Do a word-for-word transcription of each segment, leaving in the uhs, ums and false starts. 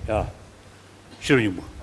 ཡ། ཤེས་རབ་སྙིང་པོ།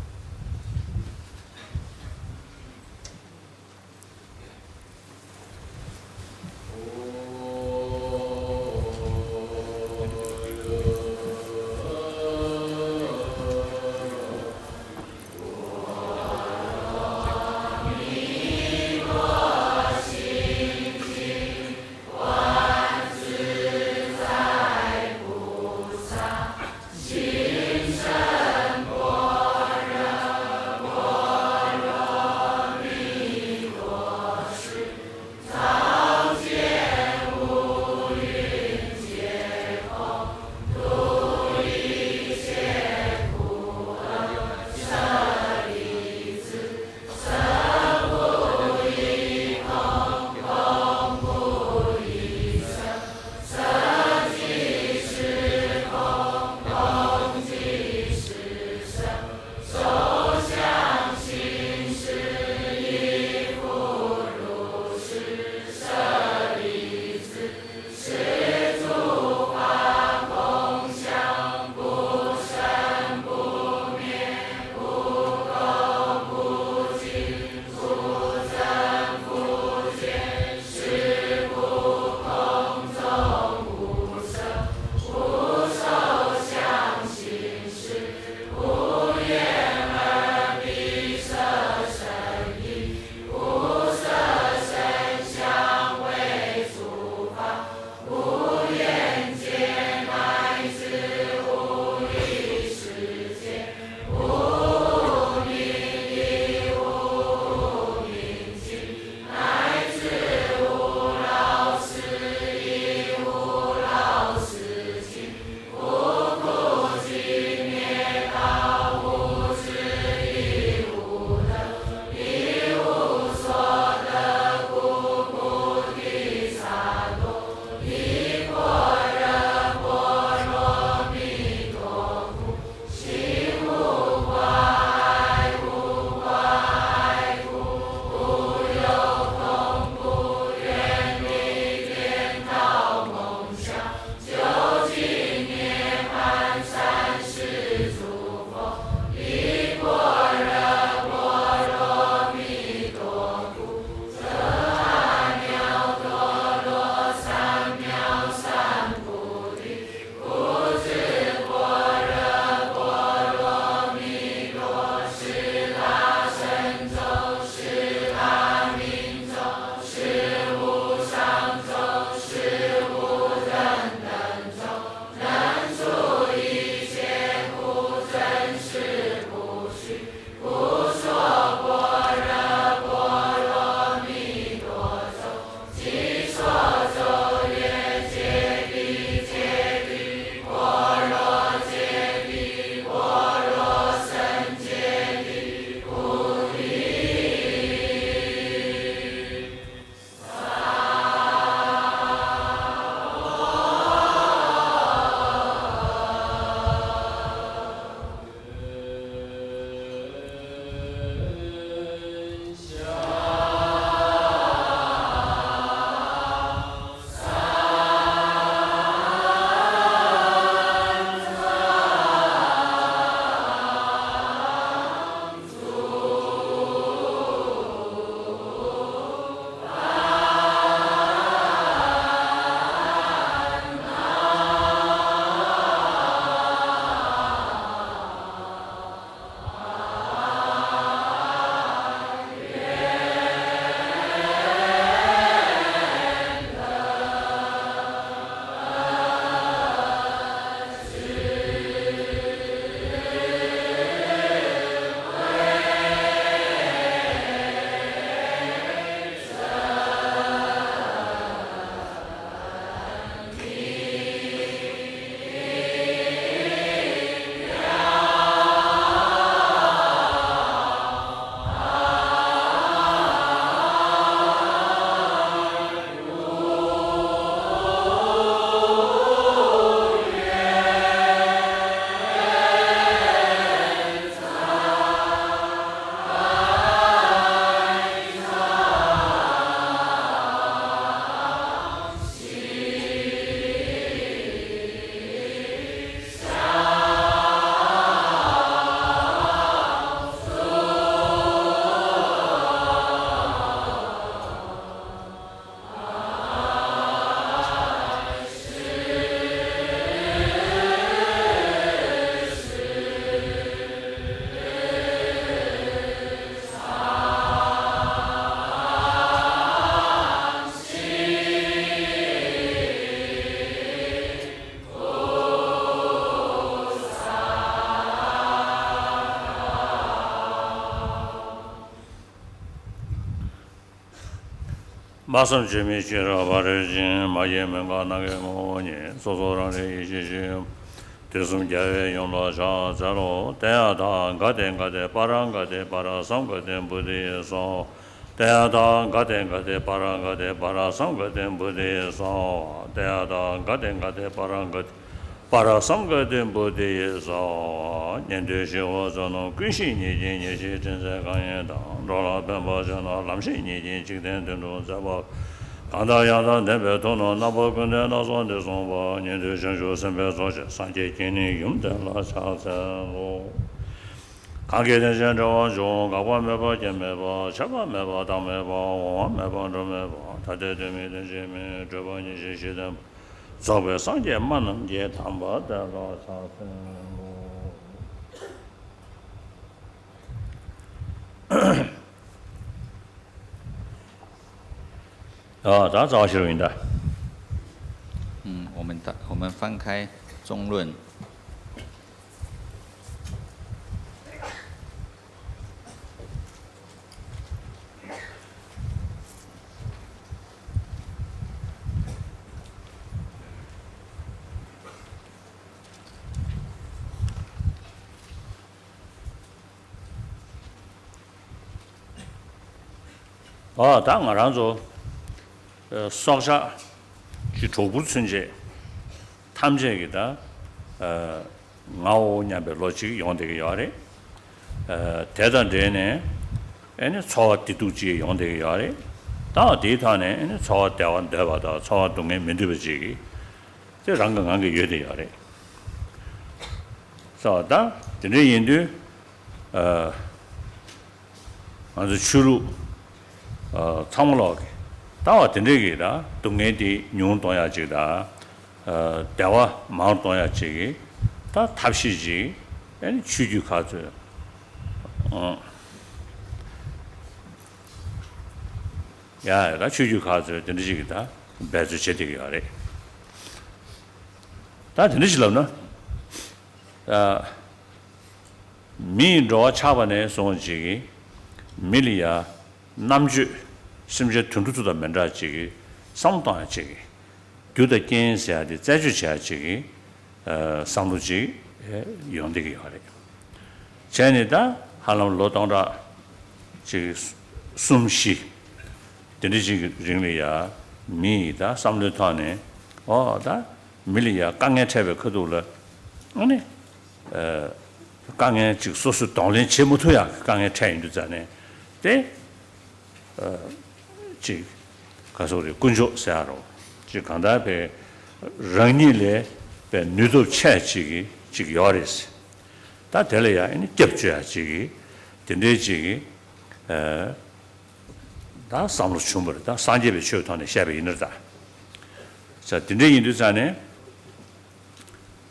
དཔག་བསམ་བརྗོད་མེད་ཤེས་རབ་འཕགས་རིལ་ཅན། མ་སྐྱེས་མུན་པ་ནམ་མཁའི་ངོ་བོ་ཉིད། སོ་སོ་རང་རིག་ཡེ་ཤེས་ཤིང་། དུས་གསུམ་རྒྱལ་བའི་ཡུམ་ལ་ཕྱག་འཚལ་ལོ། ཏདྱ་ཐཱ། ག་ཏེ་ག་ཏེ་པཱ་ར་ག་ཏེ་པཱ་ར་སཾ་ག་ཏེ་བོ་དྷི་ཡེ་སྭཱ་ཧཱ། ཏདྱ་ཐཱ། ག་ཏེ་ག་ཏེ་པཱ་ར་ག་ཏེ་པཱ་ར་སཾ་ག་ཏེ་བོ་དྷི་ཡེ་སྭཱ་ཧཱ། ཏདྱ་ཐཱ། ག་ཏེ་ག་ཏེ་པཱ་ར་ག་ཏེ་པཱ་ར་སཾ་ག་ཏེ་བོ་དྷི་ཡེ་སྭཱ་ཧཱ། ཉན་ཐོས་ཞི་བ་བཙུན་ནོ། ཀུན་ཤེས་ཉིད་ཀྱི་ཉེར་ཞིའི་དྲིན་ཅན་གང་ཡིན་དང་། འགྲོ་ལ་ཕན་པར་བྱེད་ན་ལམ་ཤེས་ཉིད་ཀྱི་འཇིག་རྟེན་དོན་གྲུབ་མཛད་པ། གང་དང་ཡང་དག་ལྡན་པའི་ཐུགས་རྣམས་རྣམ་པ་ཀུན་ལྡན་སྣ་ཚོགས་འདི་གསུངས་པ། ཉན་ཐོས་བྱང་ཆུབ་སེམས་དཔའི་ཚོགས་ཀྱིས་སངས་རྒྱས་ཀྱི་ནི་ཡུམ་དེ་ལ་ཕྱག་འཚལ་ལོ། གང་གིས་དེ་བཞིན་འབྲེལ་བར་འབྱུང་། འགག་པ་མེད་པ་སྐྱེ་མེད་པ། ཆད་པ་མེད་པ་རྟག་མེད་པ། འོང་བ་མེད་པ་འགྲོ་མེད་པ། ཐ་དད་དོན་མེད་དོན་གཅིག་མིན། སྤྲོས་པ་ཉེར་ཞི་ཞི་བརྟན་པ། རྫོགས་པའི་སངས་རྒྱས་སྨྲ་རྣམས་ཀྱི་དམ་པ་དེ་ལ་ཕྱག་འཚལ་ལོ། 啊，咱早些人的。嗯，我们的我们翻开中论。 ཨ། ད་ང་རང་ཚོ་ཨ་སྲོག་ཆགས་ཀྱི་གྲོག་སྦུར་ཚུན་ཆད་ཐམས་ཅད་ཀྱི་ད་ཨ་ངའོ་སྙམ་པའི་བློ་གཅིག་ཡོང་བསྡད་ཀྱི་ཡོད་རེད། ཨ་དེ་དང་འབྲེལ་ནས་ཨེ་ནི་ཚོར་བ་བདེ་སྡུག་ཅིག་ཡོང་བསྡད་ཀྱི་ཡོད་རེད། ད་དེའི་ཐོག་ནས་ཨེ་ནི་ཚོར་བ་བདེ་བ་འདོད་པ་དང་ཚོར་བ་སྡུག་བསྔལ་མི་འདོད་པ་ཅིག་གི་དེ་རང་གི་ངང་གིས་ཡོད་བསྡད་ཡོད་རེད། ས་ད་དེ་འདྲ་ཡིན་དུས་ཨ། ང་ཚོ་ཆོས་ལུགས་ཨ་ཚང་མ་ལོག་གི་ལྟ་བ་དེ་འདྲས་ཀྱི་ད་སྡུག་བསྔལ་དེ་ཉུང་གཏོང་ཡག་ཅིག་དང་ཨ་བདེ་བ་མང་གཏོང་ཡག་ཅིག་གི་ད་ཐབས་ཤེས་ཅིག་ཨ་ནི་ཆོས་བརྒྱུད་ཁག་ཚོས་ཨ་ཡ་ད་ཆོས་བརྒྱུད་ཁག་ཚོས་དེ་འདྲ་ཅིག་གི་ད་འབད་རྩོལ་བྱེད་བསྡད་ཀྱི་ཡོད་རེད། ད་དེ་འདྲ་ཞིག་ལབ་ན་ཨ། མི་ཡི་འགྲོ་བ་ཆགས་པ་ནས་བཟུང་ཅིག་གིས་མི་ལ་ཡ་རྣམ་དཔྱོད་སེམས་ཅན་དུད་འགྲོ་ཚོ་དང་མི་འདྲ་ཅིག་གིས་བསམ་བློ་གཏོང་ཡ་ཅིག་གིས་རྒྱུ་དང་རྐྱེན་ཟེར་ཡ་དེ་རྩད་གཅོད་བྱེད་ཡ་ཅིག་གིས་བསམ་བློ་ཅིག་ཡོང་བསྡད་ཀྱི་ཡོད་རེད། བྱས་ནས་ད་ཧ་ལམ་ལོ་སྟོང་ཕྲག་ཅིག་གསུམ་བཞི་དེ་འདྲ་ཅིག་གི་རིང་ལ་ཡ་མི་ཡི་ད་བསམ་བློའི་ཐོག་ནས་ཨོ་ད་མི་ལ་ཡ་དཀའ་ངལ་འཕྲད་པའི་ཁ་ཐུག་ལ་ཨ་ནི། དཀའ་ངལ་ཅིག་སོ་སོས་གདོང་ལེན་བྱེད་མ་ཐུབ་ཡག་གི་དཀའ་ངལ་འཕྲད་ཡོང་དུས་ཙ་ནས་དེ་ཅིག་ག་སོག་རེད། དཀོན་མཆོག་ཟེར་ཡ་རོ་ཅིག་གང་ལྟར་བས་རང་ཉིད་ལས་བས་ནུས་སྟོབས་ཆེ་ཅིག་གི་ཅིག་ཡོད་རེད། ད་དེ་ལ་ཡང་ཨ་ནི་སྐྱབས་བཅོལ་ཡག་ཅིག་གི་དེ་འདྲའི་ཅིག་གི་ད་བསམ་བློ་བྱུང་བ་རེད། ད་སངས་རྒྱས་པའི་ཆོས་ཐོག་ནས་བཤད་པ་ཡིན་ན་ད་ས་དེ་འདྲ་ཡིན་དུས་ཙ་ནས་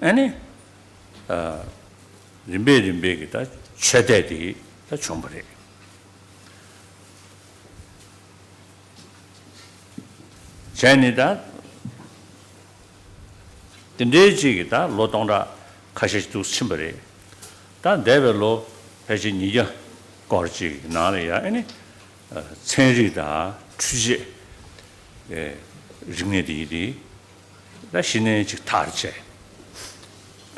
ཨ་ནི། རིམ་པས་རིམ་པས་ཀྱི་ད་ཆོས་དད་དེ་ད་བྱུང་བ་རེད། བྱས་ནས་ད་དེ་འདྲའི་ཅིག་གི་ད་ལོ་སྟོང་ཕྲག་ཁ་ཤས་ཤིག་འདུག་ཕྱིན་པ་རེད། ད་འདས་པའི་ལོ་ཕལ་ཆེར་ཉིས་བརྒྱ་སྐོར་ཅིག་གི་ནང་ལ་ཡ་ཨ་ནི་ཚན་རིག་དང་འཕྲུལ་ཆས་རིག་གནས་དེ་ཡིན་དེ། ད་གཞི་ནས་ཅིག་ཐག་བཅད།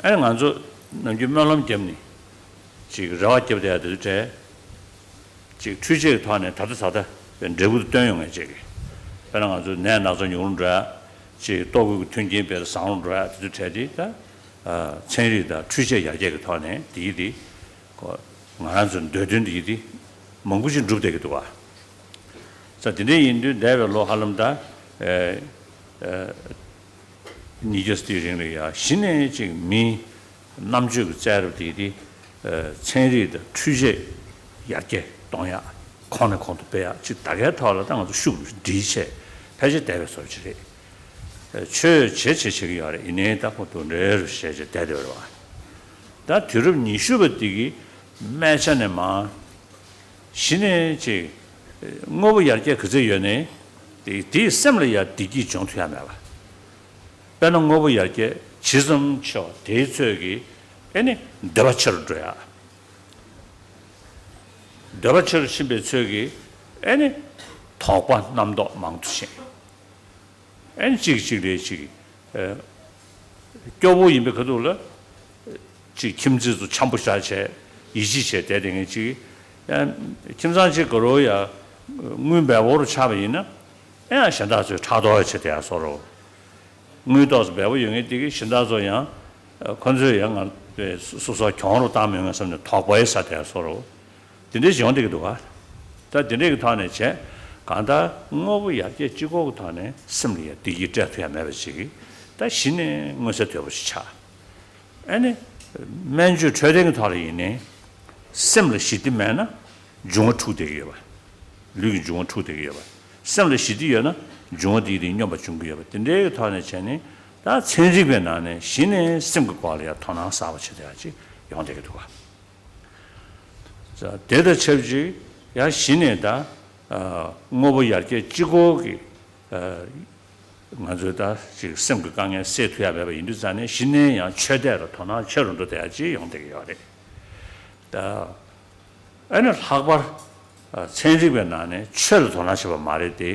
ཨ་ནི་ང་ཚོ་ནམ་རྒྱུན་སྨོན་ལམ་བརྒྱབ་ནས་ཅིག་རེ་བ་བརྒྱབ་བསྡད་ཡ་དེ་ཚོ་བྲལ། ཅིག་འཕྲུལ་ཆས་ཀྱི་ཐོག་ནས་ད་ལྟ་ད་ལྟ་འབྲས་བུ་དེ་སྟོན་ཡོང་ངེས་ཅིག་གི། དཔེར་ན་ང་ཚོ་ནད་སྣ་ཚོགས་ཉུང་རུ་འགྲོ་ཡ། ཅིག་ལྟོ་གོས་ཀྱི་མཐུན་རྐྱེན་དཔེ་བཟང་རུ་འགྲོ་ཡ་དེ་ཚོ་བྲལ་ཏེ་ད། ཚན་རིག་དང་འཕྲུལ་ཆས་ཡར་རྒྱས་ཀྱི་ཐོག་ནས་དེ་ཡིན་དེ། ཁོ་ང་རང་ཚོའི་འདོད་དོན་དེ་ཡིན་དེ་མང་པོ་ཅིག་འགྲུབ་བསྡད་ཀྱི་འདུག་བ། ས་དེ་འདྲ་ཡིན་དུས་འདས་པའི་ལོ་ཧ་ལམ་ད་ཨེ་ཨེ་ཉིས་བརྒྱ་ཙམ་རིང་ལ་ཡ་གཞི་ནས་ཅིག་མིའི་རྣམ་དཔྱོད་ཀྱི་རྩལ་རབ་དེ་དེ་ཚན་རིག་དང་འཕྲུལ་ཆས་ཡར་རྒྱས་གཏོང་ཡག་གོང་ནས་གོང་དུ་སྤེལ་ཡག་ཅིག་ད་གའི་ཐོག་ལ་ད་ང་ཚོ་ཤུགས་སྒྲིལ་བྱས་ཕལ་ཆེར་བསྡད་པའི་བཟོ་ཅིག་རེད། ཆོས་བྱེད་བྱེད་བྱེད་ཀྱི་ཡོད་རེད། ཡིན་ནའི་ད་ཁོ་དུ་འདྲའི་རུ་བྱས་བྱས་བསྡད་བསྡད་པ་རེད་བ། ད་དུས་རབས་ཉི་ཤུ་པ་འདི་གི་སྨད་ཆ་ནས་མར་གཞི་ནས་ཅིག་དངོས་པོ་ཡར་རྒྱས་ག་ཚོད་ཡོད་ནའི་དེ་དེའི་སེམས་ལ་ཡར་བདེ་སྐྱིད་འབྱུང་ཐུབ་ཡ་མེད་པ། དཔེར་ན་དངོས་པོ་ཡར་རྒྱས་ཇི་ཙམ་ཆེ་བ་དེའི་ཚོད་ཀྱིས་ཨེ་ནི་འདོད་པ་ཆེ་རུ་འགྲོ་ཡ། འདོད་པ་ཆེ་རུ་ཕྱིན་པའི་ཚོད་ཀྱིས་ཨེ་ནི་ དོགས་པ་རྣམ་རྟོག་མང་དུ་བྱེད། ཨན་གཅིག་གཅིག་ལས་གཅིག་ཨ་སྐྱོ་བོ་ཡིན་པའི་ཁ་ཐུག་ལ་གཅིག་ཁྱིམ་མཚེས་ཚོ་འཆམ་པོ་བཞག་བྱས་ཡིད་ཆེས་བྱས་བསྡད་དེ་ངས་གཅིག་ཨ་ཁྱིམ་ཚང་གཅིག་ག་རོ་ཡ་དངུལ་འབེལ་པོ་རུ་ཆགས་པ་ཡིན་ན་ཨེ་ཡང་གཞན་དག་ཚོས་ཕྲག་དོག་བྱེད་དེ་ཡ་སོ་རོ། དངུལ་ཏོག་ཙམ་འབེལ་པོ་ཡོད་ངེས་དེ་གི་གཞན་དག་ཚོ་ཡང་ཁོ་ཚོས་ཡང་ང་སོ་སོ་གྱོང་རུ་བཏང་མི་ཡོང་ངེས་བསམ་ནས་དོགས་པ་ཡི་ས་དེ་ཡ་སོ་རོ། དེ་འདྲའི་བྱུང་བསྡད་ཀྱི་འདུག་ག་ད་དེ་འདྲའི་གི་ཐོག་ནས་བྱས་གང་ལྟར་དངོས་པོ་ཡར་རྒྱས་གཅིག་པོ་གི་ཐོག་ནས་སེམས་ལ་ཡ་བདེ་སྐྱིད་སྤྲད་ཐུབ་ཡ་མེད་པ་ཞིག་གིས་ད་གཞི་ནས་མངོན་གསལ་དོད་པོ་ཞིག་ཆགས། ཨ་ནི་སྨན་བཅོས་འཕྲོད་བསྟེན་གྱི་ཐོག་ལ་ཡིན་ནའི་སེམས་ལ་ཞི་བདེ་མེད་ན་འབྱུང་བ་འཁྲུགས་བསྡད་ཀྱི་ཡོད་པ། ལུས་ཀྱི་འབྱུང་བ་འཁྲུགས་བསྡད་ཀྱི་ཡོད་པ། སེམས་ལ་ཞི་བདེ་ཡོད་ན་འབྱུང་བ་དེའི་རིགས་སྙོམས་པར་འབྱུང་གི་ཡོད་པ། དེ་འདྲའི་གི་ཐོག་ནས་བྱས་ནས་ད་ཚན་རིག་པའི་ནང་ནས་གཞི་ནས་སེམས་ཀྱི་སྐོར་ལ་ཡང་དོ་སྣང་གསར་པ་བྱེད་བསྡད་ཡ་ཅིག་ཡོང་བསྡད་ཀྱི་འདུག་ག་ད་དེ་དང་ཆབས་ཅིག་ཡང་གཞི་ནས་ད་ཨ་དངོས་པོ་ཡར་རྒྱས་གཅིག་པོ་གི་ཨ་ང་ཚོས་ད་ཅིག་སེམས་ཀྱི་དཀའ་ངལ་སེལ་ཐུབ་ཡ་མེད་པ་ཡིན་དུས་ཙང་ནས་གཞི་ནས་ཡང་ཆོས་དད་ལ་དོ་སྣང་ཆེ་རུ་འགྲོ་བསྡད་ཡ་ཅིག་ཡོང་བསྡད་ཀྱི་ཡོད་རེད། ད་ཨ་ནི་ལྷག་པར་ཨ་ཚན་རིག་པའི་ནང་ནས་ཆོས་ལ་དོ་སྣང་བྱེད་པ་མ་རེད་དེ།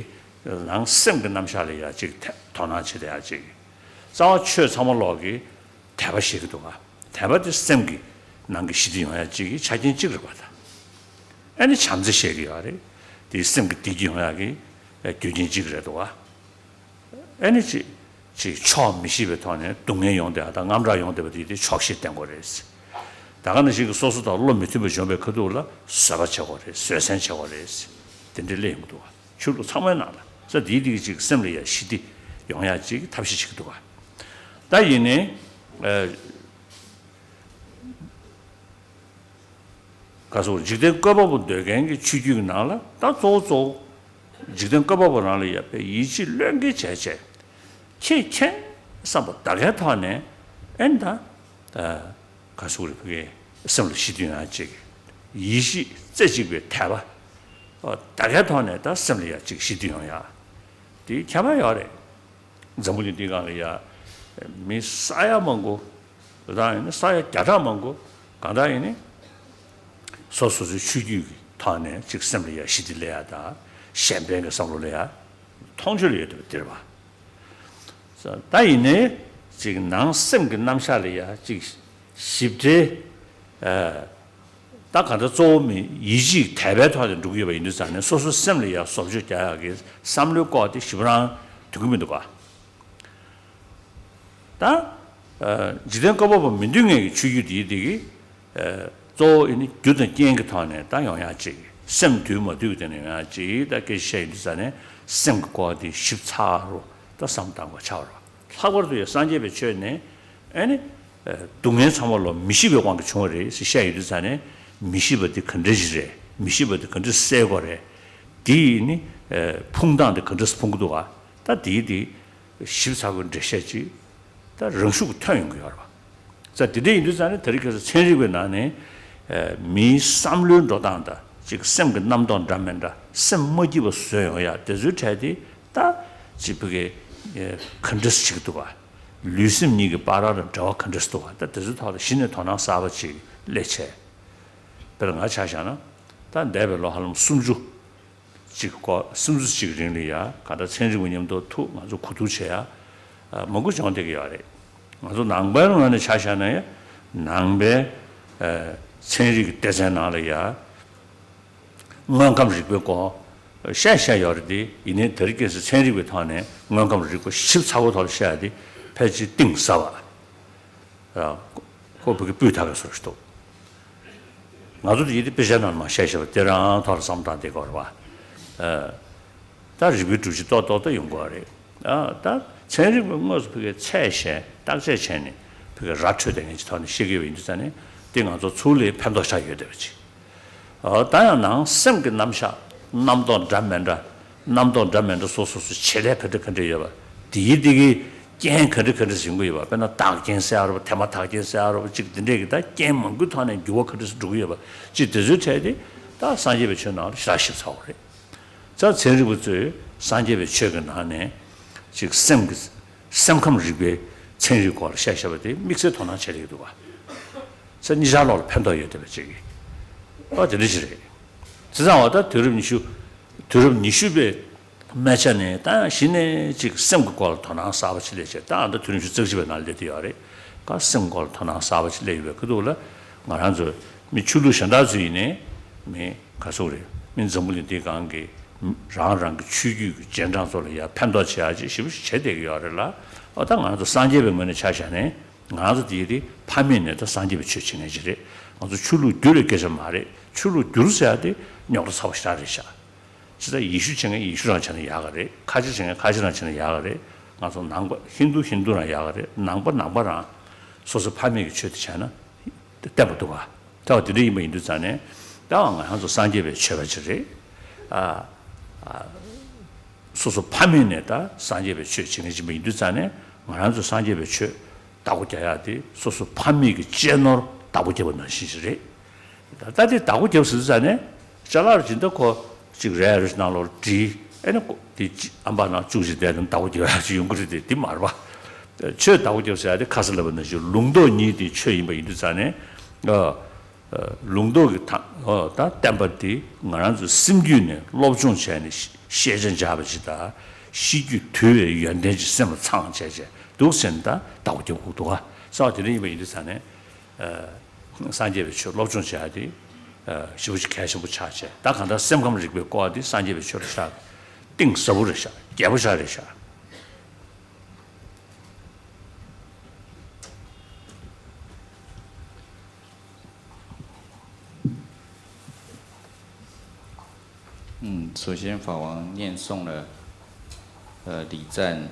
ནང་སེམས་ཀྱི་རྣམ་གཞག་ལ་ཡ་ཅིག་དེ་དོ་སྣང་བྱེད་བསྡད་ཡ་ཅིག་རྩ་བ་ཆོས་ཚང་མ་ལོག་གི་དད་པ་བཤད་ཀྱི་འདུག་ག་དད་པ་དེ་སེམས་ཀྱི་ནང་གི་ཞི་བདེ་ཡོང་ཡ་གཅིག་གི་ཆ་རྐྱེན་གཅིག་རེད་པ། ད་ཨ་ནི་བྱམས་བརྩེ་བཤད་ཀྱི་ཡོད་རེད། དེ་སེམས་ཀྱི་བདེ་སྐྱིད་ཡོང་ཡ་གི་རྒྱུ་རྐྱེན་གཅིག་རེད་འདུག་ག་ཨ་ནི་ཅིག་ཅིག་ཆོག་མི་ཤེས་པའི་ཐོག་ནས་སྡུག་བསྔལ་ཡོང་བསྡད་ཡ་དང་དངངས་སྐྲག་ཡོང་བསྡད་པ་དེ་དེ་ཆོག་ཤེས་བསྟེན་དགོས་རེད། ད་ག་ནང་བཞིན་གྱི་སོ་སོ་དང་བློ་མི་མཐུན་པ་བྱུང་བའི་ཁ་ཐུག་ལ་བཟོད་པ་བྱེད་དགོས་རེད། བཟོད་བསྲན་བྱེད་དགོས་རེད། དེ་འདྲའི་གླེང་གི་འདུག་ག་ཆོས་ལུགས་ཚང་མའི་ནང་ལ་ས་དེའི་དེ་གི་ཅིག་སེམས་ལ་ཡ་ཞི་བདེ་ཡོང་ཡ་ཅིག་ཐབས་ཤེས་བྱེད་ཀྱི་འདུག་ག་ད་ཡིན་ནའི་ཨ་ག་སོ་འཇིག་རྟེན་བཀོད་པ་པོ་འདོད་མཁན་གྱི་ཆོས་བརྒྱུད་ཀྱི་ནང་ལ་ད་གཙོ་བོ་གཙོ་བོ་འཇིག་རྟེན་བཀོད་པ་པོ་རང་ལ་ཡ་པའི་ཡིད་ཆེས་བློས་འགེལ་བྱས་བྱས་ཁྱེད་མཁྱེན་བསམ་པ་ད་གའི་ཐོག་ནས་ཨེ་ད་ག་སོ་རེ་ཕ་གའི་སེམས་ལ་ཞི་བདེ་ཡོང་ཡ་ཅིག་ཡིད་ཆེས་རྩེ་གཅིག་པའི་དད་པ་ད་གའི་ཐོག་ནས་ད་སེམས་ལ་ཡ་ཅིག་ཞི་བདེ་ཡོང་ཡ་དེ་ཁྱད་པར་ཡོད་རེད། འཛམ་བུ་གླིང་འདིའི་སྒང་ལ་ཡ། མི་ས་ཡ་མང་པོ། རང་ཡིན་ན་ས་ཡ་བརྒྱ་ཕྲག་མང་པོ། གང་ལྟར་ཡིན་ནི། སོ་སོ་སོའི་ཆོས་བརྒྱུད་ཀྱི་ཐོག་ནས་ཅིག་སེམས་ལ་ཡ་ཞི་བདེ་སླེབས་ཡ་དང་། གཞན་ཕན་གྱི་བསམ་བློ་སླེབས་ཡ། མཐོང་ཆོས་ལ་ཡོད་དེ་བ་འདིར་བ། ད་ཡིན་ནའི། ཅིག་ནང་སེམས་ཀྱི་རྣམ་གཞག་ལ་ཡ་ཅིག་ཞིབ་ཕྲའི། ད་གང་ལྟར་གཙོ་བོ་མི་ཡིད་ཆེས་དད་པའི་ཐོག་ནས་འགྲོ་གི་ཡོད་པ་ཡིན་དུས་ཙང་ནས་སོ་སོའི་སེམས་ལ་ཡང་བཟོ་བཅོས་རྒྱག་ཡག་གི་བསམ་བློའི་སྐོར་དེ་ཞིབ་རང་དོན་གྱི་མི་འདུག་ག་ད་འཇིག་རྟེན་བཀོད་པ་པོ་མི་འདུལ་མཁན་གྱི་ཆོས་བརྒྱུད་དེ་དེ་གི་གཙོ་བོ་ཨེ་ནི་རྒྱུ་དང་རྐྱེན་གྱི་ཐོག་ནས་ད་ཡོང་ཡག་ཅིག་སེམས་འདུལ་མ་འདུལ་གྱི་སྟེང་ནས་ཡོང་ཡག་ཅིག་ད་སྐད་ཆ་བཤད་ཡོང་དུས་ཙང་ནས་སེམས་ཀྱི་སྐོར་དེ་ཞིབ་ཚགས་རུ་ད་བསམ་བཏང་དགོས་ཆགས་པ་རེད། ལྷག་པར་དུ་ཡང་སངས་རྒྱས་པའི་ཆོས་ནི་ཨེ་ནི། སྡུག་བསྔལ་ཚང་མ་ལོ་མི་ཤེས་པའི་དབང་གིས་བྱུང་བ་རེད་ཟེར་བཤད་ཡོད་དུས་ཙང་ནས་མི་ཤེས་པ་དེ་ག་འདྲ་ཞིག་རེད། མི་ཤེས་པ་དེ་ག་འདྲ་སེལ་དགོས་རེད། དེ་ཡིས་ནི་ཕུང་སྟངས་དེ་ག་འདྲ་ཕུང་གི་འདུག་ག་ད་དེའི་དེ་ཞིབ་ཚགས་པོའི་འགྲེལ་བཤད་ཅིག་ད་རང་ཤུགས་ཐོན་ཡོང་གི་ཡོད་རེད་བ། ད་དེ་འདྲ་ཡིན་དུས་ཙང་ནས་དེ་རིང་ཁ་སང་ཚན་རིག་པའི་ནང་ནས་མིའི་བསམ་བློའི་འགྲོ་སྟངས་དང་ཅིག་སེམས་ཀྱི་རྣམ་རྟོག་འདྲ་མི་འདྲ་སེམས་མ་སྐྱིད་པ་བཟོ་ཡོང་ཡ་དེ་ཚོའི་གྲས་དེ། ད་ཅིག་བུ་གའི་ག་འདྲས་ཅིག་འདུག་ག་ལུས་སེམས་གཉིས་ཀྱི་བར་ལ་འབྲེལ་བ་ག་འདྲས་འདུག་ག་ད་དེ་ཚོའི་ཐོག་ལ་གཞི་ནས་དོ་སྣང་གསར་པ་ཅིག་སླེབས་བྱས། དཔེར་ང་ཆ་བཞག་ན་ད་འདས་པའི་ལོ་ཧ་ལམ་སུམ་ཅུ་ཅིག་སྐོར་སུམ་ཅུ་ཅིག་རིང་ལ་ཡ་ག་ད་ཚན་རིག་པ་མཉམ་དུ་ཐུག་ང་ཚོ་གོ་བསྡུར་བྱེད་ཡ་མང་པོ་བྱུང་བསྡད་ཀྱི་ཡོད་རེད། ང་ཚོ་ནང་པའི་ངོས་ནས་ཆ་བཞག་ན་ཡ་ནང་པའི་ཚན་རིག་གི་སྡེ་ཚན་ནང་ལ་ཡ། དངོས་ཁམས་རིག་པའི་སྐོར་བཤད་བཤད་ཡོད་རེད་དེ། ཡིན་ནའི་དེ་རིང་ཁ་སང་ཚན་རིག་པའི་ཐོག་ནས་དངོས་ཁམས་རིག་པ་ཞིབ་ཚགས་པོའི་ཐོག་ལ་བཤད་ཡ་དེ་ཕལ་ཆེར་གཏིང་ཟབ་པ། ཁོ་བོད་ཀྱི་སྤུས་དག་པའི་བཟོ་ཞིག་འདུག་ང་ཚོ་དེ་ཡིན་དེ་དཔེ་ཆ་ནང་མ་བཤད་བཤད་པ་དེ་རང་ཐོག་ལ་བསམ་བཏང་བསྡད་དགོས་རེད་བ། ད་རིག་པའི་གྲུབ་ཆ་ཏོག་ཏོག་ཏོག་ཡོང་དགོས་རེད། ཨ་ད་ཚན་རིག་པའི་དངོས་སུ་ཕ་གིའི་ཚད་གཞན་བརྟག་དཔྱད་བྱས་ནས་ཕ་གིའི་ར་འཕྲོད་བསྡད་མཁན་གྱི་ཐོག་ནས་བཤད་ཀྱི་ཡོད་པ་ཡིན་དུས་ཙང་ནས་དེ་ང་ཚོ་ཚུར་ལ་ཕན་ཐོགས་ཆགས་ཡོད་བསྡད་པ་ཅིག་ཨ་ད་ཡང་ནང་སེམས་ཀྱི་རྣམ་གཞག་རྣམ་རྟོག་འདྲ་མི་འདྲ། རྣམ་རྟོག་འདྲ་མི་འདྲ་སོ་སོ་སོ་བྱེད་ལས་ག་འདྲ་ག་འདྲ་ཡོད་པ། དེའི་དེ་གི་རྐྱེན་ག་འདྲ་ག་འདྲ་ཡོང་གི་ཡོད་པ། དཔེར་ན་བདག་རྐྱེན་ཟེར་ཡ་རོ། དེ་མ་བདག་རྐྱེན་ཟེར་ཡ་རོ། ཅིག་འདི་འདྲས་ཀྱི་ད་རྐྱེན་མང་པོའི་ཐོག་ནས་འགྱུར་བ་ག་འདྲ་འགྲོ་གི་ཡོད་པ། ཅིག་དེ་ཚོའི་གྲས་དེ་ད་སངས་རྒྱས་པའི་ཆོས་ནང་ལ་ཞེ་དྲག་ཞིབ་ཚགས་པོ་རེད། ད་ཚན་རིག་པ་ཚོས་སངས་རྒྱས་པའི་ཆོས་ཀྱི་ནང་ནས་ཅིག་སེམས་ཀྱི་སེམས་ཁམས་རིག་པའི་ཚན་རིག་སྐོར་ལ་བཤད་བཤད་པ་དེ་དམིགས་བསལ་དོ་སྣང་བྱེད་ཀྱི་འདུག་ག་ཚེ་གཉིས་ཆར་ལོག་ལ་ཕན་ཐོགས་ཡོད་བསྡད་པ་ཅིག་ཨ་དེ་འདྲ་ཞིག་རེད། བྱས་ཙང་བ་ད་དུས་རབས་ཉི་ཤུ་ དུས་རབས་ཉི་ཤུ་པའི་སྨད་ཆ་ནས་ད་གཞི་ནས་ཅིག་སེམས་ཀྱི་སྐོར་ལ་དོ་སྣང་གསར་པ་ཅིག་སླེབས་བྱས། ད་ཨ་ད་དུས་རབས་ཉི་ཤུ་རྩ་གཅིག་པའི་ནང་སླེབས་བསྡད་ཡོད་རེད། ཀ་སེམས་སྐོར་ལ་དོ་སྣང་གསར་པ་ཅིག་སླེབས་ཡོད་པའི་ཁ་ཐུག་ལ། ང་རང་ཚོ་མི་ཆོས་ལུགས་གཞན་དག་ཚོ་ཡིན་ནའི་མི་ག་ཚོད་རེད། མི་འཛམ་བུ་གླིང་འདི་སྒང་གི་རང་རང་གི་ཆོས་བརྒྱུད་ཀྱི་རྗེས་འབྲང་ཚོ་ལ་ཡ་ཕན་ཐོགས་བྱེད་ཡ་ཅིག་ཞེ་པོ་ཞིག་བྱས་བསྡད་ཀྱི་ཡོད་རེད་ལ། ཨོ་ད་ང་རང་ཚོ་སངས་རྒྱས་པའི་ངོས་ནས་ཆ་བཞག་ནས། ང་རང་ཚོ་དེ་དེ་ཕ་མེས་ནས་ད་སངས་རྒྱས་པའི་ཆོས་བྱེད་མཁན་ཅིག་རེད། ང་ཚོ་ཆོས་ལུགས་བསྒྱུར་བའི་སྐད་ཆ་མ་རེད། ཆོས་ལུགས་བསྒྱུར་ཟེར་ཡ་དེ་རྙོག་དྲ་ཚ་པོ་ཞེ་དྲག་རེད་ཤག་ཇི་ལྟར་ཡེ་ཤུ་བྱེད་མཁན་ཡེ་ཤུ་རང་བྱས་ན་ཡག་ག་རེད། ཁ་ཆེ་བྱེད་མཁན་ཁ་ཆེ་རང་བྱས་ན་ཡག་ག་རེད། ང་ཚོ་ནང་པ་ཧིན་དུ་ཧིན་དུ་རང་ཡག་ག་རེད། ནང་པ་ནང་པ་རང་སོ་སོ་ཕ་མེས་ཀྱི་ཆོས་དེ་བྱས་ན་བསྟན་པ་འདུག་ག་ད་དེ་འདྲ་ཡིན་པ་ཡིན་དུས་ཙང་ནས་ད་ང་རང་ཚོ་སངས་རྒྱས་པའི་ཆོས་པ་ཅིག་རེད། ཨ། ཨ། སོ་སོ་ཕ་མེས་ནས་ད་སངས་རྒྱས་པའི་ཆོས་བྱེད་མཁན་ཅིག་ཡིན་པ་ཡིན་དུས་ཙང་ནས་ང་རང་ཚོ་སངས་རྒྱས་པའི་ཆོས་བདག་པོ་རྒྱག་ཡག་དེ་སོ་སོ་ཕ་མེས་ཀྱི་གཅེས་ནོར་བདག་པོ་རྒྱབ་པ་ནང་བཞིན་ཞིག་རེད། ད་ལྟ་དེ་བདག་པོ་རྒྱབ་ཟེར་དུས་ཙང་ནས་ཅ་ལག་རེ་ཇི་འདྲ་ཁོ་ཅིག་རེ་རེ་ནང་ལོགས་བྲིས། ཨེ་ནི་ཁོ་དེ་ཅི་ཨམ་པ་ནང་བཅུག་ཅིག་བསྡད་དུས་བདག་པོ་རྒྱབ་ཡག་ཅིག་ཡོང་གི་རེད་དེ། དེ་མ་རེད་པ། ཆོས་བདག་པོ་རྒྱབ་ཟེར་ཡག་དེ་ཁ་སང་ལབ་པ་ནང་བཞིན་ལུང་རྟོགས་གཉིས་དེ་ཆོས་ཡིན་པ་ཡིན་དུས་ཙང་ནས། ཨ། ལུང་རྟོགས་ཀྱི་ཐ། ད་བསྟན་པ་འདི་ང་རང་ཚོའི་སེམས་རྒྱུད་ནས་སློབ་སྦྱོང་བྱས་ནས་ཤེས་བྱ་སྦྱངས་པ་ཅིག་དང་། ཤེས་རྒྱུད་དུལ་བའི་ཡོན་ཏན་ཅིག་སེམས་ལ་ཚང་བྱས་བྱས་འདུག་ཟེར་ནས་ད་བདག་པོ་རྒྱབ་དགོས་འདུག་ག་ས་བ་དེ་འདྲ་ཡིན་པ་ཡིན་དུས་ཙང་ནས། སངས་རྒྱས་པའི་ཆོས་སློབ་སྦྱོང་བྱེད་ཡ་དེ་ཞེ་པོ་ཅིག་གལ་ཆེན་པོ་ཆགས་བྱས། ད་གང་ལྟར་སེམས་ཁམས་རིག་པའི་སྐོར་དེ་སངས་རྒྱས་པའི་ཆོས་ལ་ཤ་གཏིང་ཟབ་པོ་རེད་ཤག་རྒྱས་པོ་ཤ་རེད་ཤག嗯，首先法王念诵了，呃，礼赞，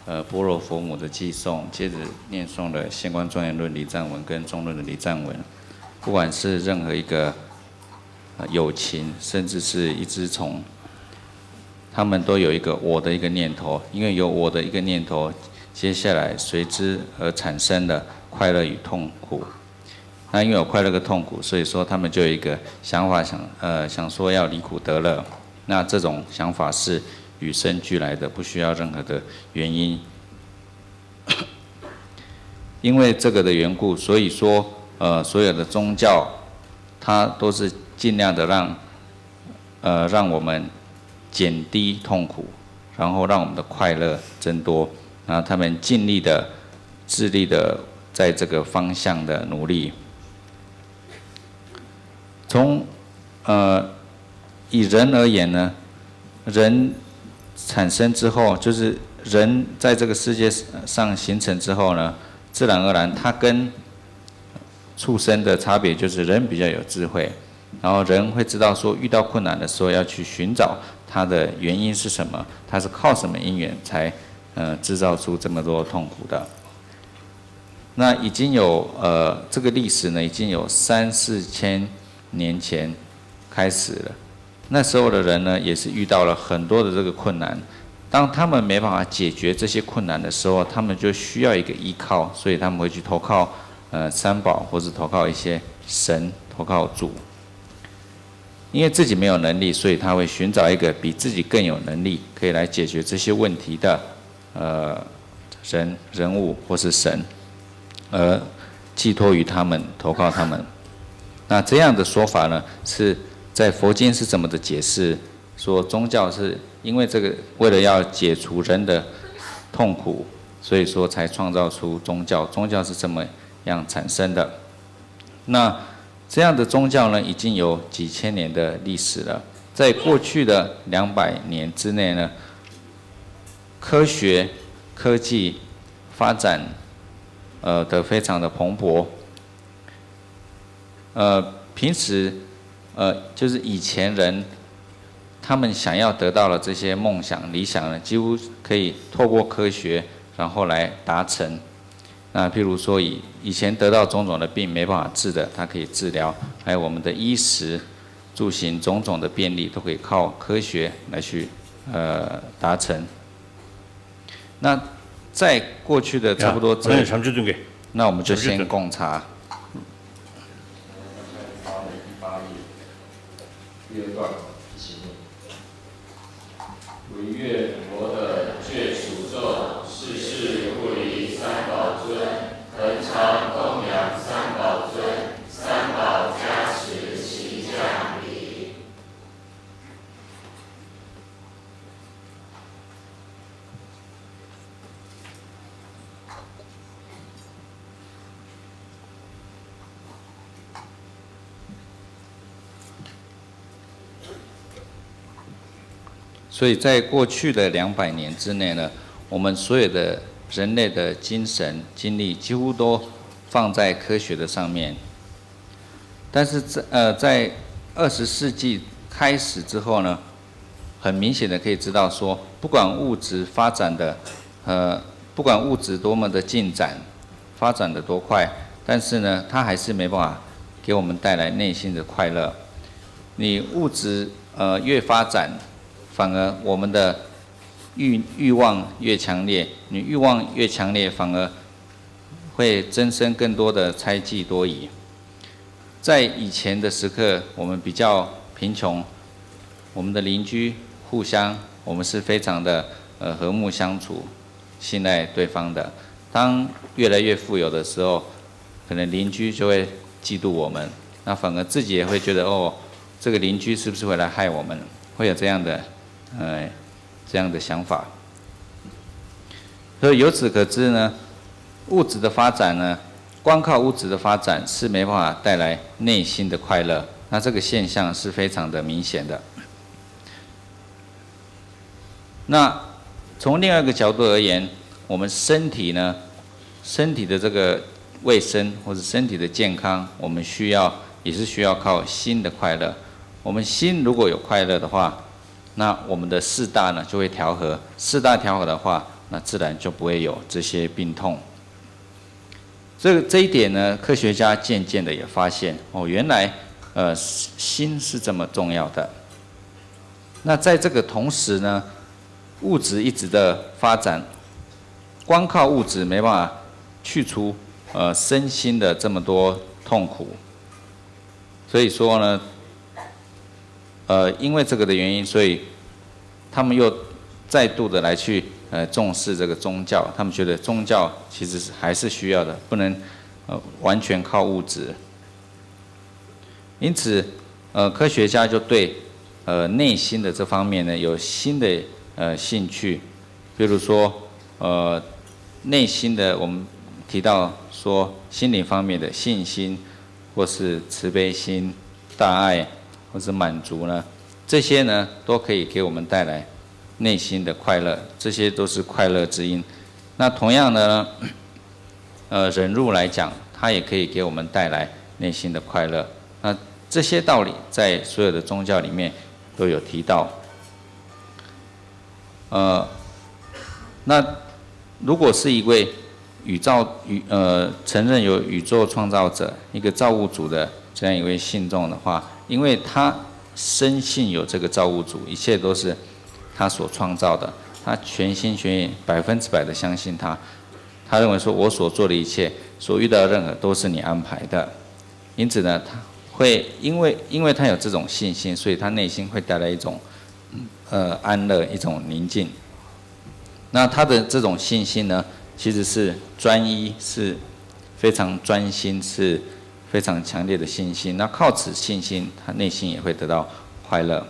呃，般若佛母的偈颂，接着念诵了《现观庄严论》礼赞文跟中论的礼赞文。不管是任何一个，呃，有情，甚至是一只虫，他们都有一个我的一个念头，因为有我的一个念头，接下来随之而产生的快乐与痛苦。那因为有快乐跟痛苦，所以说他们就有一个想法想，呃，想说要离苦得乐。那这种想法是与生俱来的，不需要任何的原因。因为这个的缘故，所以说，呃，所有的宗教，它都是尽量的让，呃，让我们减低痛苦，然后让我们的快乐增多。然后他们尽力的、致力的在这个方向的努力。从，呃，以人而言呢，人产生之后，就是人在这个世界上形成之后呢，自然而然他跟畜生的差别就是人比较有智慧，然后人会知道说遇到困难的时候要去寻找它的原因是什么，它是靠什么因缘才，呃，制造出这么多痛苦的。那已经有，呃，这个历史呢，已经有三四千年前开始了。那时候的人呢，也是遇到了很多的这个困难。当他们没办法解决这些困难的时候，他们就需要一个依靠，所以他们会去投靠，呃，三宝，或是投靠一些神，投靠主。因为自己没有能力，所以他会寻找一个比自己更有能力可以来解决这些问题的，呃，人、人物或是神，而寄托于他们，投靠他们。那这样的说法呢，是在佛经是怎么的解释？说宗教是因为这个，为了要解除人的痛苦，所以说才创造出宗教。宗教是这么样产生的。那这样的宗教呢，已经有几千年的历史了。在过去的两百年之内呢，科学、科技发展，呃，得非常的蓬勃。呃，平时，呃，就是以前人他们想要得到的这些梦想、理想呢，几乎可以透过科学，然后来达成。那譬如说以，以前得到种种的病没办法治的，它可以治疗，还有我们的衣食住行种种的便利，都可以靠科学来去，呃，达成。那在过去的差不多这，那我们就先供茶。唯愿佛的眷属众，世世不离三宝尊，恒常供养三宝尊，三宝加持，齐降临。所以在过去的两百年之内呢，我们所有的人类的精神精力几乎都放在科学的上面。但是在呃，在二十世纪开始之后呢，很明显的可以知道说，不管物质发展的呃，不管物质多么的进展，发展的多快，但是呢，它还是没办法给我们带来内心的快乐。你物质呃越发展，反而我们的欲欲望越强烈，你欲望越强烈，反而会增生更多的猜忌多疑。在以前的时刻，我们比较贫穷，我们的邻居互相，我们是非常的呃和睦相处，信赖对方的。当越来越富有的时候，可能邻居就会嫉妒我们，那反而自己也会觉得哦，这个邻居是不是会来害我们？会有这样的呃这样的想法。所以由此可知呢，物质的发展呢，光靠物质的发展是没办法带来内心的快乐。那这个现象是非常的明显的。那从另外一个角度而言，我们身体呢，身体的这个卫生或者身体的健康，我们需要也是需要靠心的快乐。我们心如果有快乐的话，那我们的四大呢就会调和，四大调和的话，那自然就不会有这些病痛。这个这一点呢，科学家渐渐的也发现哦，原来呃心是这么重要的。那在这个同时呢，物质一直的发展，光靠物质没办法去除呃身心的这么多痛苦。所以说呢，呃，因为这个的原因，所以他们又再度的来去呃重视这个宗教。他们觉得宗教其实是还是需要的，不能呃完全靠物质。因此，呃，科学家就对呃内心的这方面呢有新的呃兴趣，比如说呃内心的，我们提到说心灵方面的信心，或是慈悲心、大爱，或是满足呢，这些呢都可以给我们带来内心的快乐，这些都是快乐之因。那同样的呢，呃，忍辱来讲，它也可以给我们带来内心的快乐。那这些道理在所有的宗教里面都有提到。呃，那如果是一位宇宙宇呃承认有宇宙创造者、一个造物主的这样一位信众的话，因为他深信有这个造物主，一切都是他所创造的，他全心全意、百分之百的相信他。他认为说，我所做的一切，所遇到的任何都是你安排的。因此呢，他会因为因为他有这种信心，所以他内心会带来一种呃安乐、一种宁静。那他的这种信心呢，其实是专一，是非常专心，是非常强烈的信心。那靠此信心，他内心也会得到快乐。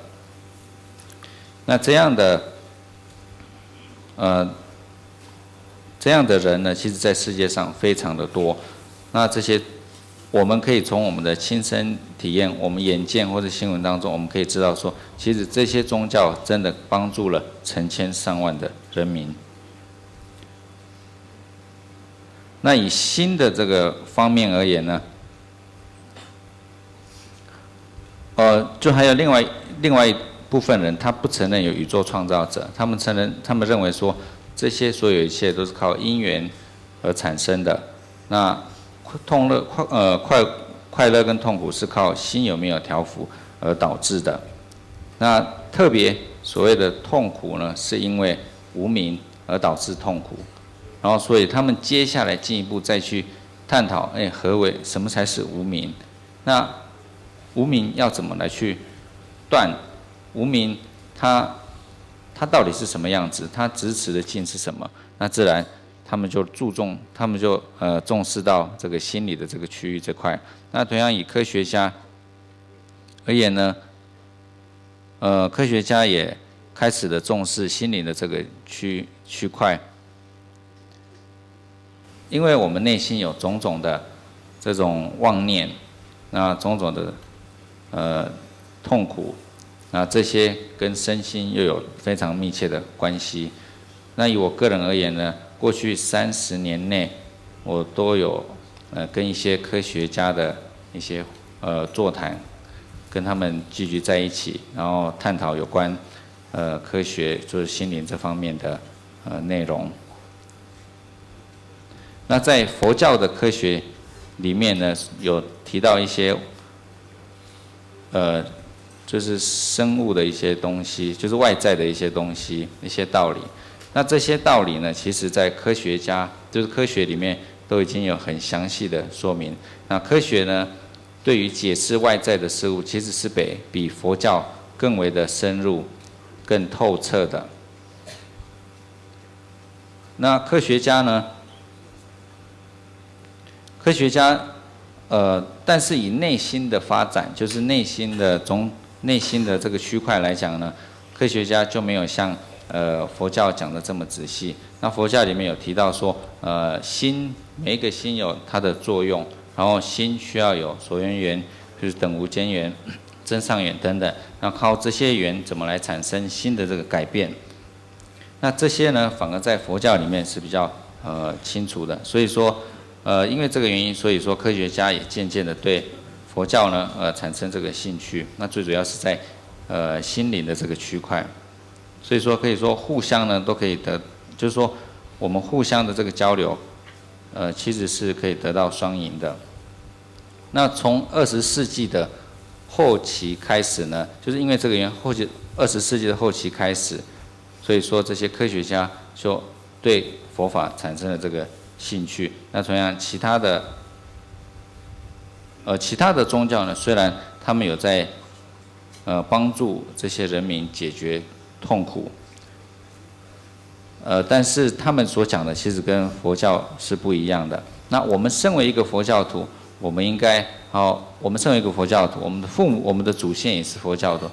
那这样的，呃，这样的人呢，其实在世界上非常的多。那这些，我们可以从我们的亲身体验、我们眼见或者新闻当中，我们可以知道说，其实这些宗教真的帮助了成千上万的人民。那以心的这个方面而言呢，呃，就还有另外另外一部分人，他不承认有宇宙创造者，他们承认，他们认为说这些所有一切都是靠因缘而产生的。那痛乐快呃快快乐跟痛苦是靠心有没有调伏而导致的。那特别所谓的痛苦呢，是因为无明而导致痛苦。然后，所以他们接下来进一步再去探讨，哎，何为什么才是无明？那无明要怎么来去断？无明它它到底是什么样子？它支持的境是什么？那自然他们就注重，他们就呃重视到这个心理的这个区域这块。那同样以科学家而言呢，呃，科学家也开始了重视心灵的这个区区块。因为我们内心有种种的这种妄念，那种种的呃痛苦，那这些跟身心又有非常密切的关系。那以我个人而言呢，过去三十年内，我都有呃跟一些科学家的一些呃座谈，跟他们聚集在一起，然后探讨有关呃科学，就是心灵这方面的呃内容。那在佛教的科学里面呢，有提到一些呃，就是生物的一些东西，就是外在的一些东西，一些道理。那这些道理呢，其实在科学家，就是科学里面都已经有很详细的说明。那科学呢，对于解释外在的事物，其实是比比佛教更为的深入、更透彻的。那科学家呢，科学家，呃，但是以内心的发展，就是内心的从内心的这个区块来讲呢，科学家就没有像呃佛教讲的这么仔细。那佛教里面有提到说，呃，心每一个心有它的作用，然后心需要有所缘缘，就是等无间缘、增上缘等等，那靠这些缘怎么来产生心的这个改变？那这些呢，反而在佛教里面是比较呃清楚的。所以说，呃，因为这个原因，所以说科学家也渐渐的对佛教呢，呃，产生这个兴趣。那最主要是在呃心灵的这个区块。所以说，可以说互相呢都可以得，就是说我们互相的这个交流，呃，其实是可以得到双赢的。那从二十世纪的后期开始呢，就是因为这个原后期，二十世纪的后期开始，所以说这些科学家就对佛法产生了这个兴趣。那同样，其他的，呃，其他的宗教呢，虽然他们有在，呃，帮助这些人民解决痛苦，呃，但是他们所讲的其实跟佛教是不一样的。那我们身为一个佛教徒，我们应该好，我们身为一个佛教徒，我们的父母、我们的祖先也是佛教徒，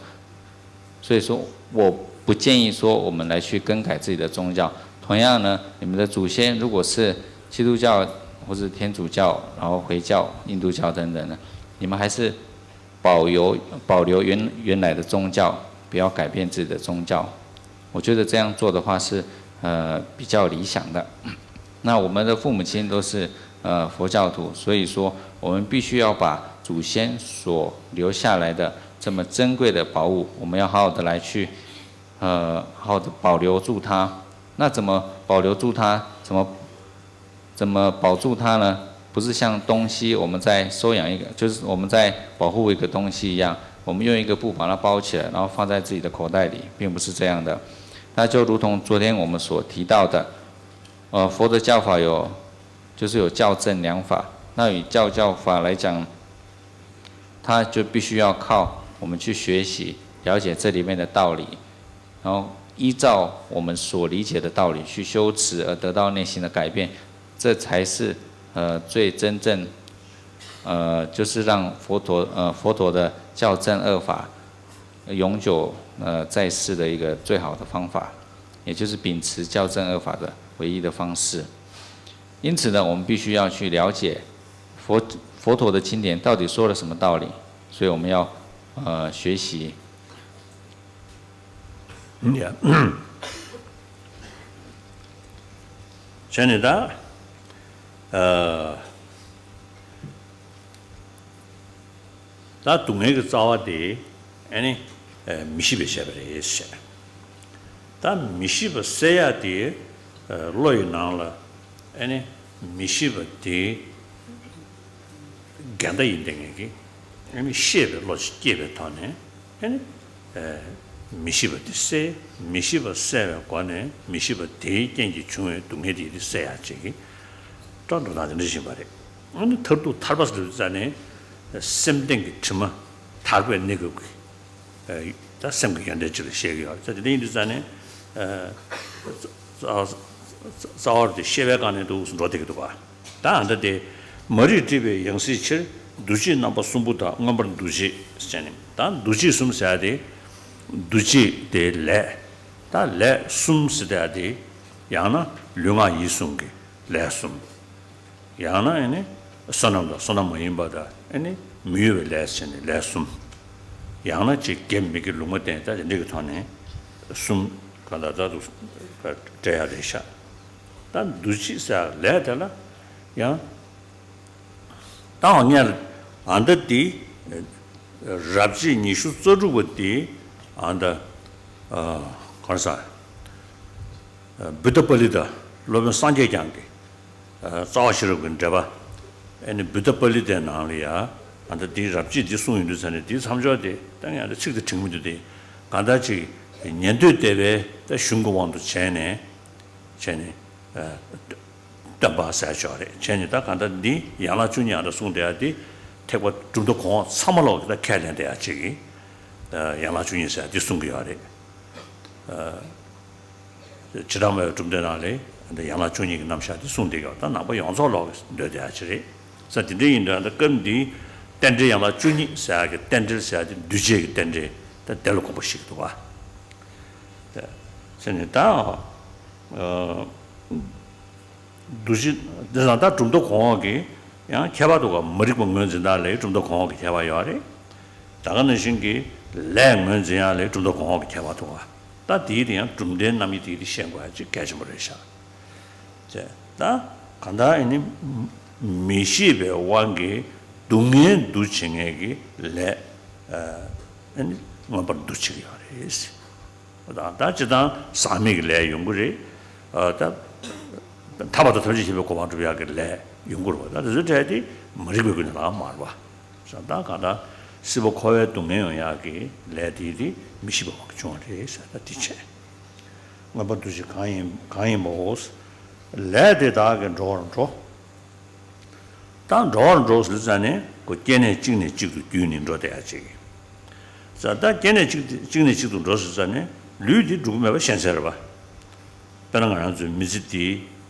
所以说我不建议说我们来去更改自己的宗教。同样呢，你们的祖先如果是基督教或是天主教，然后回教、印度教等等的，你们还是保有保留原原来的宗教，不要改变自己的宗教。我觉得这样做的话是呃比较理想的。那我们的父母亲都是呃佛教徒，所以说我们必须要把祖先所留下来的这么珍贵的宝物，我们要好好的来去呃好好的保留住它。那怎么保留住它？怎么怎么保住它呢？不是像东西我们在收养一个，就是我们在保护一个东西一样，我们用一个布把它包起来，然后放在自己的口袋里，并不是这样的。那就如同昨天我们所提到的，呃，佛的教法有，就是有教正两法。那以教教法来讲，它就必须要靠我们去学习，了解这里面的道理，然后依照我们所理解的道理去修持，而得到内心的改变，这才是呃最真正呃就是让佛陀呃佛陀的教正二法永久呃在世的一个最好的方法，也就是秉持教正二法的唯一的方式。因此呢，我们必须要去了解佛佛陀的经典到底说了什么道理，所以我们要呃学习。 ཡ། བྱས་ནས་ད། ཨ། ད་སྡུག་བསྔལ་གྱི་རྩ་བ་དེ་ཨ་ནི་ཨ་མི་ཤེས་པས་བྱས་པ་རེད་ཟེར། ད་མི་ཤེས་པ་སེལ་ཡག་དེ་ཨ་བློ་ཡི་ནང་ལ་ཨ་ནི་མི་ཤེས་པ་དེ་འགལ་ཟླ་ཡིན་བསྡད་མཁན་གྱི་ཨ་ནི་ཤེས་པའི་བློ་ཞིག་སྐྱེས་པའི་ཐོག་ནས་ཨ་ནི་ཨ་མི་ཤེས་པ་དེ་སེལ། མི་ཤེས་པ་སེལ་བའི་སྒོ་ནས་མི་ཤེས་པ་དེའི་རྐྱེན་གྱིས་བྱུང་བའི་སྡུག་བསྔལ་དེ་དེ་སེལ་ཡག་ཅིག་གི་སྐྲག་འགྲོ་སྟངས་དེ་འདྲ་ཞིག་ཡིན་པ་རེད། ཨ་ནི་མཐར་ཐུག་ཐར་པ་ཟེར་དུས་ཙ་ནས་སེམས་གཏིང་གི་དྲི་མ་དག་པའི་གནས་སྐབས་ཀྱི་ཨ་ད་སེམས་ཀྱི་ཡོན་ཏན་ཅིག་ལ་བཤད་ཀྱི་ཡོད་རེད། ད་དེ་འདྲ་ཡིན་དུས་ཙ་ནས་ཨ་རྩ་རྩ་བ་དེ་ཤེས་པའི་སྒང་ནས་འདུག་སེ་འགྲོ་བསྡད་ཀྱི་འདུག་ག་ད་ཨ་ད་དེ་མ་རིག་སྒྲིབ་པའི་ཡང་སྲིད་ཕྱིར། འདུ་བྱེད་རྣམ་པ་གསུམ་པོ་དག་མངོན་པར་འདུ་བྱེད་ཟེར་ནས། ད་འདུ་བྱེད་གསུམ་ཟེར་ཡ་དེ་འདུ་བྱེད་དེ་ལས། ད་ལས་གསུམ་ཟེར་ཡ་དེ་ཡང་ན་ལུས་ངག་ཡིད་གསུམ་གྱི་ལས་གསུམ། ཡང་ན་ཨ་ནི་བསོད་ནམས་དང་བསོད་ནམས་མ་ཡིན་པ་དང་ཨ་ནི་མི་གཡོ་བའི་ལས་བྱས་ནས་ལས་གསུམ། ཡང་ན་ཅིག་དགེ་མི་དགེ་ལུང་མ་བསྟན། ད་དེ་འདྲ་གི་ཐོག་ནས་གསུམ་ག་ད་ད་དུ་སྤྲད་ཡ་རེད་ཤག་ད་འདུ་བྱེད་ཟེར་ལས་དེ་ལ་ཡང་ད་འོ་ངས་ཨ་མདའ་འདི་རབ་བྱེད་ཉི་ཤུ་རྩ་དྲུག་པ་འདི་ཨ་མདའ་ག་རེ་ཟ། བུདྡྷ་པཱ་ལི་ཏ། སློབ་དཔོན་སངས་རྒྱས་བསྐྱངས་ཀྱི་རྩ་བ་ཤེས་རབ་ཀྱི་འགྲེལ་པ། ཨ་ནི་བུདྡྷ་པཱ་ལི་ཏའི་ནང་ལ་ཡ་ཨ་ད་འདི་རབ་བྱེད་འདི་གསུངས་ཡོང་དུས་ཙ་ནས་འདིའི་མཚམས་སྦྱོར་དེ་ད་ངས་ཨ་ད་ཚིག་དེ་དྲན་གྱི་མི་འདུག་སྟེ། གང་ལྟར་ཅིག་ཉན་ཐོས་སྡེ་པའི་ད་གཞུང་གི་དབང་དུ་བྱས་ནས་བྱས་ནས་སྟོན་པ་ཟེར་ཆོག་རེད། བྱས་ནས་ད་གང་ལྟར་འདི་ཡན་ལག་བཅུ་གཉིས་ཨ་ད་གསུངས་བསྡད་ཡ་འདི་ཐེག་པ་གྲུབ་མཐའ་གོང་འོག་ཚང་མ་ལོག་གི་ད་ཁས་ལེན་བསྡད་ཡ་ཅིག་གིས་ཡན་ལག་བཅུ་གཉིས་ཟེར་ཡ་འདི་གསུང་གི་ཡོད་རེད། བྱེ་བྲག་སྨྲ་བའི་གྲུབ་མཐའི་ནང་ལས་འདི་ཡན་ལག་བཅུ་གཉིས་ཀྱི་རྣམ་གཞག་འདི་གསུངས་བསྡད་ཀྱང་ད་ནང་པ་ཡོངས་རྫོགས་ལོག་གི་འདོད་བསྡད་ཡ་ཅིག་རེད། ས་དེ་འདྲ་ཡིན་དུས་ད་སྐབས་འདིའི་རྟེན་འབྲེལ་ཡན་ལག་བཅུ་གཉིས་ཟེར་ཡ་གི་རྟེན་འབྲེལ་ཟེར་ཡ་དེ་འདུས་བྱས་ཀྱི་རྟེན་འབྲེལ་ད་དེ་ལ་དགོངས་པ་བཞེས་ཀྱི་འདུག་བ། ད་ཟེར་ནས་ད་འདུ་བྱེད་དེ་ཙང་ད་གྲུབ་མཐའ་གོང་འོག་གི་ཡང་ཁྱད་པར་འདུག་ག་མ་རིག་པ་ངོས་འཛིན་སྟངས་ལས་གྲུབ་མཐའ་གོང་འོག་གི་ཁྱད་པར་ཡོད་རེད། ད་ག་ནང་བཞིན་གྱི་ལས་ངོས་འཛིན་ཡག་ལས་གྲུབ་མཐའ་གོང་འོག་གི་ཁྱད་པར་འདུག་ག་ད་དེའི་དེ་ཡང་གྲུབ་མཐའི་རྣམ་དབྱེ་དེ་དེ་ཤེས་དགོས་ཡ་ཅིག་གལ་ཆེན་པོ་རེད་ཤག་ཅེས་ད་གང་ལྟར་ཨ་ནི་མི་ཤེས་པའི་དབང་གིས་སྡུག་བསྔལ་འདུ་བྱེད་མཁན་གྱི་ལས་ཨ་ནི་མངོན་པར་འདུ་བྱེད་ཀྱི་ཡོད་རེད། ད་ད་སྤྱིར་བཏང་ཟག་མེད་ཀྱི་ལས་ཡོང་གི་རེད། ཨ་ད་ཐར་པ་དང་ཐམས་ཅད་མཁྱེན་པའི་གོ་འཕང་སྒྲུབ་ཡག་གི་ལས་ཡོང་གི་རེད་བ། ད་དེ་ཚོ་གྲས་དེ་མ་རིག་པའི་སྒོ་ནས་ལག་མ་རེད་བ། ད་གང་ལྟར་སྲིད་པ་འཁོར་བའི་སྡུག་བསྔལ་ཡོང་ཡག་གི་ལས་དེ་དེ་མི་ཤེས་པའི་དབང་གིས་བྱུང་བ་རེད་ཟེར། ད་དེ་བྱས། མངོན་པར་འདུ་བྱེད་གང་ཡིན་གང་ཡིན་པའོ། ལས་དེ་དག་གིས་འགྲོ་བར་འགྲོ། ད་འགྲོ་བར་འགྲོ་ཟེར་ཙ་ནས་ཁོ་སྐྱེ་གནས་གཅིག་ནས་གཅིག་ཏུ་བརྒྱུད་ནས་འགྲོ་བསྡད་ཡ་ཅིག་ཙ་ད་སྐྱེ་གནས་གཅིག་གཅིག་ནས་གཅིག་ཏུ་འགྲོ་ཟེར་ཙ་ནས་ལུས་འདི་འགྲོ་གི་མེད་པ་ཤེས་གསལ་རེད་པ། དཔེར་ན་ང་རང་ཚོའི་མི་ཚེ་འདི་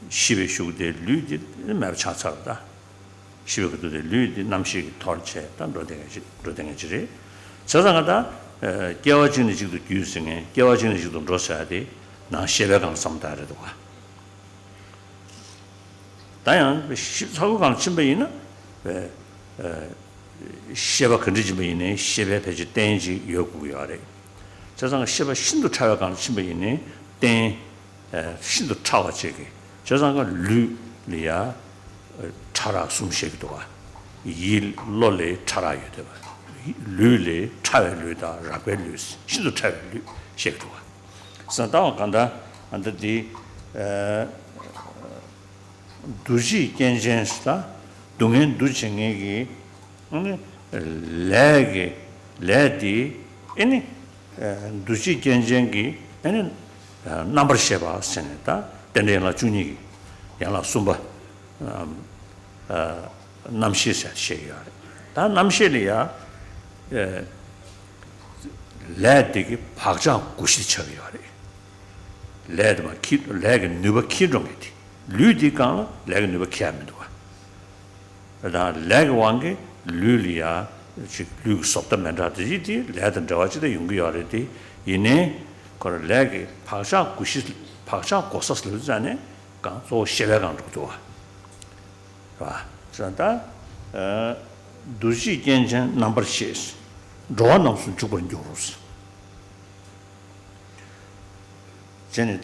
ཤི་བའི་གཞུག་དེ་ལུས་འདི་མེད་པ་ཆགས་ཚར་བ་ད། ཤི་བའི་གི་དུས་དེ་ལུས་འདི་རྣམ་ཤེས་ཀྱིས་འཐོར་བྱས་ད་འགྲོ་བསྡད་མཁན་ཅིག་འགྲོ་བསྡད་མཁན་ཅིག་རེད། བྱས་ཙང་ང་ད་སྐྱེ་བ་གཅིག་ནས་གཅིག་ཏུ་བརྒྱུད་ཟེར་མཁན་སྐྱེ་བ་གཅིག་ནས་གཅིག་ཏུ་འགྲོ་ཟེར་ཡ་དེ་ནང་ཤེས་པའི་སྒང་ལ་བསམ་བཏང་རེད་འདུག་ག་ད་ཡང་ཤི་ཚ་བོའི་སྒང་ལ་ཕྱིན་པ་ཡིན་ན། ཤེས་པ་ག་འདྲ་ཡིན་པ་ཡིན་ནའི་ཤེས་པའི་ཕལ་ཆེར་རྟེན་ཅིག་ཡོད་དགོས་ཀྱི་ཡོད་རེད། བྱས་ཙང་ཤེས་པ་ཤིན་ཏུ་ཕྲ་བའི་སྒང་ལ་ཕྱིན་པ་ཡིན་ནའི་རྟེན་ཤིན་ཏུ་ཕྲ་བ་ཅིག་གི་བྱས་ཙང་ལུས་ལ་ཡ་ཕྲ་རགས་གསུམ་བཤད་ཀྱི་འདུག་ག་ཡིད་བློ་ལས་ཕྲ་རགས་ཡོད་བསྡད་པ། ལུས་ལས་ཕྲ་བའི་ལུས་དང་རགས་པའི་ལུས་ཤིན་ཏུ་ཕྲ་བའི་ལུས་བཤད་ཀྱི་འདུག་ག་ས་ལྟ་བ་གང་ལྟར་ཨ་འདི་འདི། འདུ་བྱེད་རྐྱེན་ཅན་ཟེར་ད། སྡུག་བསྔལ་འདུ་བྱེད་མཁན་གྱི་ཨ་ནི་ལས་ཀྱི་ལས་དེ་ཨ་ནི་འདུ་བྱེད་རྐྱེན་ཅན་གྱི་ཨ་ནི་རྣམ་པར་ཤེས་པ་ཟེར་ནས་ད་རྟེན་འབྲེལ་ཡན་ལག་བཅུ་གཉིས་ཀྱི་ཡན་ལག་གསུམ་པ་རྣམ་ཤེས་ཟེར་བཤད་ཀྱི་ཡོད་རེད། ད་རྣམ་ཤེས་ལ་ཡ་ལས་དེ་གི་བག་ཆགས་ཀུན་གཞི་ཆགས་ཀྱི་ཡོད་རེད། ལས་དེ་མ་ཁྱི་ལས་ཀྱི་ནུས་པ་ཁྱི་འགྲོ་ངེས་ཏེ། ལུས་འདི་སྒང་ལ་ལས་ཀྱི་ནུས་པ་ཁྱི་ཡ་མི་འདུག་བ། ད་ལས་ཀྱི་དབང་གིས་ལུས་ལ་ཡ་ཅིག་ལུས་ཀྱི་བཟོ་ལྟ་མི་འདྲ་དེ་ཡིས་དེ་ལས་དང་འབྲེལ་བ་ཅི་ལྟར་ཡོང་གི་ཡོད་རེད་དེ། ཡིན་ནའི་ཁོ་ར་ལས་ཀྱི་བག་ཆགས་ཀུན་གཞི་བག་ཆགས་གོ་ས་ལུས་ཙ་ནས་གང་གཙོ་བོ་ཤེས་པའི་སྒང་འགྲོ་གི་འདུག་བ། རེད་བ། ད་འདུ་བྱེད་རྐྱེན་ཅན་རྣམ་པར་ཤེས། འགྲོ་བ་རྣམས་སུ་འཇུག་པར་འགྱུར་རོ། བྱས་ནས་ད།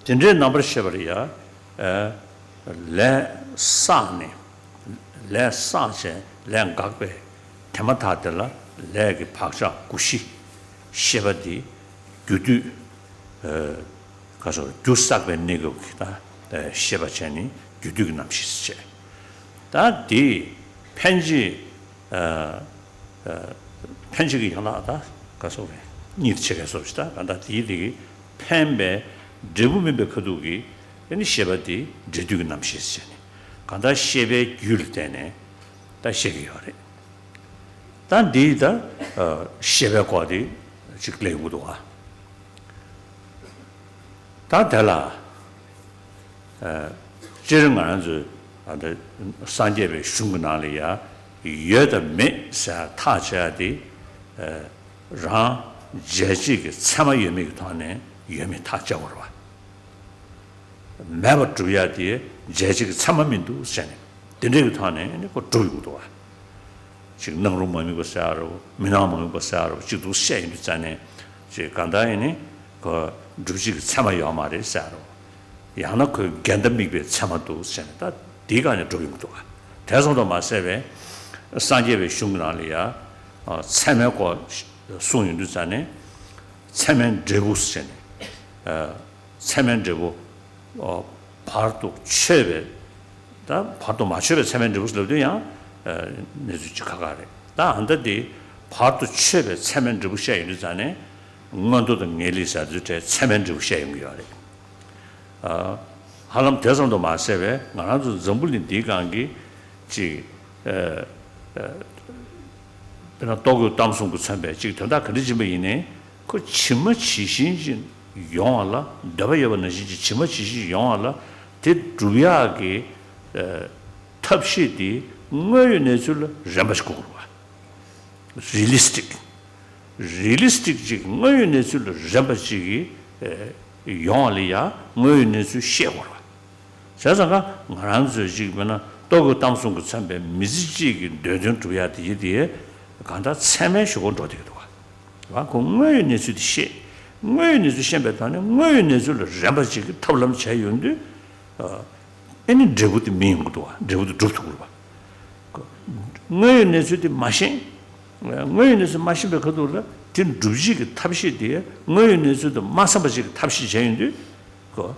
དེ་འདྲའི་རྣམ་པར་ཤེས་པར་ཡ། ལས་བསགས་ནས། ལས་བསགས་བྱས་ལས་འགགས་པའི་དེ་མ་ཐག་དེ་ལ་ལས་ཀྱི་བག་ཆགས་ཀུན་གཞི་ཤེས་པ་དེ་རྒྱུ་དུས། ག་སོ་རྒྱུ་བསགས་པའི་གནས་སྐབས་ཀྱི་ད་ཤེས་པ་བྱས་ནས་རྒྱུ་དུས་ཀྱི་རྣམ་ཤེས་བྱས། ད་དེ་འཕེན་བྱེད། འཕེན་བྱེད་ཀྱི་ཡན་ལག་ད་ག་སོགས་རེད། གཉིས་ཆེ་ག་སོགས་ཤིག་ད་ག་ད་དེའི་དེ་གི་འཕེན་པའི་འབྲས་བུ་སྨིན་པའི་ཁ་ཐུག་གི་ཨ་ནི་ཤེས་པ་དེ་འབྲས་དུས་ཀྱི་རྣམ་ཤེས་ཟེར་ནས་ག་ད་ཤེས་པའི་རྒྱུད་ལ་བརྟེན་ནས་ད་བཤད་ཀྱི་ཡོད་རེད། ད་འདིའི་ད་ཤེས་པའི་སྐོར་དེ་ཅིག་གླེང་གི་འདུག་ག་ད་དེ་ལ། སྤྱིར་ང་རང་ཚོའི་ད་སངས་རྒྱས་པའི་གཞུང་གི་ནང་ལ་ཡ་ཡོད་དང་མེད་ཟེར་ཐག་བཅད་ཡ་དེ། རང་འཇལ་བྱེད་ཀྱི་ཚད་མ་ཡོད་མེད་ཀྱི་ཐོག་ནས་ཡོད་མེད་ཐག་བཅད་དགོས་རེད་བ། མེད་པར་སྒྲུབ་ཡ་དེ་འཇལ་བྱེད་ཀྱི་ཚད་མ་མི་འདུག་ཟེར་ནས་དེ་འདྲ་གི་ཐོག་ནས་ནི་ཁོ་སྒྲུབ་ཡོང་གི་འདུག་བ། ཅིག་སྣང་རུང་མ་དམིགས་པ་ཟེར་ཡ་རོ། མི་སྣང་མ་དམིགས་པ་ཟེར་ཡ་རོ། ཅིག་འདུག་བཤད་ཡོང་དུས་ཙ་ནས་ཅིག་གང་ལྟར་ཡིན་ནི་ཁོ་སྒྲུབ་བྱེད་ཀྱི་ཚད་མ་ཡོད་མ་རེད་ཟེར་ཡ་རོ། ཡང་ན་ཁོས་འགལ་ཟླ་དམིགས་པའི་ཚད་མ་འདུག་ཟེར་ནས་ད་དེའི་སྒང་ནས་སྒྲུབ་ཡོང་གི་འདུག་ག། དེ་ཙམ་དུ་མ་ཟད་པའི་སངས་རྒྱས་པའི་གཞུང་གི་ནང་ལ་ཡ་ཚད་མའི་སྐོར་གསུངས་ཡོང་དུས་ཙ་ནས་ཚད་མའི་འབྲས་བུ་ཟེར་ནས། ཚད་མའི་འབྲས་བུ། བར་དུ་ཆོད་པའི། ད་བར་དུ་མ་ཆོད་པའི་ཚད་མའི་འབྲས་བུ་ལབ་དུས་ཡང་། གནས་ཚུལ་གཅིག་ཁག་ཁག་རེད། ད་ཨ་མཐའ་དེ་བར་དུ་ཆོད་པའི་ཚད་མའི་འབྲས་བུ་བཤད་ཡོང་དུས་ཙང་ནས། མངོན་མཐོ་དང་ངེས་ལེགས་ཟེར་དུས་དེ་ཚད་མའི་འབྲས་བུ་བཤད་ཡོང་གི་ཡོད་རེད། ཧ་ལམ་དེ་ཙམ་དུ་མ་ཟད་པའི་ང་རང་ཚོ་འཛམ་བུ་གླིང་འདིའི་སྒང་གི་ཅིག་དཔེར་ན་ལྟོ་གོས་གཏམ་གསུམ་གྱིས་མཚོན་པའི་ཅིག་དོན་དག་ག་འདྲ་ཕྱིན་པ་ཡིན་ནའི་ཁོ་ཇི་མ་ཇི་བཞིན་ཅིག་ཡོང་བ་ལ་འདོད་པ་ཡོད་པ་ནང་བཞིན་ཅིག་ཇི་མ་ཇི་བཞིན་ཡོང་བ་ལ་དེ་སྒྲུབ་ཡག་གི་ཐབས་ཤེས་དེ་དངོས་ཡོད་གནས་ཚུལ་ལ་རན་པ་ཞིག་དགོས་དགོས་པ། རི་ལི་སི་ཊིག་རི་ལི་སི་ཊིག་ཅིག་དངོས་ཡོད་གནས་ཚུལ་ལ་རན་པ་ཅིག་གི་ཡོང་བ་ལ་ཡང་དངོས་ཡོད་གནས་ཚུལ་ཤེས་དགོས་རེད་བ། བྱས་ཙང་ཀ་ང་རང་ཚོས་ཅིག་དཔེར་ན་ལྟོ་གོས་གཏམ་གསུམ་གྱིས་མཚོན་པའི་མི་ཚེ་གཅིག་གི་འདོད་དོན་སྒྲུབ་ཡག་དེ་ཡིན་དེ་གང་ལྟར་ཚད་མའི་གཞུག་གུར་འགྲོ་བསྡད་ཀྱི་འདུག་བ། ཁོ་དངོས་ཡོད་གནས་ཚུལ་དེ་ཤེས། དངོས་ཡོད་གནས་ཚུལ་ཤེས་པའི་ཐོག་ནས་དངོས་ཡོད་གནས་ཚུལ་ལ་རན་པ་ཅིག་གི་ཐབས་ལམ་བྱས་ཡོང་དུས། ཨེ་ནི་འབྲས་བུ་དེ་སྨིན་ཡོང་གི་འདུག་བ། འབྲས་བུ་དེ་འགྲུབ་ཐུབ་ཀྱི་རེད་བ། དངོས་ཡོད་གནས་ཚུལ་དེ་མ་ཤེས། དངོས་ཡོད་གནས་ཚུལ་མ་ཤེས་པའི་ཁ་ཐུག་ལ་དེ་སྒྲུབ་བྱེད་ཀྱི་ཐབས་ཤེས་དེ་དངོས་ཡོད་གནས་ཚུལ་དང་མ་འཚམས་པ་ཅིག་གི་ཐབས་ཤེས་བྱས་ཡོང་དུས། ཁོ།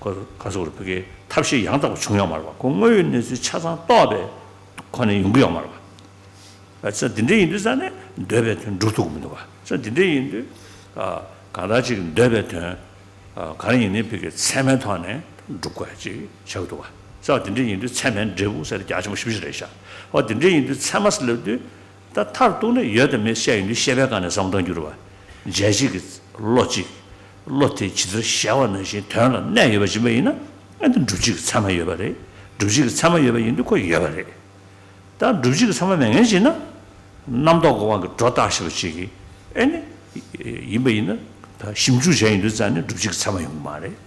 ཁོ། ཁོ་ག་ཟེར་དགོས་རེད། ཕ་གི་ཐབས་ཤེས་ཡང་དག་པ་བྱུང་ཡོད་མ་རེད་བ། ཁོ་དངོས་ཡོད་གནས་ཚུལ་ཆ་ཚང་རྟོགས་པའི་ཁོ་ནས་ཡོང་གི་ཡོད་མ་རེད་བ། ས་འདི་འདྲ་ཡིན་དུས་ས་ནས་འདོད་པའི་དོན་འགྲུབ་ཐུབ་ཀྱི་མི་འདུག་བ། ས་འདི་འདྲ་ཡིན་དུས། གང་ལྟར་ཅིག་འདོད་པའི་དོན། གང་ཡིན་ནའི་ཕ་གི་ཚད་མའི་ཐོག་ནས་འགྲུབ་དགོས་ཅིག་ཆགས་འདུག་བ། ས་འདི་འདྲ་ཡིན་དུས་ཚད་མའི་འབྲས་བུ་ཟེར་རྒྱ་ཆེན་པོ་ཞེ་པོ་ཅིག་རེད་ཤག་འོ་འདི་འདྲ་ཡིན་དུས་ཚད་མ་ཟེར་ལབ་དུས། ད་མཐར་གཏུགས་ན་ཡོད་དང་མེད་བཤད་ཡོང་དུས་བཤད་པའི་སྒང་ནས་བསམ་བློ་གཏོང་རྒྱུ་རེད་བ། འཇལ་བྱེད་ཀྱི་བློ་གཅིག་བློ་དེ་ཇི་ལྟར་གཞལ་བ་ནང་བཞིན་དོན་ལ་གནས་ཡོད་པ་ཅིག་ཡིན་ན། ཨ་ནི་སྒྲུབ་བྱེད་ཀྱི་ཚད་མ་ཡོད་པ་རེད། སྒྲུབ་བྱེད་ཀྱི་ཚད་མ་ཡོད་པ་ཡིན་དུས་ཁོ་ཡོད་པ་རེད། ད་སྒྲུབ་བྱེད་ཀྱི་ཚད་མ་མེད་མཁན་ཅིག་ན། རྣམ་རྟོག་གི་དབང་གིས་སྒྲོ་བཏགས་བཞག་པ་ཅིག་གིས་ཨ་ནི། ཡིན་པ་ཡིན་ན། ད་ཞིབ་འཇུག་བྱས་ཡིན་དུས་ཙང་ནས་སྒྲུབ་བྱེད་ཀྱི་ཚད་མ་ཡོང་གི་མ་རེད།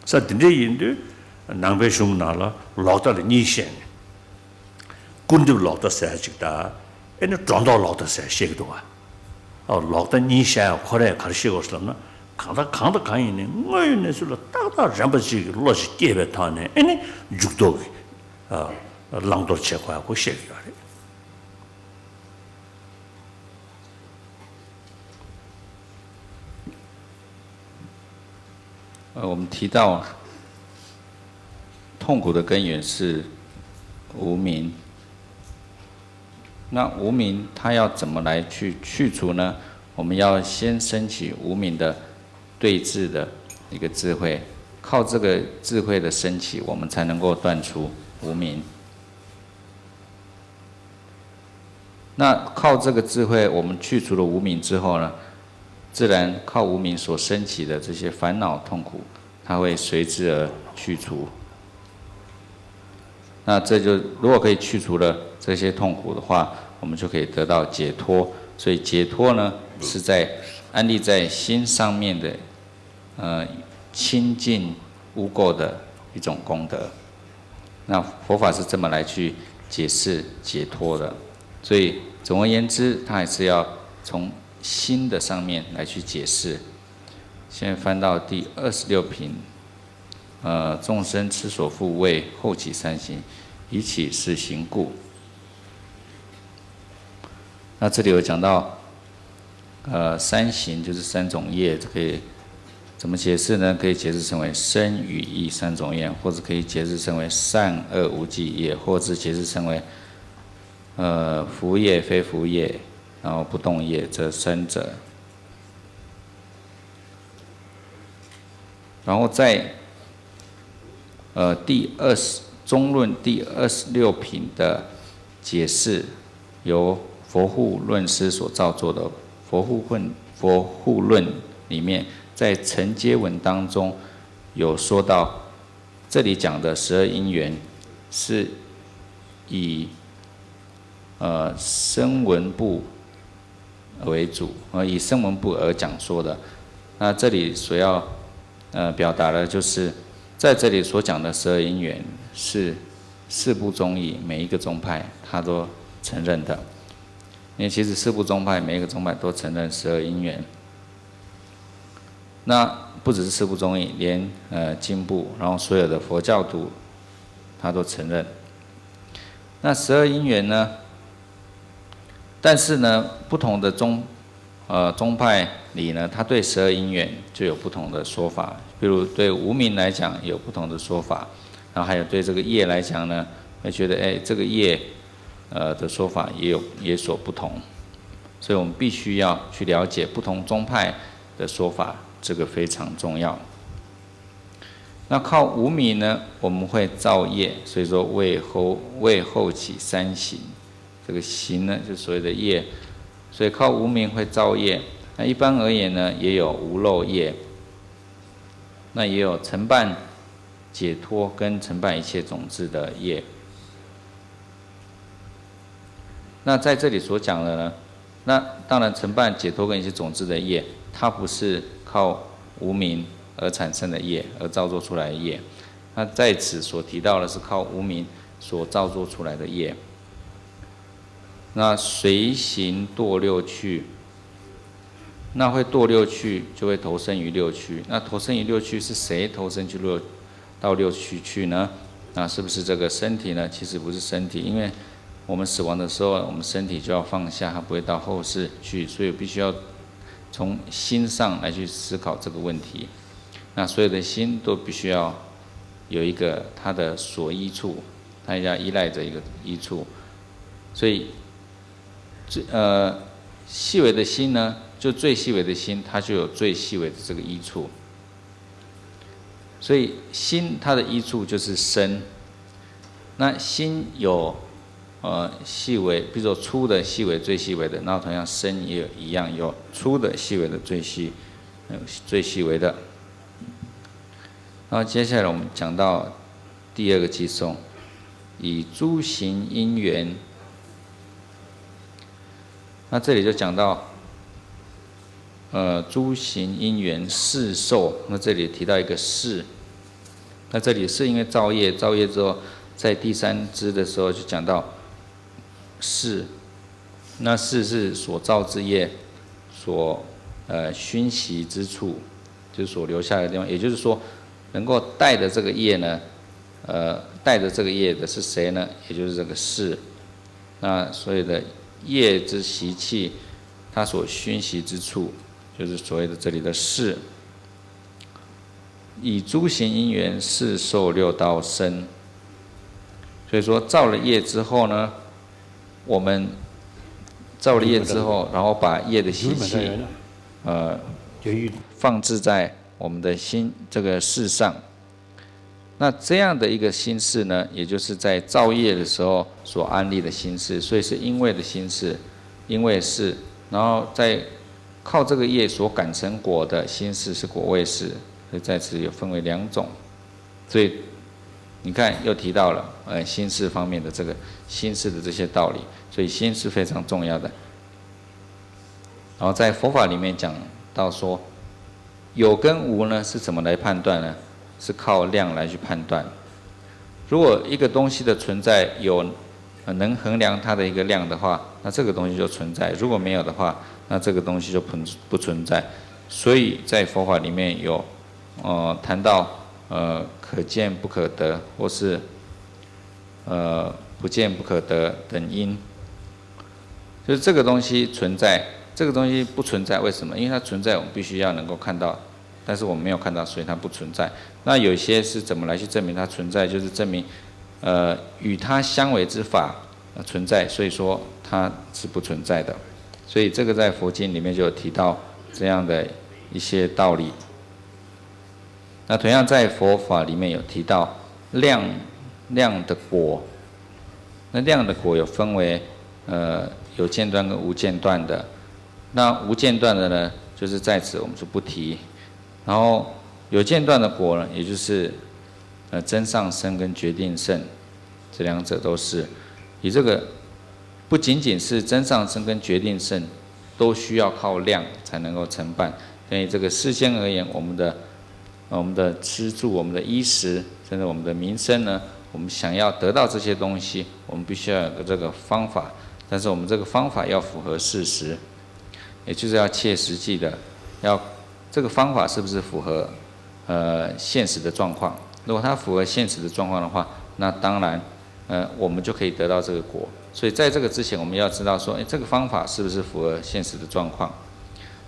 ས་འདི་འདྲ་ཡིན་དུས། ནང་པའི་གཞུང་ནང་ལ་ལོག་ལྟ་ལ་གཉིས་བཤད་ནས། སྐུར་འདེབས་ལོག་ལྟ་ཟེར་ཡ་གཅིག་དང་། ཨེ་ནི་སྒྲོ་འདོགས་ལོག་ལྟ་ཟེར་ཡ་བཤད་ཀྱི་འདུག་བ། ཨ་ལོག་ལྟ་གཉིས་བཤད་ཡ་ཁོ་རས་ག་རེ་བཤད་དགོས་ཟེར་ལབ་ན། གང་ལྟར་གང་དང་གང་ཡིན་ནའི་དངོས་ཡོད་གནས་ཚུལ་ལ་ཏག་ཏག་རན་པ་གཅིག་གི་བློ་ཞིག་སྐྱེས་པའི་ཐོག་ནས་ཨེ་ནི་འཇུག་ལྡོག་གི་ཨ་བླང་དོར་བྱེད་དགོས་ཡ་ཁོ་བཤད་ཀྱི་ཡོད་རེད། 呃，我们提到痛苦的根源是无明。那无明它要怎么来去去除呢？我们要先升起无明的对治的一个智慧，靠这个智慧的升起，我们才能够断除无明。那靠这个智慧，我们去除了无明之后呢，自然靠无明所升起的这些烦恼痛苦，它会随之而去除。那这就如果可以去除了这些痛苦的话，我们就可以得到解脱。所以解脱呢，是在安立在心上面的，呃，清净污垢的一种功德。那佛法是这么来去解释解脱的。所以总而言之，它还是要从心的上面来去解释。现在翻到第二十六品，呃，众生痴所复畏，后起三行，以起四行故。那这里有讲到，呃，三行就是三种业，可以怎么解释呢？可以解释成为身语意三种业，或者可以解释成为善恶无记业，或者解释成为，呃，福业非福业，然后不动业这三者。然后在，呃，第二十，中论第二十六品的解释，由佛护论师所造作的佛护论，佛护论里面，在承接文当中有说到，这里讲的十二因缘是以，呃，声闻部为主，呃，以声闻部而讲说的。那这里所要，呃，表达的就是，在这里所讲的十二因缘是四部宗义，每一个宗派它都承认的，因为其实四部宗派每一个宗派都承认十二因缘。那不只是四部宗义，连呃经部，然后所有的佛教徒他都承认。那十二因缘呢？但是呢，不同的宗呃宗派里呢，他对十二因缘就有不同的说法。比如对无明来讲有不同的说法，然后还有对这个业来讲呢，会觉得哎，这个业呃的说法也有也所不同。所以我们必须要去了解不同宗派的说法，这个非常重要。那靠无明呢，我们会造业，所以说未后未后起三行，这个行呢，就所谓的业，所以靠无明会造业。那一般而言呢，也有无漏业，那也有承办解脱跟承办一切种子的业。那在这里所讲的呢，那当然承办解脱跟一切种子的业，它不是靠无明而产生的业，而造作出来的业。那在此所提到的是靠无明所造作出来的业。那随行堕六趣，那会堕六趣，就会投生于六趣。那投生于六趣是谁投生去六到六趣去呢？那是不是这个身体呢？其实不是身体，因为我们死亡的时候，我们身体就要放下，它不会到后世去，所以必须要从心上来去思考这个问题。那所有的心都必须要有一个它的所依处，它要依赖着一个依处，所以最呃细微的心呢，就最细微的心，它就有最细微的这个依处。所以心它的依处就是身。那心有呃细微，比如说粗的、细微、最细微的，然后同样身也有一样有粗的、细微的、最细呃最细微的。然后接下来我们讲到第二个偈颂，以诸行因缘。那这里就讲到，呃，诸行因缘四受。那这里提到一个四，那这里是因为造业，造业之后，在第三支的时候就讲到四，那四是所造之业所呃熏习之处，就是所留下来的地方。也就是说，能够带着这个业呢，呃，带着这个业的是谁呢？也就是这个四。那所有的业之习气，它所熏习之处，就是所谓的这里的四。以诸行因缘四受六道生。所以说造了业之后呢，我们造了业之后，然后把业的习气，呃，放置在我们的心这个世上。那这样的一个心事呢，也就是在造业的时候所安立的心事，所以是因为的心事，因为是，然后在靠这个业所感成果的心事是果位事，所以在此有分为两种。所以你看，又提到了呃心事方面的这个心事的这些道理，所以心是非常重要的。然后在佛法里面讲到说，有跟无呢是怎么来判断呢？是靠量来去判断。如果一个东西的存在有呃能衡量它的一个量的话，那这个东西就存在；如果没有的话，那这个东西就不不存在。所以在佛法里面有呃谈到呃可见不可得，或是呃不见不可得等因。就是这个东西存在，这个东西不存在，为什么？因为它存在，我们必须要能够看到，但是我们没有看到，所以它不存在。那有些是怎么来去证明它存在？就是证明，呃，与它相违之法呃存在，所以说它是不存在的。所以这个在佛经里面就有提到这样的一些道理。那同样在佛法里面有提到量，量的果。那量的果有分为呃有间断跟无间断的。那无间断的呢，就是在此我们就不提。然后有间断的果呢，也就是呃增上生跟决定胜，这两者都是。以这个不仅仅是增上生跟决定胜，都需要靠量才能够承办。所以这个世间而言，我们的呃我们的吃住、我们的衣食，甚至我们的名声呢，我们想要得到这些东西，我们必须要有这个方法但是我们这个方法要符合事实，也就是要切实际的，要这个方法是不是符合呃现实的状况？如果它符合现实的状况的话，那当然，呃，我们就可以得到这个果。所以在这个之前，我们要知道说，哎，这个方法是不是符合现实的状况？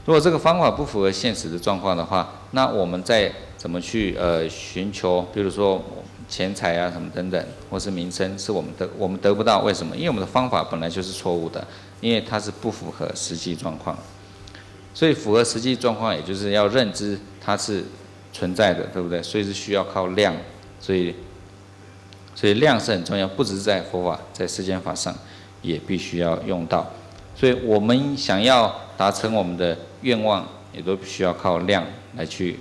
如果这个方法不符合现实的状况的话，那我们再怎么去呃寻求，比如说钱财啊什么等等，或是名声，是我们得我们得不到。为什么？因为我们的方法本来就是错误的，因为它是不符合实际状况。所以符合实际状况，也就是要认知它是存在的，对不对？所以是需要靠量，所以所以量是很重要，不只是在佛法，在世间法上也必须要用到。所以我们想要达成我们的愿望，也都必须要靠量来去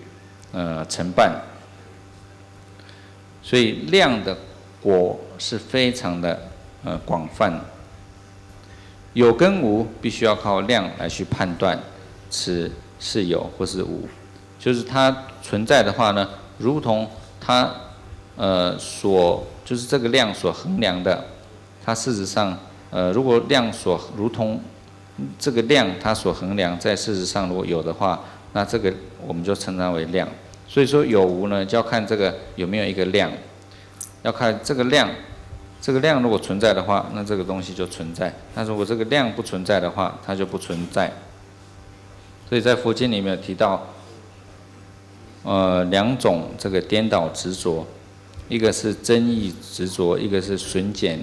呃承办。所以量的果是非常的呃广泛，有跟无必须要靠量来去判断此是有或是无。就是它存在的话呢，如同它呃所就是这个量所衡量的，它事实上呃如果量所如同这个量它所衡量在事实上如果有的话，那这个我们就称它为量。所以说有无呢，就要看这个有没有一个量，要看这个量，这个量如果存在的话，那这个东西就存在；那如果这个量不存在的话，它就不存在。所以在佛经里面有提到，呃，两种这个颠倒执着，一个是增益执着，一个是损减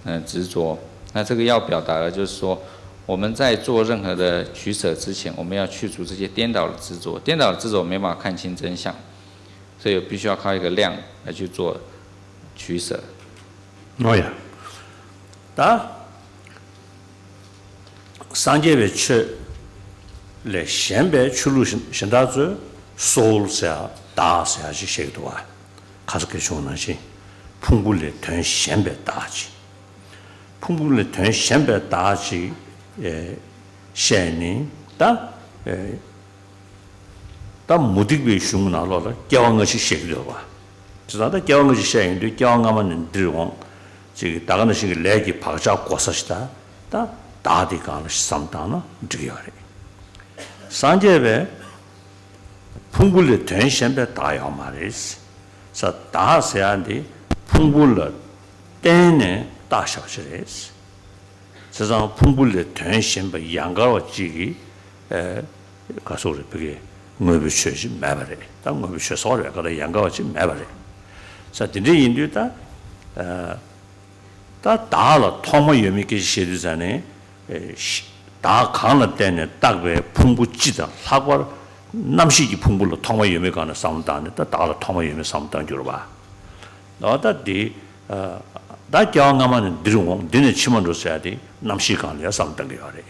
呃执着。那这个要表达的就是说，我们在做任何的取舍之前，我们要去除这些颠倒的执着。颠倒的执着没办法看清真相，所以必须要靠一个量来去做取舍。 ནོ་ཡ། ད་སངས་རྒྱས་པའི་ཆོས་ལས་གཞན་པའི་ཆོས་ལུགས་གཞན་དག་ཚོས་སོལ་ཟེར་ཡ་བདག་ཟེར་ཡ་ཅིག་བཤད་ཀྱི་འདུག་བ། ཁ་སང་སྐད་ཆ་བྱུང་ནང་བཞིན་ཕུང་པོ་ལས་དོན་གཞན་པའི་བདག་ཅིག་ཕུང་པོ་ལས་དོན་གཞན་པའི་བདག་ཅིག་བཤད་ནི་ད། ད་མུ་སྟེགས་པའི་གཞུང་ནང་ལོགས་ལ་སྐྱེ་བ་སྔ་ཕྱི་བཤད་ཀྱི་ཡོད་པ། དེ་ཙང་ད་སྐྱེ་བ་སྔ་ཕྱི་བཤད་ཡོང་དུས་སྐྱེ་བ་སྔ་མ་ནས་འདིར་འོང་། ཅིག་ད་ག་ནང་བཞིན་གྱི་ལས་ཀྱི་བག་ཆགས་གོ་ས་ཞིག་ད་ད་བདག་དེ་གང་ལ་བསམ་བཏང་ན་འགྲིག་ཡོད་རེད། སངས་རྒྱས་པས་ཕུང་པོ་ལས་དོན་གཞན་པའི་བདག་ཡོད་མ་རེད། ས་བདག་ཟེར་ཡ་འདི་ཕུང་པོ་ལ་བརྟེན་ནས་བཏགས་བཞག་པ་ཞིག་རེད། བྱས་ཙང་ཕུང་པོ་ལས་དོན་གཞན་པ་ཡང་དགར་བ་གཅིག་གིས་ཨེ་ག་སོགས་རེད་བོད་ཀྱི་དངོས་པོའི་ཆོས་ཅིག་མེད་པ་རེད། ད་དངོས་པོའི་ཆོས་སོགས་རེད་ག་ད་ཡང་དགར་བ་ཅིག་མེད་པ་རེད། ས་དེ་འདྲ་ཡིན་དུས་ད་ཨ་ད་བདག་ལ་ཐོག་མ་ཡོད་མེད་སྐད་ཆ་བཤད་དུས་ཙང་ནས་ཨེ་བདག་གང་ལ་བརྟེན་ནས་བཏགས་པའི་ཕུང་པོ་སྤྱི་དང་ལྷག་པར་རྣམ་ཤེས་ཀྱི་ཕུང་པོ་ལ་ཐོག་མ་ཡོད་མེད་སྒང་ནས་བསམ་བློ་བཏང་ནས་ད་བདག་ལ་ཐོག་མ་ཡོད་མེད་བསམ་བློ་བཏང་རྒྱུ་རེད་པ། འོ་ད་དེ། ད་སྐྱེ་བ་སྔ་མ་ནས་འདིར་འོང་འདི་ནས་ཕྱི་མ་འགྲོ་ཟེར་ཡ་དེ་རྣམ་ཤེས་སྒང་ལ་ཡང་བསམ་བཏང་གི་ཡོད་རེད།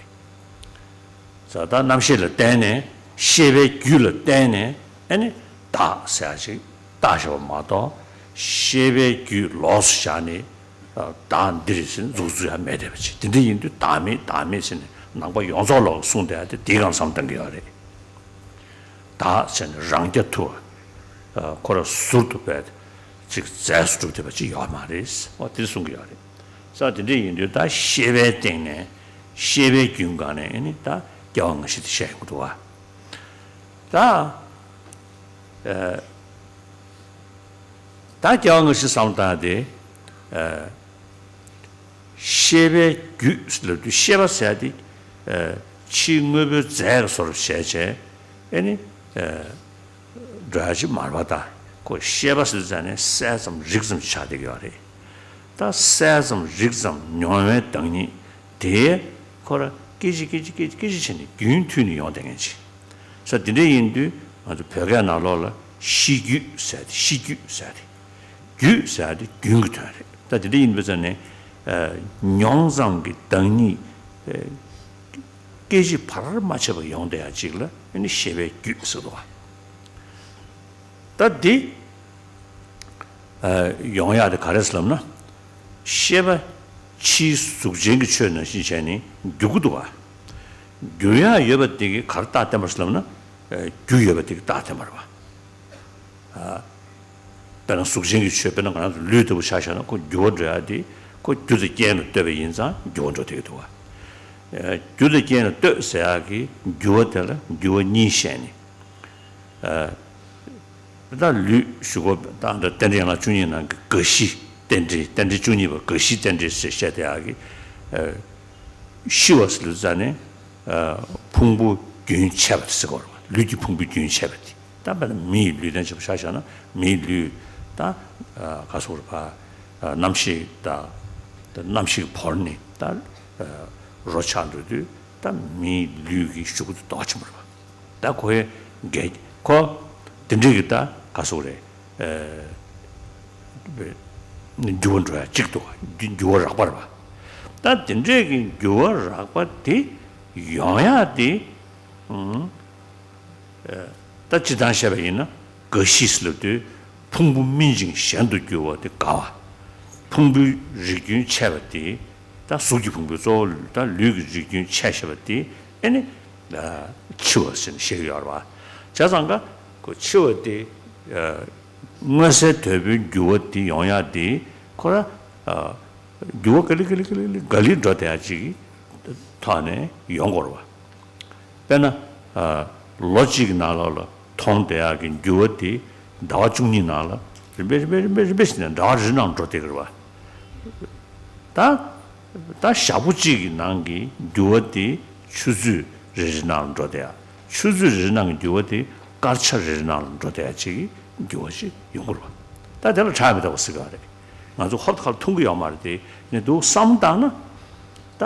ད་རྣམ་ཤེས་ལ་བརྟེན་ནས་ཤེས་པའི་རྒྱུད་ལ་བརྟེན་ནས་ཨ་ནི་བདག་ཟེར་ཡ་ཅིག་བཏགས་བཞག་པ་མ་གཏོགས་ཤེས་པའི་རྒྱུད་ལོགས་སུ་བཞག་ནས་བདག་འདིར་ཟེར་འཛུགས་ཚུལ་ཡང་མེད་བསྡད་པ་ཅིག་དེ་འདྲ་ཡིན་དུས་བདག་མེད་བདག་མེད་ཟེར་ནས་ནང་པ་ཡོངས་རྫོགས་ལ་གསུངས་བསྡད་ཡ་དེ་དེའི་སྒང་བསམ་བཏང་གི་ཡོད་རེད། བདག་ཟེར་ནས་རང་རྐྱ་ཐུབ་པ། ཁོ་རང་ཟུར་དུ་བས་ཅིག་རྫས་སུ་གྲུབ་བསྡད་པ་ཅིག་ཡོད་མ་རེད། འོ་དེ་གསུང་གི་ཡོད་རེད། ས་དེ་འདྲ་ཡིན་དུས་ད་ཤེས་པའི་སྟེང་ནས་ཤེས་པའི་རྒྱུན་སྒང་ནས་ཨ་ནི་ད་སྐྱེ་བ་སྔ་ཕྱི་དེ་བཤད་ཡོང་གི་འདུག་བ། ད་ད་སྐྱེ་བ་སྔ་ཕྱི་བསམ་བཏང་དེ། ཤེས་པའི་རྒྱུད་ལབ་དུས་ཤེས་པ་ཟེར་ཡ་དེ་ཕྱིའི་དངོས་པོའི་རྫས་ཀྱི་བཟོ་འདྲ་བྱས་བྱས་ཨེ་ནི་འགྲོ་ཡ་ཅིག་མ་རེད་པ། ད་ཁོ་ཤེས་པ་ཟེར་ཙང་ནས་གསལ་ཙམ་རིག་ཙམ་ཆགས་བསྡད་ཀྱི་ཡོད་རེད། ད་གསལ་ཙམ་རིག་ཙམ་མྱོང་བའི་བདག་ཉིད་དེ་ཁོ་ར་སྐད་ཅིག་སྐད་ཅིག་སྐད་ཅིག་སྐད་ཅིག་བྱས་ནས་རྒྱུན་མཐུད་ནས་ཡོང་བསྡད་མཁན་ཅིག་ས་དེ་འདྲ་ཡིན་དུས་ང་ཚོ་བོད་སྐད་ནང་ལོགས་ལ་ཤེས་རྒྱུད་ཟེར་ཏེ་ཤེས་རྒྱུད་ཟེར་ཏེ། རྒྱུད་ཟེར་ཏེ་རྒྱུན་གྱི་དོན་རེད། ད་དེ་འདྲ་ཡིན་པའི་ཚེ་ནས་མྱོང་ཙམ་གྱི་བདག་ཉིད་སྐད་ཅིག་བར་མ་ཆད་པར་ཡོང་བསྡད་ཡ་ཅིག་ལ་ཨ་ནི་ཤེས་པའི་རྒྱུད་ཟེར་འདུག་བ། ད་འདི་ཡོང་ཡག་དེ་ག་རེ་ཟེར་ལབ་ན། ཤེས་པ་ཕྱིའི་གཟུགས་ཅན་གྱི་ཆོས་ནང་བཞིན་བྱས་ནས་འགྱུར་གྱི་འདུག་བ། འགྱུར་ཡག་ཡོད་པ་དེ་གིས་ག་རེ་རྟགས་བསྟན་པ་རེད་ལབ་ན། རྒྱུ་ཡོད་པ་དེ་གིས་རྟགས་བསྟན་པ་རེད་བ། དཔེར་ན་གཟུགས་ཅན་གྱི་ཆོས་དཔེར་ན་ང་རང་ཚོ་ལུས་ལྟ་བུ་ཆ་བཞག་ན་ཁོ་འགྱུར་བ་འགྲོ་ཡག་དེ་ཁོ་རྒྱུ་དང་རྐྱེན་ལ་ལྟོས་པ་ཡིན་ཙང་འགྱུར་བ་འགྲོ་བསྡད་ཀྱི་འདུག་བ། རྒྱུ་དང་རྐྱེན་ལ་ལྟོས་ཟེར་ཡག་གི་འགྱུར་བ་དེ་ལ་འགྱུར་བ་གཉིས་བཤད་ནས། ད་ལུས་ཞུ་སྒོ་དང་འདྲ་རྟེན་འབྲེལ་ཡན་ལག་བཅུ་གཉིས་ནང་གི་རྒ་ཤི་རྟེན་འབྲེལ། རྟེན་འབྲེལ་བཅུ་གཉིས་པ་རྒ་ཤི་རྟེན་འབྲེལ་ཟེར་བཤད་དེ་ཡག་གི། ཤི་བ་ཟེར་ལུས་ཙ་ནས། ཕུང་པོ་རྒྱུན་ཆད་པ་དེ་ཟེར་གོ་རེད་བ། ལུས་ཀྱི་ཕུང་པོའི་རྒྱུན་ཆད་པ་དེ། ད་དཔེར་ན་མི་ཡི་ལུས་རྟེན་ཆེན་པོ་ཆ་བཞག་ན། མི་ཡི་ལུས་ད་ག་སོགས་རེད་པ། རྣམ་ཤེས་དང་། རྣམ་ཤེས་བོར་ནས་ད་རོ་ཆགས་འགྲོ་དུས། ད་མི་ཡི་ལུས་ཀྱི་གཞུག་གུ་དེ་ལྡོག་ཕྱིན་པ་རེད་པ། ད་ཁོའི་འགལ་ཁོ་དེ་འདྲའི་གི་ད་ག་སོགས་རེད། འགྱུར་བ་འགྲོ་ཡ་གཅིག་འདུག་འགྱུར་བ་རགས་པ་རེད་པ། ད་དེ་འདྲའི་གི་འགྱུར་བ་རགས་པ་དེ་ཡོང་ཡ་དེ། ད་སྤྱིར་བཏང་བཤད་པ་ཡིན་ན། རྒ་ཤི་ཟེར་ལབ་དུས། ཕུང་པོ་སྨིན་ཅིང་གཞན་དུ་འགྱུར་བ་དེ་རྒ་བ། ཕུང་པོའི་རིགས་རྒྱུན་ཆད་པ་དེ། ད་གཟུགས་ཀྱི་ཕུང་པོའི་གཙོ་བོ་ད་ལུས་ཀྱི་རིགས་རྒྱུན་ཆད་བཞག་པ་དེ། ཨེ་ནི། འཆི་བ་ཟེར་ནས་བཤད་ཀྱི་ཡོད་རེད་པ། བྱས་ཙང་ཀ་ཁོ་འཆི་བ་དེ། མངོན་གསལ་དོད་པོའི་འགྱུར་བ་དེ་ཡོང་ཡ་དེ། ཁོ་ར། འགྱུར་བ་ག་ལེ་ག་ལེ་ག་ལེ་ག་ལེ་འགྲོ་བསྡད་ཡ་ཅིག་གི་ཐོག་ནས་ཡོང་དགོས་རེད་པ། དཔེར་ན། ལོ་གཅིག་གི་ནང་ལོགས་ལ་མཐོང་བསྡད་ཡག་གི་འགྱུར་བ་དེ་ཟླ་བ་བཅུ་གཉིས་ནང་ལ་རིམ་པས་རིམ་པས་རིམ་པས་རིམ་པས་ཞིག་ནས་ཟླ་བ་རེ་རེ་ནང་འགྲོ་བསྡད་ཀྱི་རེད་པ། ད་ད་ཞག་པོ་གཅིག་གི་ནང་གི་འགྱུར་བ་དེ་ཆུ་ཚོད་རེ་རེ་ནང་ལ་འགྲོ་བསྡད་ཡག་ཆུ་ཚོད་རེ་རེ་ནང་གི་འགྱུར་བ་དེ་སྐར་ཆ་རེ་རེ་ནང་ལ་འགྲོ་བསྡད་ཡག་ཅིག་གི་འགྱུར་བ་ཞིག་ཡོང་གི་རེད་པ། ད་དེ་ལ་ཁྲག་མི་རྟག་པ་ཟེར་གྱི་ཡོད་རེད། ང་ཚོ་ཧོབ་ཏེ་ཁ་ལ་འཐུང་གི་ཡོད་མ་རེད་དེ། ནས་འདུག་བསམ་བཏང་ན། ད་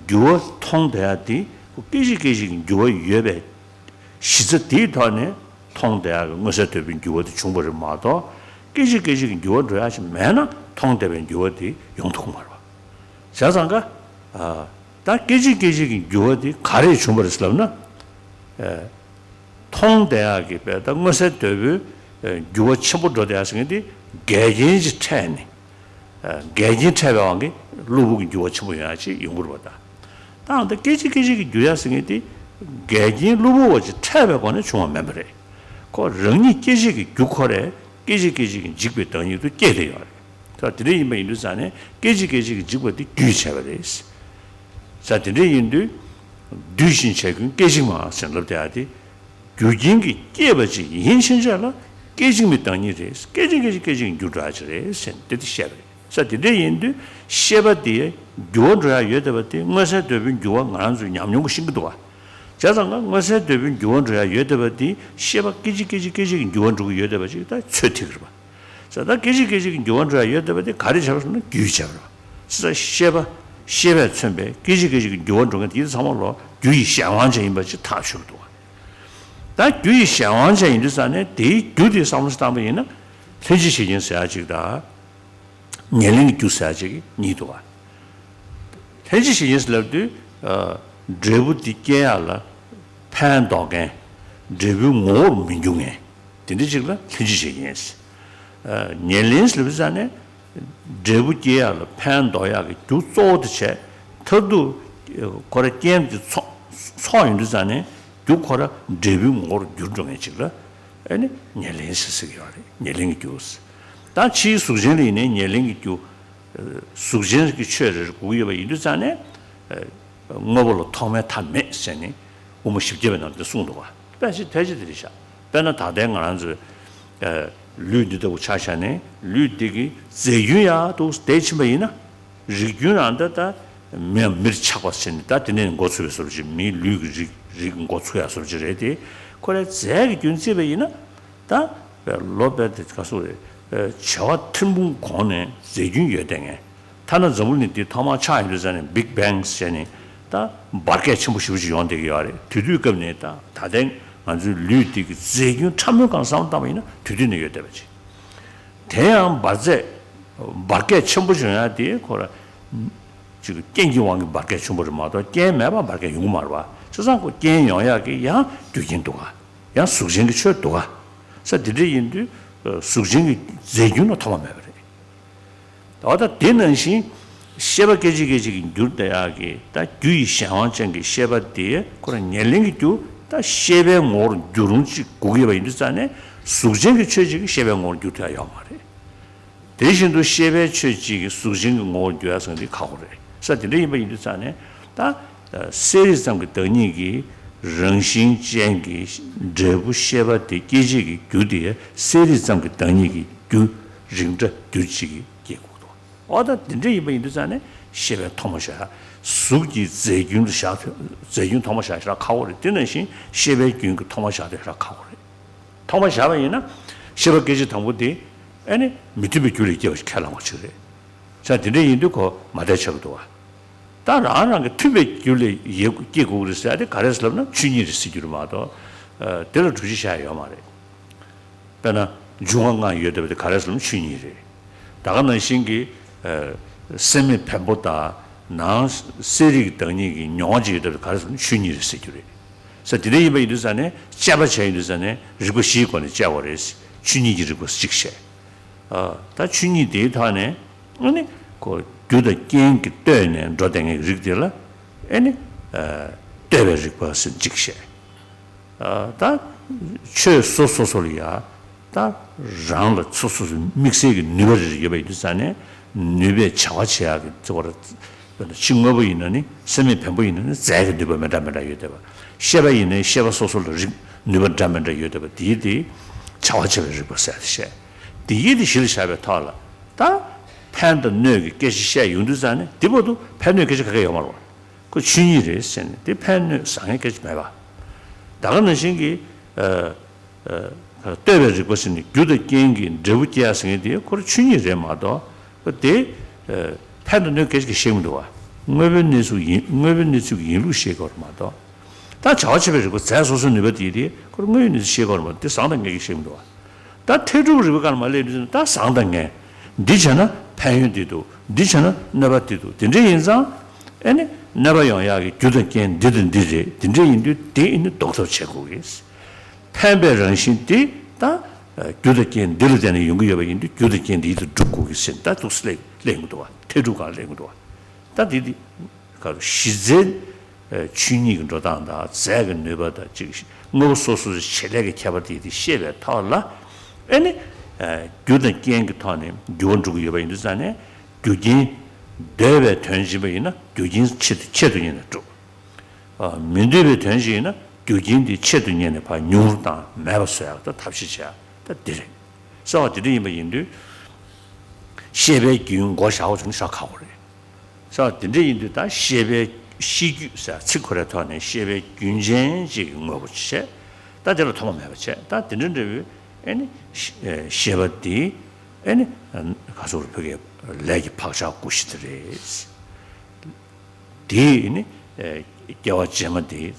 འགྱུར་བ་མཐོང་བསྡད་ཡག་དེ་ཁོ་སྐད་ཅིག་སྐད་ཅིག་གི་འགྱུར་བ་ཡོད་པའི་གཞི་རྩ་དེའི་ཐོག་ནས་མཐོང་བསྡད་ཡག་གི་མངོན་གསལ་དོད་པོའི་འགྱུར་བ་དེ་བྱུང་བ་རེད་མ་གཏོགས། སྐད་ཅིག་སྐད་ཅིག་གི་འགྱུར་བ་འགྲོ་ཡག་ཅིག་མེད་ན་མཐོང་བསྡད་པའི་འགྱུར་བ་དེ་ཡོང་ཐུབ་ཀྱི་མ་རེད་པ། བྱས་ཙང་ཀ་ད་སྐད་ཅིག་སྐད་ཅིག་གི་འགྱུར་བ་དེ་ག་རེ་བྱུང་བ་རེད་ཟེར་ལབ་ན། མཐོང་བསྡད་ཡག་གི་དཔེ་ད་མངོན་གསལ་དོད་པོའི་འགྱུར་བ་ཆེན་པོ་འགྲོ་བསྡད་ཡག་ཟེར་མཁན་དེ་འགལ་རྐྱེན་ཅིག་འཕྲད་ནས། འགལ་རྐྱེན་འཕྲད་པའི་དབང་གིས་གློ་བུར་གྱི་འགྱུར་བ་ཆེན་པོ་ཡོང་ཡག་ཅིག་ཡོང་གི་རེད་པ། ད་ད་ལྟ་སྐད་ཅིག་སྐད་ཅིག་གི་འགྱུར་ཡག་ཟེར་མཁན་དེ་འགལ་རྐྱེན་གློ་བུར་བ་ཅིག་འཕྲད་པའི་སྒོ་ནས་བྱུང་བ་མིན་པ་རེད། ཁོ་རང་ཉིད་སྐད་ཅིག་གི་རྒྱུ་ཁོ་རང་སྐད་ཅིག་སྐད་ཅིག་གི་འཇིག་པའི་བདག་ཉིད་དུ་སྐྱེས་བསྡད་ཡོད་རེད། ད་དེ་འདྲ་ཡིན་པ་ཡིན་དུས་ཙང་ནས་སྐད་ཅིག་སྐད་ཅིག་གི་འཇིག་པ་དེ་རྒྱུ་ཡིས་བྱས་པ་རེད། ད་དེ་འདྲ་ཡིན་དུས། འདུས་ཤིང་བྱས་ཀུན་སྐད་ཅིག་མ་ཟེར་ལབ་བསྡད་ཡག་དེ། རྒྱུ་རྐྱེན་གྱིས་བསྐྱེད་པ་ཅིག་ཡིན་ཕྱིན་ཆད་ལ་སྐད་ཅིག་མའི་བདག་ཉིད་རེད། སྐད་ཅིག་སྐད་ཅིག་སྐད་ཅིག་འགྱུར་འགྲོ་ཡག་ཅིག་རེད་ཟེར་ནས་དེ་དེ་བཤད་པ་རེད། ས་དེ་འདྲ་ཡིན་དུས་ཤེས་པ་དེ་འགྱུར་བ་འགྲོ་ཡག་ཡོད་བསྡད་པ་དེ་མངོན་གསལ་དོད་པོའི་འགྱུར་བ་ང་རང་ཚོས་ཉམས་མྱོང་གིས་ཤེས་ཀྱི་འདུག་ག་བྱས་ཙང་ཀ་མངོན་གསལ་དོད་པོའི་འགྱུར་བ་འགྲོ་ཡག་ཡོད་བསྡད་པ་དེ་ཤེས་པ་སྐད་ཅིག་སྐད་ཅིག་སྐད་ཅིག་གི་འགྱུར་བ་འགྲོ་གི་ཡོད་བསྡད་པ་ཅིག་ད་ཚོད་ཐིག་རེད་པ། ས་ད་སྐད་ཅིག་སྐད་ཅིག་གི་འགྱུར་བ་འགྲོ་ཡག་ཡོད་བསྡད་པ་དེ་ག་རེ་བྱས་པ་ཟེར་ན་རྒྱུ་ཡིས་བྱས་པ་རེད་པ། ས་ཤེས་པ་ཤེས་པས་མཚོན་པའི་སྐད་ཅིག་སྐད་ཅིག་གི་འགྱུར་བ་འགྲོ་མཁན་དེ་ཚང་མ་ལོ་རྒྱུ་ཡི་གཞན་དབང་ཅན་ཡིན་པ་ཅིག་ཐག་ཆོད་འདུག་ག་ད་རྒྱུ་ཡི་གཞན་དབང་ཅན་ཡིན་དུས་ཙང་ནས་དེའི་རྒྱུ་དེ་བསམ་བློ་ཞིག་བཏང་པ་ཡིན་ན། ལྷན་ཅིག་བྱེད་རྐྱེན་ཟེར་ཡག་ཅིག་དང་། ཉེར་ལེན་གྱི་རྒྱུ་ཟེར་ཡག་ཅིག་གཉིས་འདུག་ག་ལྷན་ཅིག་བྱེད་རྐྱེན་ཟེར་ལབ་དུས། འབྲས་བུ་དེ་སྐྱེ་ཡག་ལ་ཕན་འདོགས་མཁན། འབྲས་བུའི་ངོ་བོར་མི་འགྱུར་མཁན། དེ་འདྲ་ཅིག་ལ་ལྷན་ཅིག་བྱེད་རྐྱེན་ཟེར། ཉེར་ལེན་ཟེར་ལབ་དུས་ཙང་ནས། འབྲས་བུ་སྐྱེ་ཡག་ལ་ཕན་འདོགས་ཡག་གི་རྒྱུ་གཙོ་བོ་དེ་བྱས། མཐར་ཐུག་ཁོ་ར་རྐྱེན་དེ་ཚོགས་ཚོགས་ཡོང་དུས་ཙང་ནས་རྒྱུ་ཁོ་ར་འབྲས་བུའི་ངོ་བོར་འགྱུར་འགྲོ་མཁན་ཅིག་ལ་ཨེ་ནི་ཉེར་ལེན་ཟེར་ཟེར་གྱི་ཡོད་རེད། ཉེར་ལེན་གྱི་རྒྱུ། ད་ཕྱིའི་གཟུགས་ཅན་ལ་ཡིན་ནའི་ཉེར་ལེན་གྱི་རྒྱུ། གཟུགས་ཅན་གྱི་ཆོས་རེ་རེ་དགོས་ཀྱི་ཡོད་པ་ཡིན་དུས་ཙང་ནས། དངོས་པོ་ལ་ཐོག་མའི་མཐའ་མེད་ཟེར་ནས་དབུ་མ་བཞི་བརྒྱ་པའི་ནང་དུ་གསུངས་འདུག་ག་དཔེ་ཆ་ཕལ་ཆེར་དེ་རེད་ཤག་དཔེར་ན་ད་ལྟའི་ང་རང་ཚོའི་ལུས་འདི་ལྟ་བུ་ཆ་བཞག་ནས་ལུས་འདི་གི་རྫས་རྒྱུན་ཡག་ཏུ་བསྡད་ཕྱིན་པ་ཡིན་ན། རིགས་རྒྱུན་རང་ད་ལྟ་མི་མིར་ཆགས་པ་ཟེར་ནས་ད་དེ་ནས་འགོ་ཚུགས་པའི་བཟོ་འདྲ་ཅིག་མིའི་ལུས་ཀྱི་རིགས་རིགས་འགོ་ཚུགས་ཡག་བཟོ་འདྲ་ཅིག་རེད་དེ། ཁོ་རའི་རྫས་ཀྱི་རྒྱུན་བརྩིས་པ་ཡིན་ན། ད་ལོ་དཔེ་དེ་ག་སོ་རེད། བྱ་བ་ཐུན་མོང་གོང་ནས་རྫས་རྒྱུན་ཡོད་བསྡད་མཁན། ཐ་ན་འཛམ་བུ་གླིང་འདི་ཐོག་མར་ཆགས་ཡོང་དུས་ཙང་ནས་Big Bang་ཟེར་ནས་ད་འབར་གས་ཆེན་པོ་ཞེ་པོ་ཅིག་ཡོང་བསྡད་ཀྱི་ཡོད་རེད། དེ་དུས་སྐབས་ནས་ད་ད་ལྟའི་ང་ཚོའི་ལུས་འདི་གི་རྫས་རྒྱུན་ཕྲ་མོའི་སྒང་བསམ་བློ་བཏང་བ་ཡིན་ན་དེ་དུས་ནས་ཡོད་བསྡད་པ་ཅིག་དེ་ཡང་འབར་རྫས་འབར་གས་ཆེན་པོ་བྱུང་ཡ་དེ་ཁོ་ར་ཅིག་རྐྱེན་གྱི་དབང་གིས་འབར་གས་ཆེན་པོ་རེད་མ་གཏོགས་རྐྱེན་མེད་པར་འབར་གས་ཡོང་གི་མ་རེད་པ། བྱས་ཙང་ཁོ་རྐྱེན་ཡོང་ཡག་གི་ཡང་རྒྱུ་རྐྱེན་འདུག་ག་ཡང་གཟུགས་ཅན་གྱི་ཆོས་འདུག་ག་ས་དེ་འདྲ་ཡིན་དུས་གཟུགས་ཅན་གྱི་རྫས་རྒྱུན་ལ་ཐོགས་པ་མེད་པ་རེད། འོ་ད་དེ་ནང་བཞིན་ཤེས་པ་སྐད་ཅིག་སྐད་ཅིག་གིས་འགྱུར་བསྡད་ཡག་གི་ད་རྒྱུ་ཡི་གཞན་དབང་ཅན་གྱི་ཤེས་པ་དེ་ཁོ་རང་ཉེར་ལེན་གྱི་རྒྱུ་ད་ཤེས་པའི་ངོ་བོར་འགྱུར་རུང་ཅིག་དགོས་ཀྱི་ཡོད་པ་ཡིན་དུས་ཙང་ནས་གཟུགས་ཅན་གྱི་ཆོས་ཅིག་གིས་ཤེས་པའི་ངོ་བོར་འགྱུར་ཐུབ་ཡག་ཡོད་མ་རེད། དེ་བཞིན་དུ་ཤེས་པའི་ཆོས་ཅིག་གིས་གཟུགས་ཅན་གྱི་ངོ་བོར་འགྱུར་ཡག་ཟེར་ན་འདི་ཁག་པོ་རེད། ས་དེ་འདྲ་ཡིན་པ་ཡིན་དུས་ཙང་ནས་ད་ གསལ་རིག་ཙམ་གྱི་བདག་ཉིད་ཀྱི་རང་བཞིན་ཅན་གྱི་འབྲས་བུ་ཤེས་པ་དེ་སྐྱེད་བྱེད་ཀྱི་རྒྱུ་དེ་གསལ་རིག་ཙམ་གྱི་བདག་ཉིད་ཀྱི་རྒྱུ་རིགས་འདྲ་རྒྱུ་གཅིག་གིས་སྐྱེ་དགོས་འདུག་འོ་ད་འདི་འདྲ་ཡིན་པ་ཡིན་དུས་ཙང་ནས་ཤེས་པའི་ཐོག་མ་བཞག་གཟུགས་ཀྱི་རྫས་རྒྱུན་ལ་བཞག་རྫས་རྒྱུན་ཐོག་མ་བཞག་ཞེ་དྲག་ཁག་པོ་རེད། དེ་ནང་བཞིན་ཤེས་པའི་རྒྱུན་གྱི་ཐོག་མ་བཞག་དེ་ཞེ་དྲག་ཁག་པོ་རེད། ཐོག་མ་བཞག་པ་ཡིན་ན་ཤེས་པ་སྐད་ཅིག་དང་པོ་དེ་ཨེ་ནི་མི་མཐུན་པའི་རྒྱུ་ལས་སྐྱེ་བ་ཞིག་ཁས་བླངས་པ་ཅིག་རེད། ས་དེ་འདྲ་ཡིན་དུས་ཁོ་མ་བདེ་ཆགས་ཀྱི་འདུག་བ། ད་རང་རང་གི་མཐུན་པའི་རྒྱུ་ལས་ཡོད་སྐྱེ་དགོས་ཀྱི་རེད་ཟེར་ཡ་དེ་ག་རེ་ཟེར་ལབ་ན་ཆོས་ཉིད་རེད་ཟེར་རྒྱུ་རེད་མ་གཏོགས། དེ་ལ་སྒྲུབ་བྱེད་བཞག་ཡོད་མ་རེད། དཔེར་ན་འབྱུང་བ་ལྔ་ཡོད་བསྡད་པ་དེ་ག་རེ་ཟེར་ལབ་ན་ཆོས་ཉིད་རེད། ད་ག་ནང་བཞིན་གྱི་སེམས་མེད་བེམ་པོ་དང་ནང་གསལ་རིག་གི་བདག་ཉིད་ཀྱི་མྱོང་བ་ཅིག་ཡོད་བསྡད་པ་དེ་ག་རེ་ཟེར་ལབ་ན་ཆོས་ཉིད་རེད་ཟེར་རྒྱུ་རེད། ས་དེ་འདྲ་ཡིན་པ་ཡིན་དུས་ཙང་ནས་དཔྱད་པ་བྱས་ཡིན་དུས་ཙང་ནས་རིགས་པ་བཞིའི་སྒོ་ནས་དཔྱད་པ་རེད། ཆོས་ཉིད་ཀྱི་རིགས་པ་གཅིག་བཤད། ད་ཆོས་ཉིད་དེའི་ཐོག་ནས་ཨ་ནི་ཁོ་རྒྱུ་དང་རྐྱེན་གྱིས་ལྟོས་ནས་འགྲོ་བསྡད་མཁན་གྱི་རིགས་དེ་ལ་ཨ་ནི་ལྟོས་པའི་རིགས་པ་ཟེར་གཅིག་བཤད། ད་ཆོས་སོ་སོ་སོ་ལ་ཡ་ད་རང་ལ་སོ་སོ་སོ་དམིགས་བསལ་གྱི་ནུས་པ་རེ་རེ་ཡོད་པ་ཡིན་དུས་ཙང་ནས་ནུས་པས་བྱ་བ་བྱེད་ཡག་གི་ཚོར་བ། དཔེར་ན་ཕྱི་དངོས་པོ་ཡིན་ན་ནི་སེམས་མེད་བེམ་པོ་ཡིན་ན་ནི་རྫས་ཀྱི་ནུས་པ་མི་འདྲ་མི་འདྲ་ཡོད་བསྡད་པ། ཤེས་པ་ཡིན་ན་ཤེས་པ་སོ་སོ་ལ་རིགས་ནུས་པ་འདྲ་མི་འདྲ་ཡོད་བསྡད་པ་དེའི་དེ་བྱ་བ་བྱེད་པའི་རིགས་པ་ཟེར་ཏེ་བཤད། དེ་ཡིད་དེ་གཞི་ལ་བཞག་པའི་ཐོག་ལ་ད་ཕན་དང་གནོད་ཀྱི་སྐད་ཆ་བཤད་ཡོང་དུས་ཙང་ནས་དེ་བར་དུ་ཕན་གནོད་སྐད་ཆ་ག་གེ་ཡོད་མ་རེད་བ། ཁོ་ཆོས་ཉིད་རེད་ཟེར་ནས་དེ་ཕན་གནོད་བཟང་ངན་སྐད་ཆ་མེད་པ། ད་ག་ནང་བཞིན་གྱི། ལྟོས་པའི་རིགས་པ་ཟེར་ནས་རྒྱུ་དང་རྐྱེན་གྱིས་འབྲས་བུ་སྐྱེ་ཡ་ཟེར་མཁན་དེ་ཁོ་རང་ཆོས་ཉིད་རེད་མ་གཏོགས་དེ་ཕན་དང་གནོད་སྐད་ཆ་གི་བཤད་མི་འདུག་བ། དངོས་པོའི་གནས་ཚུལ་ཡིན་དངོས་པོའི་གནས་ཚུལ་གྱི་ཡིན་ལུགས་བཤད་དགོས་རེད་མ་གཏོགས། ད་བྱ་བ་བྱེད་པའི་རིགས་པ་རྫས་སོ་སོའི་ནུས་པ་དེ་དེ་ཁོ་རང་དངོས་ཡོད་གནས་ཚུལ་བཤད་དགོས་རེད་མ་གཏོགས་དེ་བཟང་དང་ངན་གྱི་བཤད་མི་འདུག་བ། ད་ཐེག་དྲུག་རིགས་པའི་སྒང་ལ་མ་སླེབས་དུས་ད་བཟང་དང་ངན། འདི་བྱས་ན་ཕན་ཡོན་འདི་འདུག་འདི་བྱས་ན་གནོད་པ་འདི་འདུག་དེ་འདྲ་ཡིན་ཙང་ཨེ་ནི་གནོད་པ་ཡོང་ཡག་གི་རྒྱུ་དང་རྐྱེན་འདི་དང་འདི་རེད། དེ་འདྲ་ཡིན་དུས་དེ་ཨེ་ནི་ཟློག་ཐབས་བྱེད་དགོས་ཀྱི། ཕན་པའི་རང་བཞིན་དེ་ད་རྒྱུ་དང་རྐྱེན་འདི་ལ་བརྟེན་ནས་ཡོང་གི་ཡོད་པ་ཡིན་དུས་རྒྱུ་དང་རྐྱེན་འདི་ཡིད་དུ་སྒྲུབ་དགོས་ཀྱི་ཟེར་ད་འདུག་སེ་སླེབས་སླེབས་ཡོང་གི་འདུག་བ། ཐེག་དྲུག་སྒང་སླེབས་ཡོང་གི་འདུག་བ། ད་འདི་འདི་ག་རུ་གཞི་རྩའི་ཆོས་ཉིད་ཀྱི་འགྲོ་སྟངས་དང་རྫས་ཀྱི་ནུས་པ་དང་གཅིག་དངོས་པོ་སོ་སོའི་བྱེད་ལས་ཀྱི་ཁྱད་པར་དེ་དེ་ཤེས་པའི་ཐོག་ལ་ཨེ་ནི་རྒྱུ་དང་རྐྱེན་གྱི་ཐོག་ནས་འགྱུར་བ་འགྲོ་གི་ཡོད་པ་ཡིན་དུས་ཙང་ནས་རྒྱུ་རྐྱེན་འདོད་པའི་དོན་བྱེད་པ་ཡིན་ན་རྒྱུ་རྐྱེན་ཆེད་དུ་ཆེད་དུ་གཉེར་ནས་སྒྲུབ། མི་འདོད་པའི་དོན་ཞིག་ཡིན་ན་རྒྱུ་རྐྱེན་དེ་ཆེད་དུ་གཉེར་ནས་ཕར་ཉུང་རུ་དང་མེད་པ་བཟོ་ཡག་ད་ཐབས་ཤེས་བྱེད་ཡག་ད་འདི་རེད། གསལ་བ་དེ་འདྲ་ཡིན་པ་ཡིན་དུས་ཤེས་པའི་རྒྱུན་མགོ་བཞག་པ་བྱུང་ན་ཤ་ཁག་པོ་རེད། གསལ་བ་དེ་འདྲ་ཡིན་དུས་ད་ཤེས་པའི་ཤེས་རྒྱུད་ཟེར་ཚིག་ཁོ་རའི་ཐོག་ནས་ཤེས་པའི་རྒྱུན་ཅན་ཅིག་གི་དངོས་པོ་བྱས། ད་དེ་ལ་ཐོག་མ་མེད་པ་བྱས། ད་དེ་འདྲ་འདྲ་བོའི་ཨེ་ནི་ཤེས་པ་དེ་ཨེ་ནི་ག་ཚོད་བོད་སྐད་ལས་ཀྱི་བག་ཆགས་ཀུན་གཞི་དེ་རེད། དེ་ནི་སྐྱེ་བ་རྗེས་མ་དེ་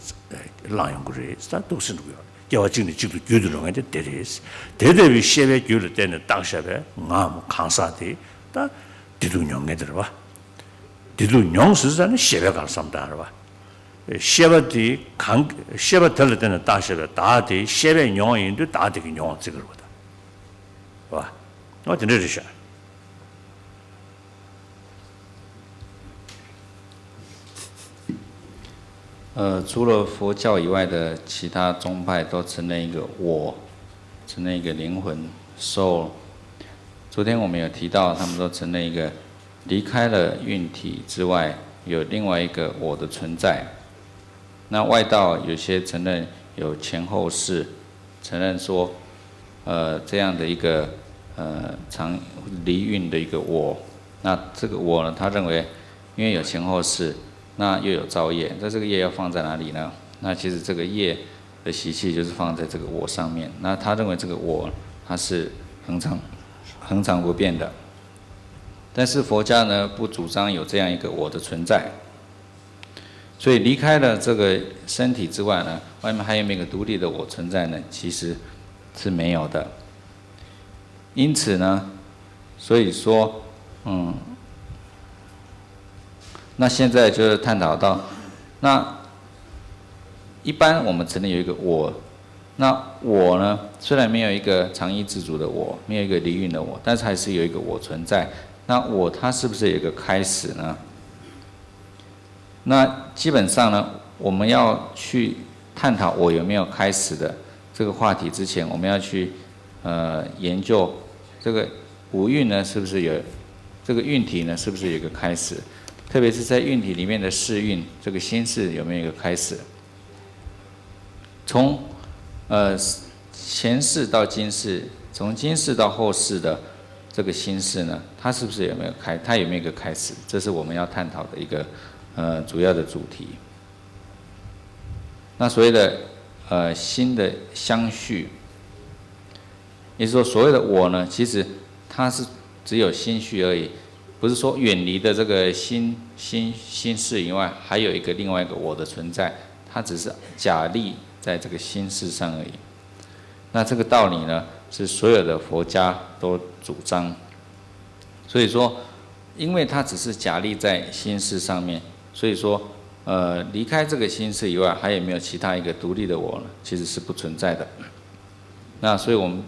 བླངས་ཡོང་གི་རེད། ད་འདུག་སེ་འགྲོ་གི་ཡོད་རེད། སྐྱེ་བ་གཅིག་ནས་གཅིག་ཏུ་བརྒྱུད་དུ་འགྲོ་མཁན་དེ་དེ་རེད། དེ་ལྟ་བུའི་ཤེས་པའི་རྒྱུད་ལ་བརྟེན་ནས་བཏགས་བཞག་པའི་ངའམ་གང་ཟག་དེ་ད་བདེ་སྡུག་མྱོང་མཁན་དེ་རེད་བ། བདེ་སྡུག་མྱོང་ཟེར་ཙང་ནི་ཤེས་པའི་སྒང་བསམ་སྟངས་རེད་བ། ཤེས་པ་དེ་གང་ཤེས་པ་དེ་ལ་བརྟེན་ནས་བཏགས་བཞག་པའི་བདག་དེ་ཤེས་པས་མྱོང་བ་ཡིན་དུས་བདག་དེ་གིས་མྱོང་བ་བརྩི་གི་རེད་བ། ད་བ། ཨོ་དེ་འདྲ་རེད་ཤག呃，除了佛教以外的其他宗派都承认一个我，承认一个灵魂 soul。昨天我们有提到，他们都承认一个离开了运体之外，有另外一个我的存在。那外道有些承认有前后世，承认说，呃，这样的一个呃常离运的一个我。那这个我呢，他认为因为有前后世，那又有造业，那这个业要放在哪里呢？那其实这个业的习气就是放在这个我上面。那他认为这个我它是恒常恒常不变的，但是佛家呢不主张有这样一个我的存在。所以离开了这个身体之外呢，外面还有没有一个独立的我存在呢？其实是没有的。因此呢，所以说，嗯，那现在就是探讨到，那一般我们承认有一个我，那我呢，虽然没有一个常一自主的我，没有一个离运的我，但是还是有一个我存在。那我它是不是有一个开始呢？那基本上呢，我们要去探讨我有没有开始的这个话题之前，我们要去呃研究这个五蕴呢是不是有这个运体呢是不是有一个开始？特别是在运体里面的世运，这个心识有没有一个开始？从呃前世到今世，从今世到后世的这个心识呢，它是不是有没有开？它有没有一个开始？这是我们要探讨的一个呃主要的主题。那所谓的呃心的相续，也就是说，所谓的我呢，其实它是只有心续而已，不是说远离的这个心心心识以外，还有一个另外一个我的存在，它只是假立在这个心识上而已。那这个道理呢，是所有的佛家都主张。所以说，因为它只是假立在心识上面，所以说，呃，离开这个心识以外，还有没有其他一个独立的我呢？其实是不存在的。那所以我们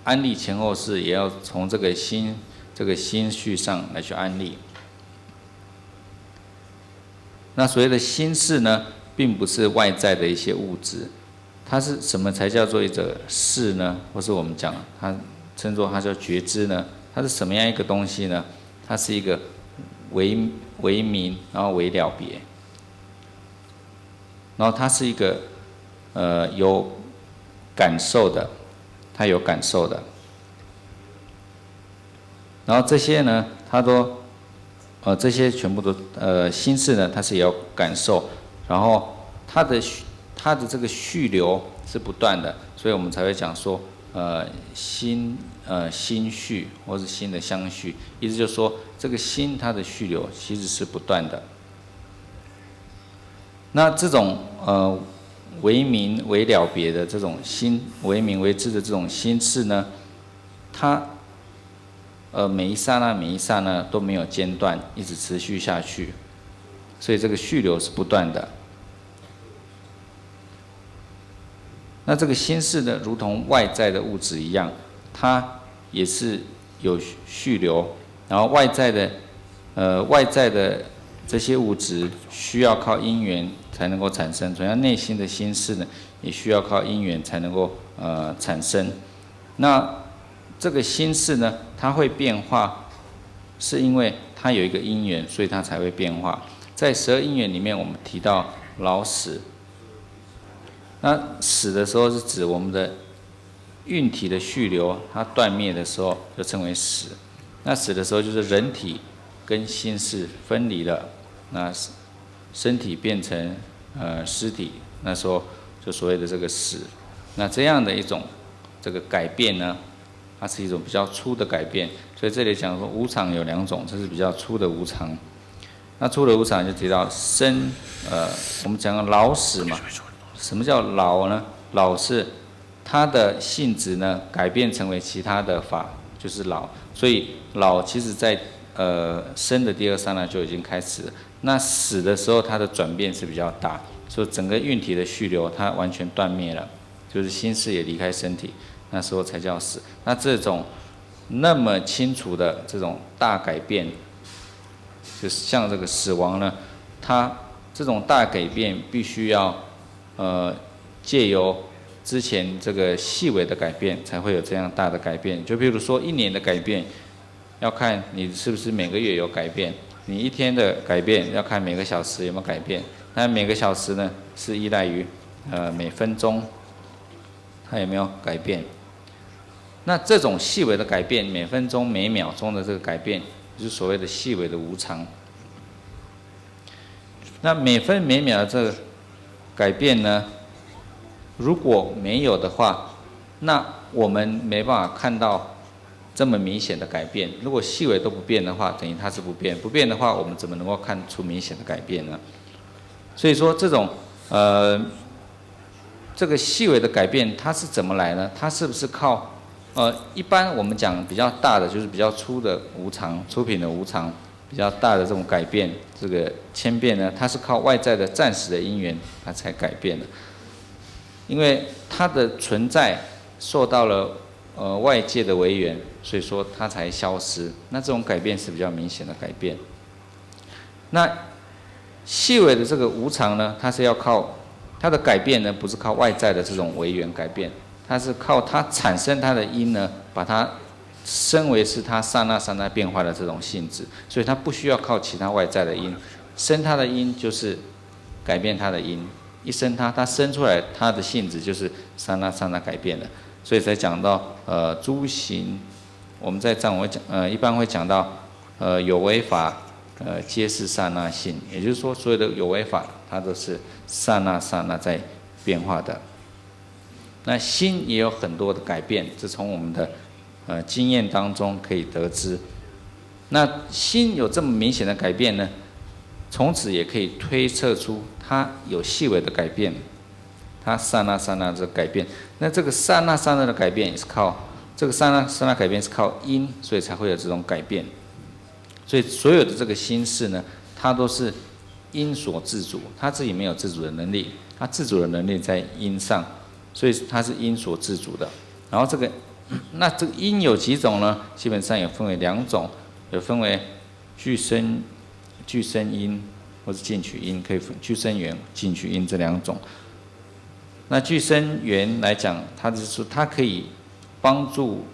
安立前后世也要从这个心这个心续上来去安立。那所谓的心识呢，并不是外在的一些物质，它是什么才叫做一个识呢？或是我们讲，它称作它叫觉知呢？它是什么样一个东西呢？它是一个为为名，然后为了别，然后它是一个呃有感受的，它有感受的。然后这些呢，它都呃这些全部都呃心识呢，它是有感受，然后它的它的这个续流是不断的，所以我们才会讲说呃心呃心续或是心的相续，意思就是说这个心它的续流其实是不断的。那这种呃为名为了别的这种心，为名为知的这种心识呢，它呃每一刹那每一刹那都没有间断，一直持续下去，所以这个续流是不断的。那这个心识呢，如同外在的物质一样，它也是有续流，然后外在的，呃，外在的这些物质需要靠因缘才能够产生，同样内心的心识呢，也需要靠因缘才能够呃产生。那这个心识呢，它会变化，是因为它有一个因缘，所以它才会变化。在十二因缘里面，我们提到老死，那死的时候是指我们的运体的续流，它断灭的时候就称为死。那死的时候就是人体跟心识分离了，那身体变成呃尸体，那时候就所谓的这个死。那这样的一种这个改变呢，它是一种比较粗的改变。所以这里讲说无常有两种，这是比较粗的无常。那粗的无常就提到生，呃，我们讲老死嘛。什么叫老呢？老是它的性质呢改变成为其他的法，就是老。所以老其实在呃生的第二刹那就已经开始了。那死的时候，它的转变是比较大，所以整个运体的续流它完全断灭了，就是心识也离开身体，那时候才叫死。那这种那么清楚的这种大改变，就是像这个死亡呢，它这种大改变必须要呃借由之前这个细微的改变，才会有这样大的改变。就比如说一年的改变，要看你是不是每个月有改变，你一天的改变要看每个小时有没有改变。那每个小时呢，是依赖于呃每分钟它有没有改变。那这种细微的改变，每分钟、每秒钟的这个改变，就是所谓的细微的无常。那每分每秒的这个改变呢，如果没有的话，那我们没办法看到这么明显的改变。如果细微都不变的话，等于它是不变。不变的话，我们怎么能够看出明显的改变呢？所以说，这种呃，这个细微的改变，它是怎么来呢？它是不是靠呃，一般我们讲比较大的，就是比较粗的无常，粗品的无常，比较大的这种改变，这个千变呢，它是靠外在的暂时的因缘，它才改变的。因为它的存在受到了呃外界的违缘，所以说它才消失。那这种改变是比较明显的改变。那细微的这个无常呢，它是要靠它的改变呢，不是靠外在的这种违缘改变，它是靠它产生它的因呢，把它身为是它刹那刹那变化的这种性质，所以它不需要靠其他外在的因，生它的因就是改变它的因，一生它，它生出来它的性质就是刹那刹那改变的，所以才讲到呃诸行，我们在藏文讲呃一般会讲到呃有为法，呃皆是刹那性，也就是说所有的有为法它都是刹那刹那在变化的。那心也有很多的改变，这从我们的呃经验当中可以得知。那心有这么明显的改变呢，从此也可以推测出它有细微的改变，它刹那刹那的改变。那这个刹那刹那的改变也是靠这个刹那刹那改变是靠因，所以才会有这种改变。所以所有的这个心事呢，它都是因所自主，它自己没有自主的能力，它自主的能力在因上，所以它是因所自主的。然后这个，那这个因有几种呢？基本上有分为两种，有分为俱生俱生因或是尽取因，可以分俱生缘、尽取因这两种。那俱生缘来讲，它就是说它可以帮助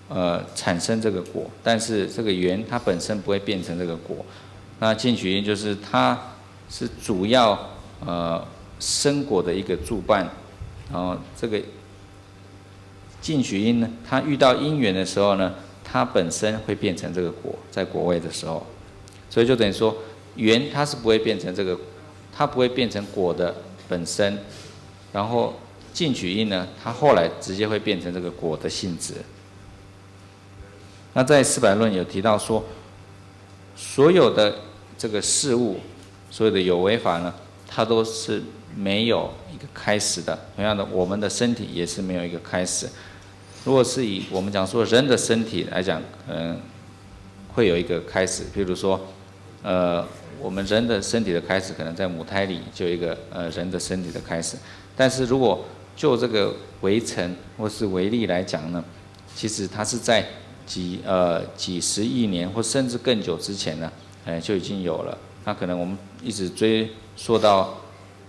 呃产生这个果，但是这个缘它本身不会变成这个果。那尽取因就是它是主要呃生果的一个助伴，然后这个尽取因呢，它遇到因缘的时候呢，它本身会变成这个果，在果位的时候，所以就等于说缘它是不会变成这个，它不会变成果的本身，然后尽取因呢，它后来直接会变成这个果的性质。那在四百论有提到说，所有的这个事物，所有的有为法呢，它都是没有一个开始的。同样的，我们的身体也是没有一个开始。如果是以我们讲说人的身体来讲，可能会有一个开始，譬如说，呃，我们人的身体的开始，可能在母胎里就有一个呃人的身体的开始。但是如果就这个为尘或是为粒来讲呢，其实它是在几呃几十亿年或甚至更久之前呢，哎就已经有了。那可能我们一直追溯到，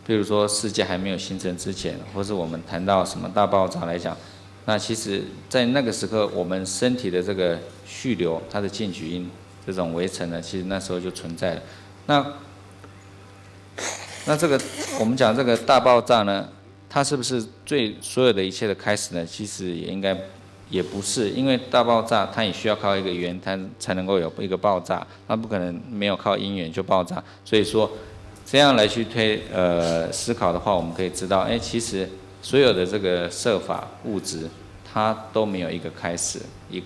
比如说世界还没有形成之前，或是我们谈到什么大爆炸来讲，那其实在那个时刻，我们身体的这个续流，它的进取因这种围城呢，其实那时候就存在了。那那这个我们讲这个大爆炸呢，它是不是最所有的一切的开始呢？其实也应该也不是，因为大爆炸它也需要靠一个源，它才能够有一个爆炸，它不可能没有靠因缘就爆炸。所以说，这样来去推呃思考的话，我们可以知道，哎，其实所有的这个设法物质，它都没有一个开始，以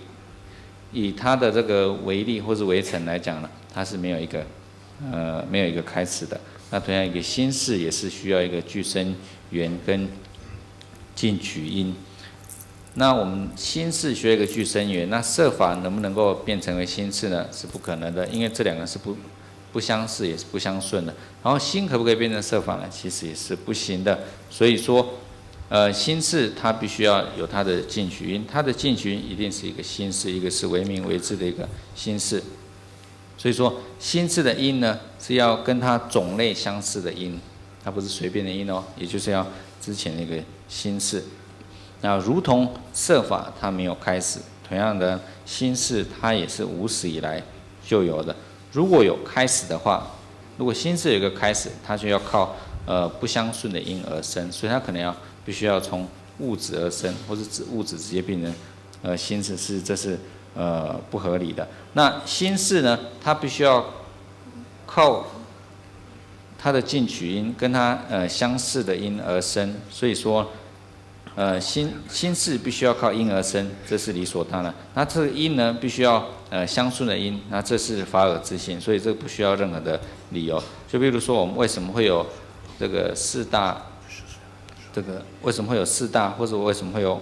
以它的这个为例或是为成来讲呢，它是没有一个呃没有一个开始的。那同样一个心事也是需要一个俱生缘跟进取因。那我们心事需要一个俱生缘，那设法能不能够变成为心事呢？是不可能的，因为这两个是不不相似，也是不相顺的。然后心可不可以变成设法呢？其实也是不行的。所以说，呃，心事它必须要有它的进取因，它的进取因一定是一个心事，一个是为名为智的一个心事。所以说，心事的因呢，是要跟它种类相似的因，它不是随便的因哦，也就是要之前那个心事。那如同设法它没有开始，同样的心事它也是无始以来就有的。如果有开始的话，如果心事有一个开始，它就要靠呃不相顺的因而生，所以它可能要必须要从物质而生，或是指物质直接变成呃心事，是这是呃不合理的。那心事呢，它必须要靠它的进取因跟它呃相似的因而生，所以说。呃，心心事必须要靠因而生，这是理所当然。那这个因呢，必须要呃相顺的因，那这是法尔自性，所以这个不需要任何的理由。就比如说，我们为什么会有这个四大，这个为什么会有四大，或者为什么会有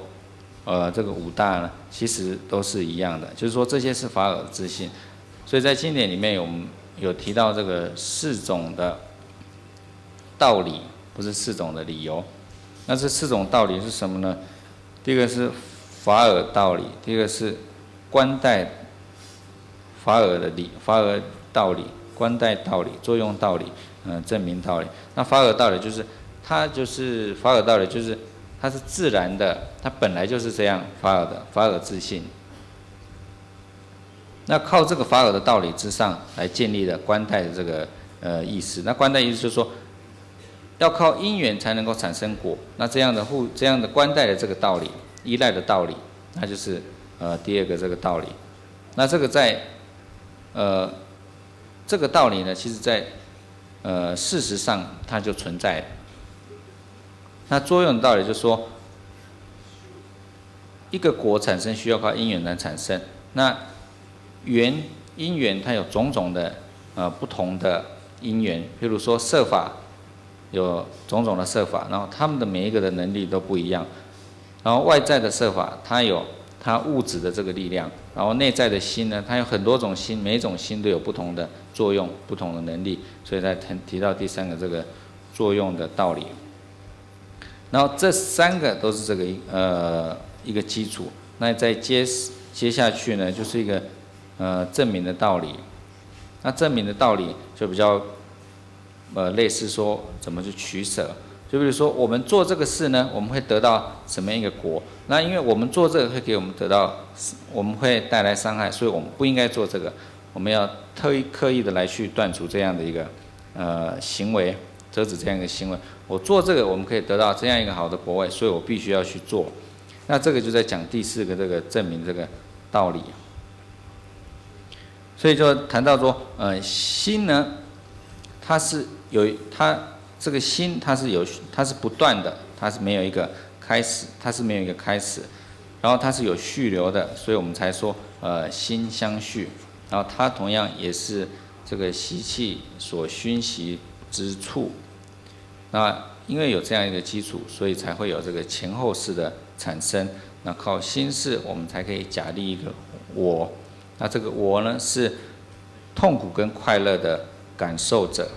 呃这个五大呢？其实都是一样的，就是说这些是法尔自性。所以在经典里面有有提到这个四种的道理，不是四种的理由。那这四种道理是什么呢？第一个是法尔道理，第二个是观待法尔的理，法尔道理，观待道理，作用道理，嗯，证明道理。那法尔道理就是它就是法尔道理就是它是自然的，它本来就是这样，法尔的法尔自性。那靠这个法尔的道理之上来建立的观待的这个呃意识。那观待意识就是说，要靠因缘才能够产生果。那这样的互这样的观待的这个道理，依赖的道理，那就是呃第二个这个道理。那这个在呃这个道理呢，其实在呃事实上它就存在了。那作用的道理就是说，一个果产生需要靠因缘来产生。那缘因缘它有种种的呃不同的因缘，譬如说色法有种种的色法，然后他们的每一个的能力都不一样。然后外在的色法，它有它物质的这个力量，然后内在的心呢，它有很多种心，每一种心都有不同的作用、不同的能力，所以才提到第三个这个作用的道理。然后这三个都是这个呃一个基础。那再接接下去呢，就是一个呃证明的道理。那证明的道理就比较呃类似说怎么去取舍，就比如说我们做这个事呢，我们会得到什么样一个果？那因为我们做这个会给我们得到，我们会带来伤害，所以我们不应该做这个。我们要特意刻意的来去断除这样的一个呃行为，遮止这样一个行为。我做这个，我们可以得到这样一个好的果位，所以我必须要去做。那这个就在讲第四个这个证明这个道理。所以就谈到说，呃，心呢，它是有它这个心，它是有它是不断的，它是没有一个开始，它是没有一个开始，然后它是有续流的，所以我们才说，呃，心相续。然后它同样也是这个习气所熏习之处。那因为有这样一个基础，所以才会有这个前后世的产生。那靠心事，我们才可以假立一个我。那这个我呢，是痛苦跟快乐的感受者，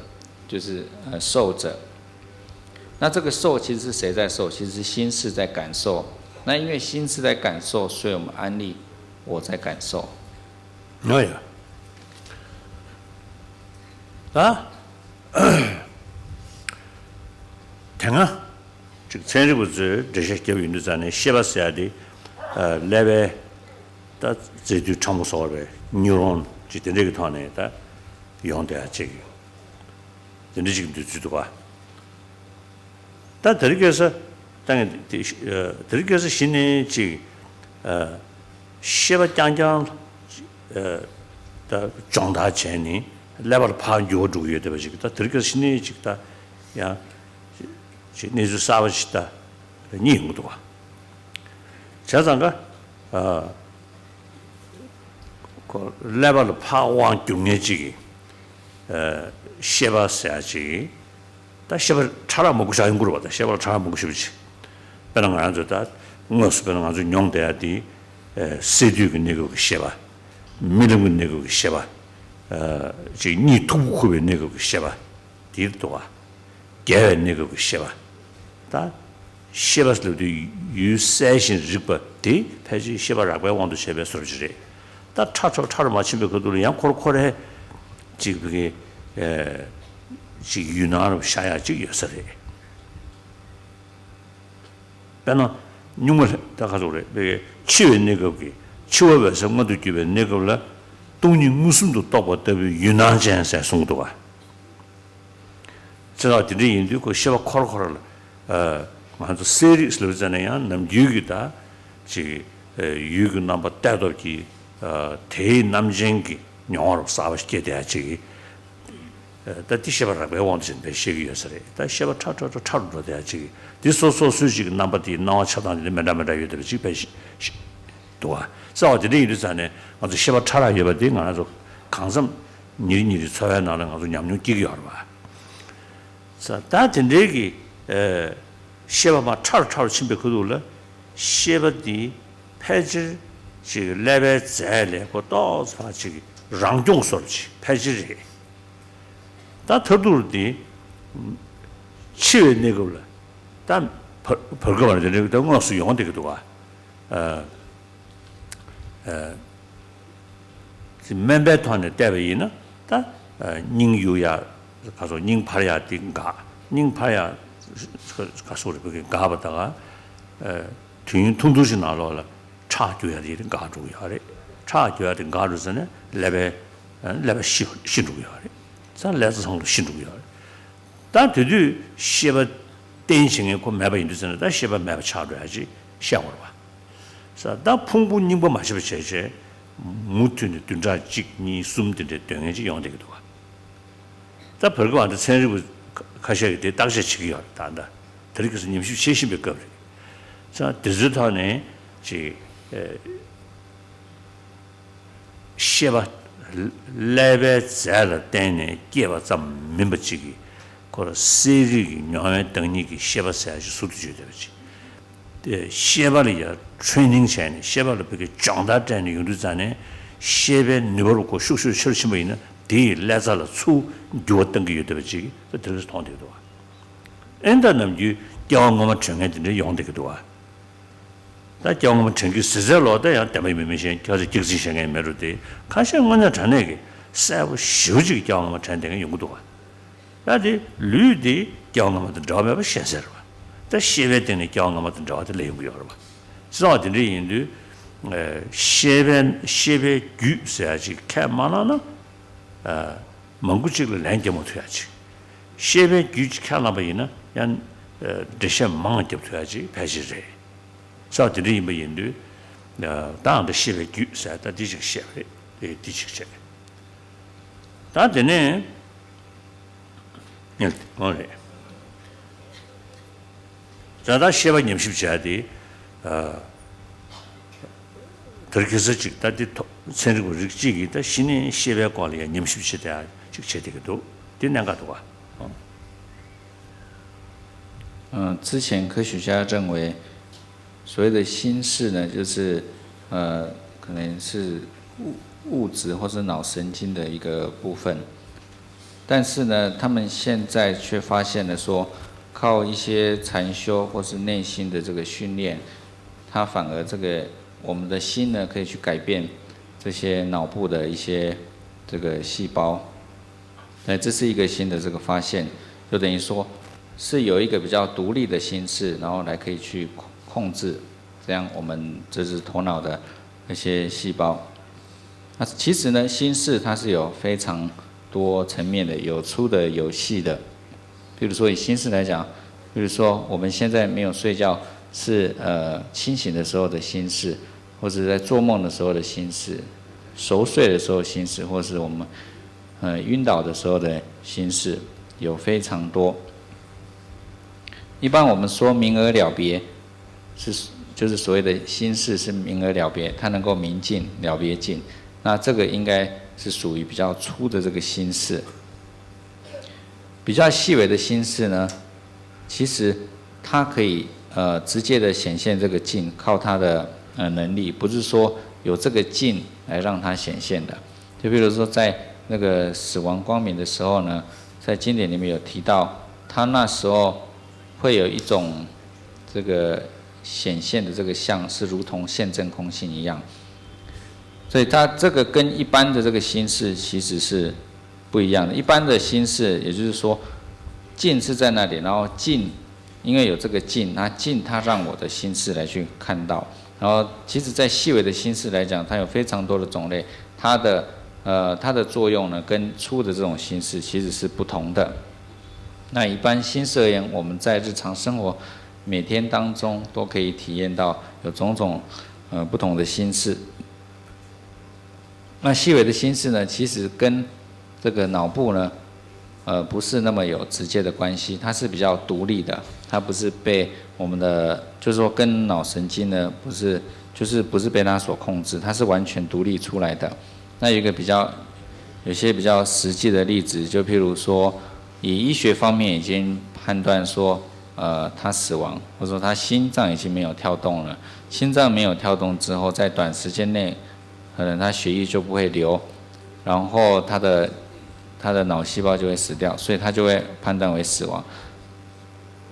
就是呃受者。那这个受其实是谁在受？其实是心事在感受。那因为心事在感受，所以我们安立我在感受。 ཡོད་ཡོད། ད་དེ་སྔ་ཅིག་ཚན་རིག་པ་ཚོས་འགྲེལ་བཤད་བརྒྱབ་ཡོང་དུས་ཙང་ནས་ཤེས་པ་ཟེར་ཡ་དེ་ཀླད་པའི་ད་རྫས་དུས་ཕྲ་མོ་སོགས་རེད། ནིའུ་རོན་ཅིག་དེ་འདྲས་ཀྱི་ཐོག་ནས་ད་ཡོང་བསྡད་ཡ་ཅིག་དེ་འདྲས་ཅིག་འདུག་ཚུལ་འདུག་ག། ད་དེ་རིང་ཁ་སང་ད་ངས་དེ་དེ་རིང་ཁ་སང་གཞི་ནས་ཅིག་ཤེས་པ་རྐྱང་རྐྱང་ད་སྦྱོང་བརྡར་བྱས་ནས་ཀླད་པ་ལ་ཕར་འགྱུར་བ་འགྲོ་གི་ཡོད་བསྡད་པ་ཅིག་ད་དེ་རིང་ཁ་སང་གཞི་ནས་ཅིག་ད་ཡང་ཅིག་གནས་ཚུལ་གསར་པ་ཞིག་ད་རྙེད་ཡོང་གི་འདུག་བ། བྱས་ཙང་ཀ་ཀླད་པ་ལ་ཕར་དབང་བསྒྱུར་མཁན་ཅིག་གི་ཤེས་པ་ཟེར་ཡ་ཅིག་ད་ཤེས་པ་ཕྲ་རགས་མང་པོ་བཞག་ཡོང་གི་རེད་བ། ད་ཤེས་པ་ལ་ཕྲ་རགས་མང་པོ་ཞེ་པོ་ཅིག་དཔེར་ན་ང་རང་ཚོ་ད་དངོས་སུ་དཔེར་ན་ང་ཚོ་མྱོང་བསྡད་ཡ་དེ་སས་བསྡུས་ཀྱི་གནས་སྐབས་ཀྱི་ཤེས་པ། རྨི་ལམ་གྱི་གནས་སྐབས་ཀྱི་ཤེས་པ། ཅིག་གཉིད་མཐུག་པོ་ཁུག་པའི་གནས་སྐབས་ཀྱི་ཤེས་པ་དེ་རེད་འདུག་བ། བརྒྱལ་བའི་གནས་སྐབས་ཀྱི་ཤེས་པ། ད་ཤེས་པ་ཟེར་དུས་ཡུལ་གསལ་ཞིང་རིག་པ་དེ་ཕལ་ཆེར་ཤེས་པ་རགས་པའི་དབང་དུ་བྱས་པའི་བཟོ་འདྲ་ཅིག་རེད། ད་ཕྲ་ཕྲ་ཕྲ་རུ་མ་ཕྱིན་པའི་ཁ་ཐུག་ལ་ཡང་ཁོ་ར་ཁོ་རའི་ཅིག་བི་གི་ཅིག་ཡུལ་སྣང་རུ་ཤར་ཡག་ཅིག་ཡོད་ས་རེད། དཔེར་ན་སྨྱུག་མ་ལ་ད་ག་ཚོད་རེད། བི་གི་འཆི་བའི་གནས་སྐབས་ཀྱི་འཆི་བ་འོད་གསལ་མངོན་དུ་གྱུར་པའི་གནས་སྐབས་ལ་སྟོང་ཉིད་མངོན་སུམ་དུ་རྟོགས་པ་ལྟ་བུའི་ཡུལ་སྣང་ཅན་ཟེར་གསུངས་འདུག་བ། བྱས་ཙང་དེ་འདྲ་ཡིན་དུས་ཁོ་ཤེས་པ་འཁོར་འཁོར་ལ་ང་ཚོ་གསལ་རིག་ཟེར་བ་ཙམ་ན་ཡང་ནམ་རྒྱུན་གྱི་ད་ཅིག་ཡུལ་གྱི་རྣམ་པ་གཏད་སྟོབས་ཀྱིས་དེའི་རྣམ་ཅན་གྱི་མྱོང་བ་རབ་གསར་པ་ཞིག་སྐྱེ་བསྡད་ཡ་ཅིག་ད་དེ་ཤེས་པ་རགས་པའི་དབང་དུ་བྱས་ནས་ཤེས་ཀྱི་ཡོད་ས་རེད། ད་ཤེས་པ་ཕྲ་ཕྲ་ཕྲ་ཕྲ་རུ་འགྲོ་བསྡད་ཡ་ཅིག་དེ་སོ་སོ་སོའི་ཅིག་རྣམ་པ་དེའི་སྣང་བ་ཆགས་སྟངས་དེ་འདྲ་མི་འདྲ་མི་འདྲ་ཡོད་བསྡད་པ་ཅིག་ཕལ་ཆེར་འདུག་བ། རྩ་བ་དེ་འདྲ་ཡིན་དུས་ཙང་ནས་ང་ཚོ་ཤེས་པ་ཕྲ་རགས་ཡོད་པ་དེ་ང་རང་ཚོ་གང་འཚམ་ཉིན་རེ་ཉིན་རེའི་འཚོ་བའི་ནང་ལ་ང་ཚོ་ཉམས་མྱོང་སྐྱེ་གི་ཡོད་རེད་བ། ས་ད་དེ་འདྲའི་གི་ཤེས་པ་མར་ཕྲ་རུ་ཕྲ་རུ་ཕྱིན་པའི་ཁ་ཐུག་ལ་ཤེས་པ་འདི་ཕལ་ཆེར་ཅིག་ཀླད་པའི་རྫས་ལས་ཁོ་ཏོག་ཙམ་ཕར་ཅིག་རང་སྐྱོང་བཟོ་འདྲ་ཅིག་ཕལ་ཆེར་རེད། ད་མཐར་ཐུག་འདི་འཆི་བའི་གནས་སྐབས་ལ་ད་བར་བར་སྐབས་ལ་དེ་འདྲའི་ད་དངོས་སུ་ཡོང་བསྡད་ཀྱི་འདུག་བ། དམན་པའི་ཐོག་ནས་བལྟས་པ་ཡིན་ན་ད་སྙིང་གཡུག་ཡ་ག་སོ་སྙིང་འཕར་ཡ་དེ་འགག་སྙིང་འཕར་ཡ་ག་སོ་རེ་བོད་ཀྱི་འགག་པ་ད་ག་དུས་ཡུན་ཐུང་ཐུང་ཞིག་ནང་ལོགས་ལ་ཁྲག་རྒྱུག་ཡ་དེ་འགག་འགྲོ་གི་ཡོད་རེད། ཁྲག་རྒྱུ་ཡ་དེ་འགག་འགྲོ་ཟེར་ནས་ཀླད་པའི་ཀླད་པ་ཤི་ཤི་འགྲོ་གི་ཡོད་རེད། ཙང་ཀླད་རྩ་ཚང་དུ་ཤི་འགྲོ་གི་ཡོད་རེད། ད་དེ་དུས་ཤེས་པ་རྟེན་བྱེད་མཁན་ཁོ་མེད་པ་ཡིན་དུས་ཟེར་ན་ད་ཤེས་པ་མེད་པ་ཆགས་འགྲོ་ཡ་ཅིག་བཤད་དགོས་རེད་བ། ས་ད་ཕུང་པོ་རྙིང་པ་མ་བྱས་པ་བྱས་བྱས་མུ་མཐུད་ནས་བདུན་ཕྲག་གཅིག་གཉིས་གསུམ་དེ་འདྲའི་སྡོད་མཁན་ཅིག་ཡོང་བསྡད་ཀྱི་འདུག་བ། ད་བོད་སྐད་བ་འདི་ཚན་རིག་པ་ཁ་ཤས་ཀྱིས་དེ་བརྟག་དཔྱད་བྱེད་ཀྱི་ཡོད་རེད། ད་ད་དེ་རིང་ཁ་སང་ཉམས་ཞིབ་བྱེད་བཞིན་པའི་སྐབས་རེད། ཙང་དེ་ཚོའི་ཐོག་ནས་ཅིག་ཨེ། ཤེས་པ་ཀླད་པའི་རྫས་ལ་བརྟེན་ནས་སྐྱེས་པ་ཙམ་མིན་པ་ཅིག་གིས་ཁོ་ལ་གསལ་རིག་གི་མྱོང་བའི་བདག་ཉིད་ཀྱི་ཤེས་པ་ཟེར་ཡ་ཞིག་ཟུར་དུ་བརྗོད་བསྡད་པ་ཅིག་དེ་ཤེས་པ་ལ་ཡ་ཊེ་ནིང་བྱས་ནས་ཤེས་པ་ལ་བོད་ཀྱི་སྦྱོང་བརྡར་སྤྲད་ནས་ཡོང་དུས་ཙང་ནས་ཤེས་པའི་ནུས་པ་རུ་ཁོ་ཤུགས་ཤུགས་ཆེ་རུ་ཕྱིན་པ་ཡིན་ན་དེ་ཡིས་ཀླད་རྩ་ལ་ཚུར་འགྱུར་བ་གཏང་གི་ཡོད་བསྡད་པ་ཅིག་ད་དེ་རིང་མཐོང་བསྡད་ཀྱི་འདུག་བ། ཨེ་ད་ནམ་རྒྱུན་སྐྱེ་བ་སྔོན་མ་དྲན་མཁན་དེ་འདྲ་ཡོང་བསྡད་ཀྱི་འདུག་བ། ད་སྐྱེ་བ་སྔོན་མ་དྲན་གྱི་ཟེར་ཟེར་ལོ། ད་ཡང་བདེན་པ་ཡིན་མིན་མི་ཤེས། ཁྱོད་ཚོས་སྐྱག་རྫུན་བཤད་མཁན་མེད་འགྲོ་དེ། ཁ་ཤས་དངོས་གནས་དྲང་གནས་ཀྱི་གསལ་པོ་ཞེ་པོ་ཅིག་གི་སྐྱེ་བ་སྔོན་མ་དྲན་བསྡད་མཁན་ཡོང་གི་འདུག་བ། ད་དེ་ལུས་དེ་སྐྱེ་བ་སྔོན་མ་དང་འབྲེལ་བ་མེད་པ་ཤེས་གསལ་རེད་བ། ད་ཤེས་པའི་སྟེང་ནས་སྐྱེ་བ་སྔོན་མ་དང་འབྲེལ་བ་དེ་སླེབས་ཡོང་གི་ཡོད་རེད་བ། བྱས་ཙང་དེ་འདྲ་ཡིན་དུས་ཤེས་པའི་ཤེས་པའི་རྒྱུད་ཟེར་ཡ་ཅིག་ཁས་མ་བླངས་ན་མང་པོ་ཅིག་ལ་ལན་རྒྱབ་མ་ཐུབ་ཡ་ཅིག་ཤེས་པའི་རྒྱུད་ཅིག་ཁས་བླངས་པ་ཡིན་ན་ཡང་འགྲེལ་བཤད་མང་རྒྱབ་ཐུབ་ཡ་ཅིག་ཕལ་ཆེར་རེད། ས་དེ་འདྲ་ཡིན་པ་ཡིན་དུས། ད་ཨ་འདྲ་ཤེས་པའི་རྒྱུད་ཟེར་ད་འདི་ཅིག་བཤད་པ་རེད། དེ་འདི་ཅིག་བྱས། ད་དེ་ནས། ཨོ་རེད། ད་ལྟ་ཤེས་པ་ཉམས་ཞིབ་བྱས་ཏེ། དེར་ཁེ་ས་ཅིག་ད་འདི་ཐོག་ཚན་རིག་པ་རིགས་གཅིག་གིས་ད་གཞི་ནས་ཤེས་པའི་སྐོར་ལ་ཡང་ཉམས་ཞིབ་བྱེད་བསྡད་ཅིག་བྱེད་བསྡད་ཀྱི་འདུག་འདི་གནད་འགག་འདུག་ག། 嗯，之前科学家认为，所谓的心事呢，就是呃，可能是物物质或是脑神经的一个部分。但是呢，他们现在却发现了说，靠一些禅修或是内心的这个训练，它反而这个我们的心呢，可以去改变这些脑部的一些这个细胞。那这是一个新的这个发现，就等于说是有一个比较独立的心智，然后来可以去控控制，这样我们就是头脑的那些细胞。那其实呢，心智它是有非常多层面的，有粗的，有细的。比如说以心智来讲，比如说我们现在没有睡觉，是呃清醒的时候的心智，或者在做梦的时候的心智，熟睡的时候心智，或是我们呃，晕倒的时候的心事有非常多。一般我们说明而了别，是就是所谓的心事是明而了别，它能够明尽了别尽。那这个应该是属于比较粗的这个心事。比较细微的心事呢，其实它可以呃直接的显现这个境，靠它的呃能力，不是说有这个境来让它显现的。就比如说在那个死亡光明的时候呢，在经典里面有提到，他那时候会有一种这个显现的这个相，是如同现真空性一样。所以它这个跟一般的这个心事其实是不一样的。一般的心事，也就是说，境是在那里，然后境因为有这个境，那境它让我的心事来去看到。然后，其实，在细微的心事来讲，它有非常多的种类，它的呃它的作用呢，跟粗的这种心事其实是不同的。那一般心事而言，我们在日常生活每天当中都可以体验到有种种呃不同的心事。那细微的心事呢，其实跟这个脑部呢，呃，不是那么有直接的关系，它是比较独立的，它不是被我们的，就是说跟脑神经呢，不是，就是不是被它所控制，它是完全独立出来的。那有一个比较，有些比较实际的例子，就譬如说，以医学方面已经判断说，呃，他死亡，或者说他心脏已经没有跳动了。心脏没有跳动之后，在短时间内，可能他血液就不会流，然后他的他的脑细胞就会死掉，所以他就会判断为死亡。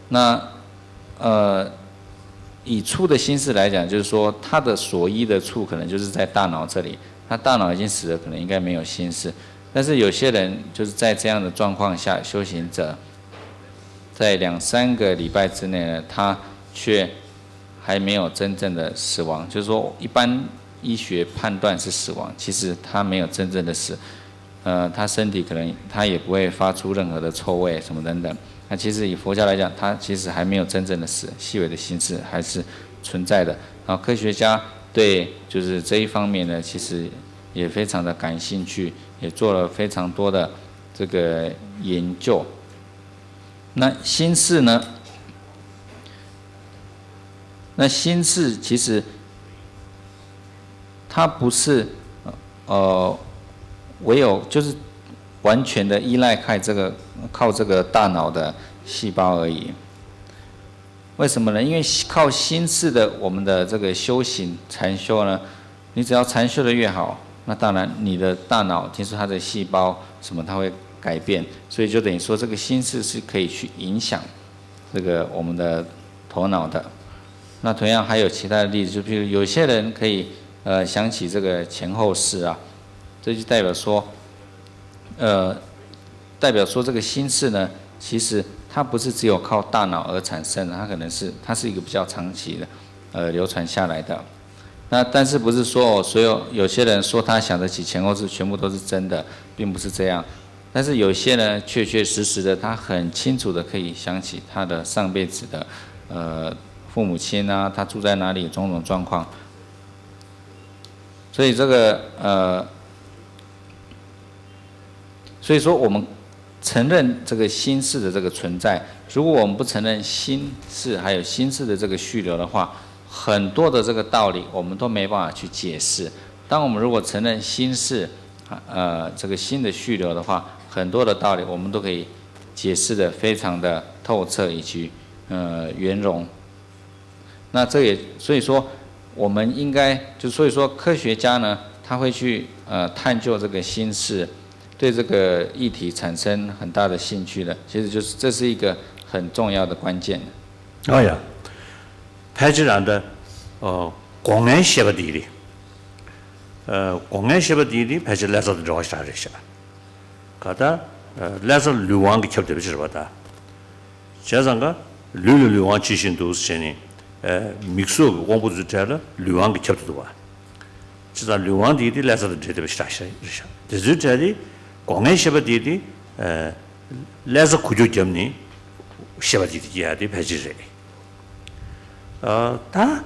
那呃，以处的心事来讲，就是说他的所依的处可能就是在大脑这里，那大脑已经死了，可能应该没有心事。但是有些人就是在这样的状况下，修行者在两三个礼拜之内呢，他却还没有真正的死亡。就是说，一般医学判断是死亡，其实他没有真正的死，呃，他身体可能他也不会发出任何的臭味什么等等。那其实以佛教来讲，他其实还没有真正的死，细微的心事还是存在的。然后科学家对就是这一方面呢，其实也非常的感兴趣，也做了非常多的这个研究。那心事呢？那心事其实它不是呃唯有就是完全的依赖靠这个靠这个大脑的细胞而已。为什么呢？因为靠心事的我们的这个修行禅修呢，你只要禅修的越好，那当然你的大脑听说它的细胞什么它会改变，所以就等于说这个心事是可以去影响这个我们的头脑的。那同样还有其他的例子，就譬如有些人可以呃想起这个前后世啊，这就代表说，呃，代表说这个心事呢，其实它不是只有靠大脑而产生的，它可能是它是一个比较长期的呃流传下来的。那但是不是说哦，所有有些人说他想得起前后世全部都是真的，并不是这样。但是有些呢，确确实实的，他很清楚的可以想起他的上辈子的，呃，父母亲啊，他住在哪里，种种状况。所以这个呃，所以说我们承认这个心事的这个存在，如果我们不承认心事还有心事的这个续流的话，很多的这个道理我们都没办法去解释。当我们如果承认心事，呃，这个心的续流的话，很多的道理我们都可以解释的非常的透彻以及呃圆融。那这也所以说，我们应该就所以说，科学家呢，他会去呃探究这个心事，对这个议题产生很大的兴趣的。其实就是这是一个很重要的关键。ཨ་ཡ། ཕལ་ཆེར་ཨ་འདྲ། སྒོ་ལྔའི་ཤེས་པ་འདི་རེད། སྒོ་ལྔའི་ཤེས་པ་འདི་ནི་ཕལ་ཆེར་ཀླད་རྩ་དང་འབྲེལ་བ་ཞེ་དྲག་རེད་ཤག་ག་ད། ཀླད་རྩ་ལུས་དབང་གིས་ཁྱབ་བསྡད་པ་ཅིག་རེད་པ་ད། བྱས་ཙང་ཀ། ལུས་ལ་ལུས་དབང་ཇི་བཞིན་དུ་ཟེར་ནས། མིག་སོགས་ཀྱི་དབང་པོ་ཚོའི་གྲས་ལ་ལུས་དབང་གིས་ཁྱབ་ཏུ་འདུག་པ། བྱས་ཙང་ལུས་དབང་དེ་དེ་ཀླད་རྩ་དང་འབྲེལ་བསྡད་པ་ཞེ་དྲག་ཞིག་རེད་ཤག་དེ་ཚོའི་གྲས་དེ། སྒོ་ལྔའི་ཤེས་པ་དེ་དེ། ཀླད་རྩ་འགུལ་སྐྱོད་བརྒྱབ་ནས། ཤེས་པ་དེ་དེ་སྐྱེ་ཡ་དེ་ཕལ་ཆེར་རེད། ད།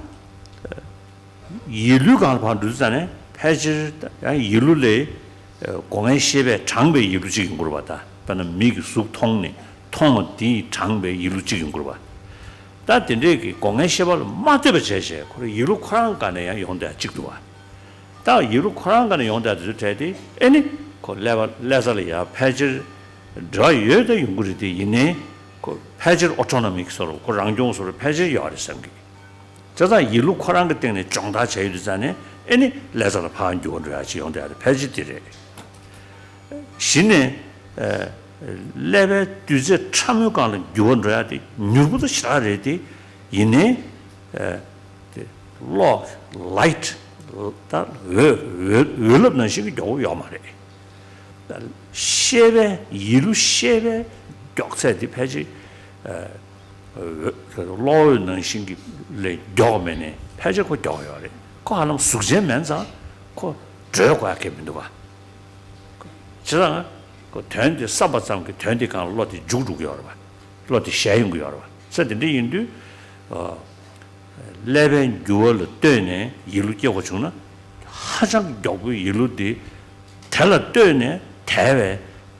ཡིད་ལུས་སྒང་ལ་ཕར་འགྲོ་དུས་ཙ་ནས་ཕལ་ཆེར་ཡང་ཡིད་ལུས་ལས། སྒོ་ལྔའི་ཤེས་པས་དྲངས་པའི་ཡིད་ལུས་གཅིག་ཡོང་གི་རེད་པ་ད། དཔེར་ན་མིག་གིས་གཟུགས་མཐོང་ནས་མཐོང་བ་དེས་དྲངས་པའི་ཡིད་ལུས་གཅིག་ཡོང་གི་རེད་པ། ད་དེ་འདྲས་ཀྱི་སྒོ་ལྔའི་ཤེས་པ་ལ་མ་ལྟོས་པ་བྱས་བྱས་ཁོ་རང་ཡིད་ལུས་ཁོ་རང་སྒང་ནས་ཡང་ཡོང་བསྡད་གཅིག་འདུག་པ། ད་ཡིད་ལུས་ཁོ་རང་སྒང་ནས་ཡོང་བསྡད་དེ་ཚོའི་གྲས་དེ་ཨེ་ནི་ཁོ་ཀླད་པ་ཀླད་རྩ་ལ་ཡང་ཕལ་ཆེར་འབྲེལ་བ་ཡོད་ད་ཡོང་གི་རེད་དེ། ཡིན་ནའི་ཁོ་ཕལ་ཆེར་ཨོ་ཊོ་ནོ་མིག་ཟེར་རོ། ཁོ་རང་སྐྱོང་ཟེར་རོ། ཕལ་ཆེར་ཡོད་རེད་བསམ་གི། བྱས་ཙང་ཡིད་ལུས་ཁོ་རང་གི་སྟེང་ནས་སྦྱོང་བརྡར་བྱས་ཡོད་དུས་ཙ་ནས་ཨེ་ནི་ཀླད་རྩ་ལ་ཕར་འགྱུར་བ་འགྲོ་ཡ་ཅིག་ཡོང་བསྡད་ཡ་དེ་ཕལ་ཆེར་དེ་རེད། གཞི་ནས། ཀླད་པའི་རྡུལ་རྫས་ཕྲ་མོའི་སྒང་ལ་འགྱུར་བ་འགྲོ་ཡ་དེ་མྱུར་པོ་དེ་ཞེ་དྲག་རེད་དེ། ཡིན་ནའི། དེ་གློག་ལའིཊ་ད་འོད་འོད་འོད་རླབས་ནང་བཞིན་གྱི་མགྱོགས་པོ་ཡོད་མ་རེད། ཤེས་པའི་ཡིད་ལུས་ཤེས་པའི་མགྱོགས་ཚད་དེ་ཕལ་ཆེར། འོད་གློག་འོད་ནང་བཞིན་གྱི་ལས་མགྱོགས་མེད་ནས་ཕལ་ཆེར་ཁོ་མགྱོགས་ཡོད་རེད། ཁོ་ཧ་ལམ་གཟུགས་ཅན་མིན་ཙང་ཁོ་བགྲོད་དགོས་ཡ་གལ་མི་འདུག་ག་བྱས་ཙང་ཁོ་དོན་དེ་བསམ་པ་ཙམ་གྱིས་དོན་དེ་སྒང་ལ་བློ་དེ་འཇུག་འགྲོ་གི་ཡོད་རེད་པ། བློ་དེ་གཞལ་ཡོང་གི་ཡོད་རེད་པ། ས་དེ་འདྲ་ཡིན་དུས། ཀླད་པའི་འགྱུར་བ་ལ་ལྟོས་ནས་ཡིད་ལུས་སྐྱེ་དགོས་བྱུང་ན། ཧ་ཅང་མགྱོགས་པོའི་ཡིད་ལུས་དེ། དེ་ལ་ལྟོས་ནས་དལ་བའི་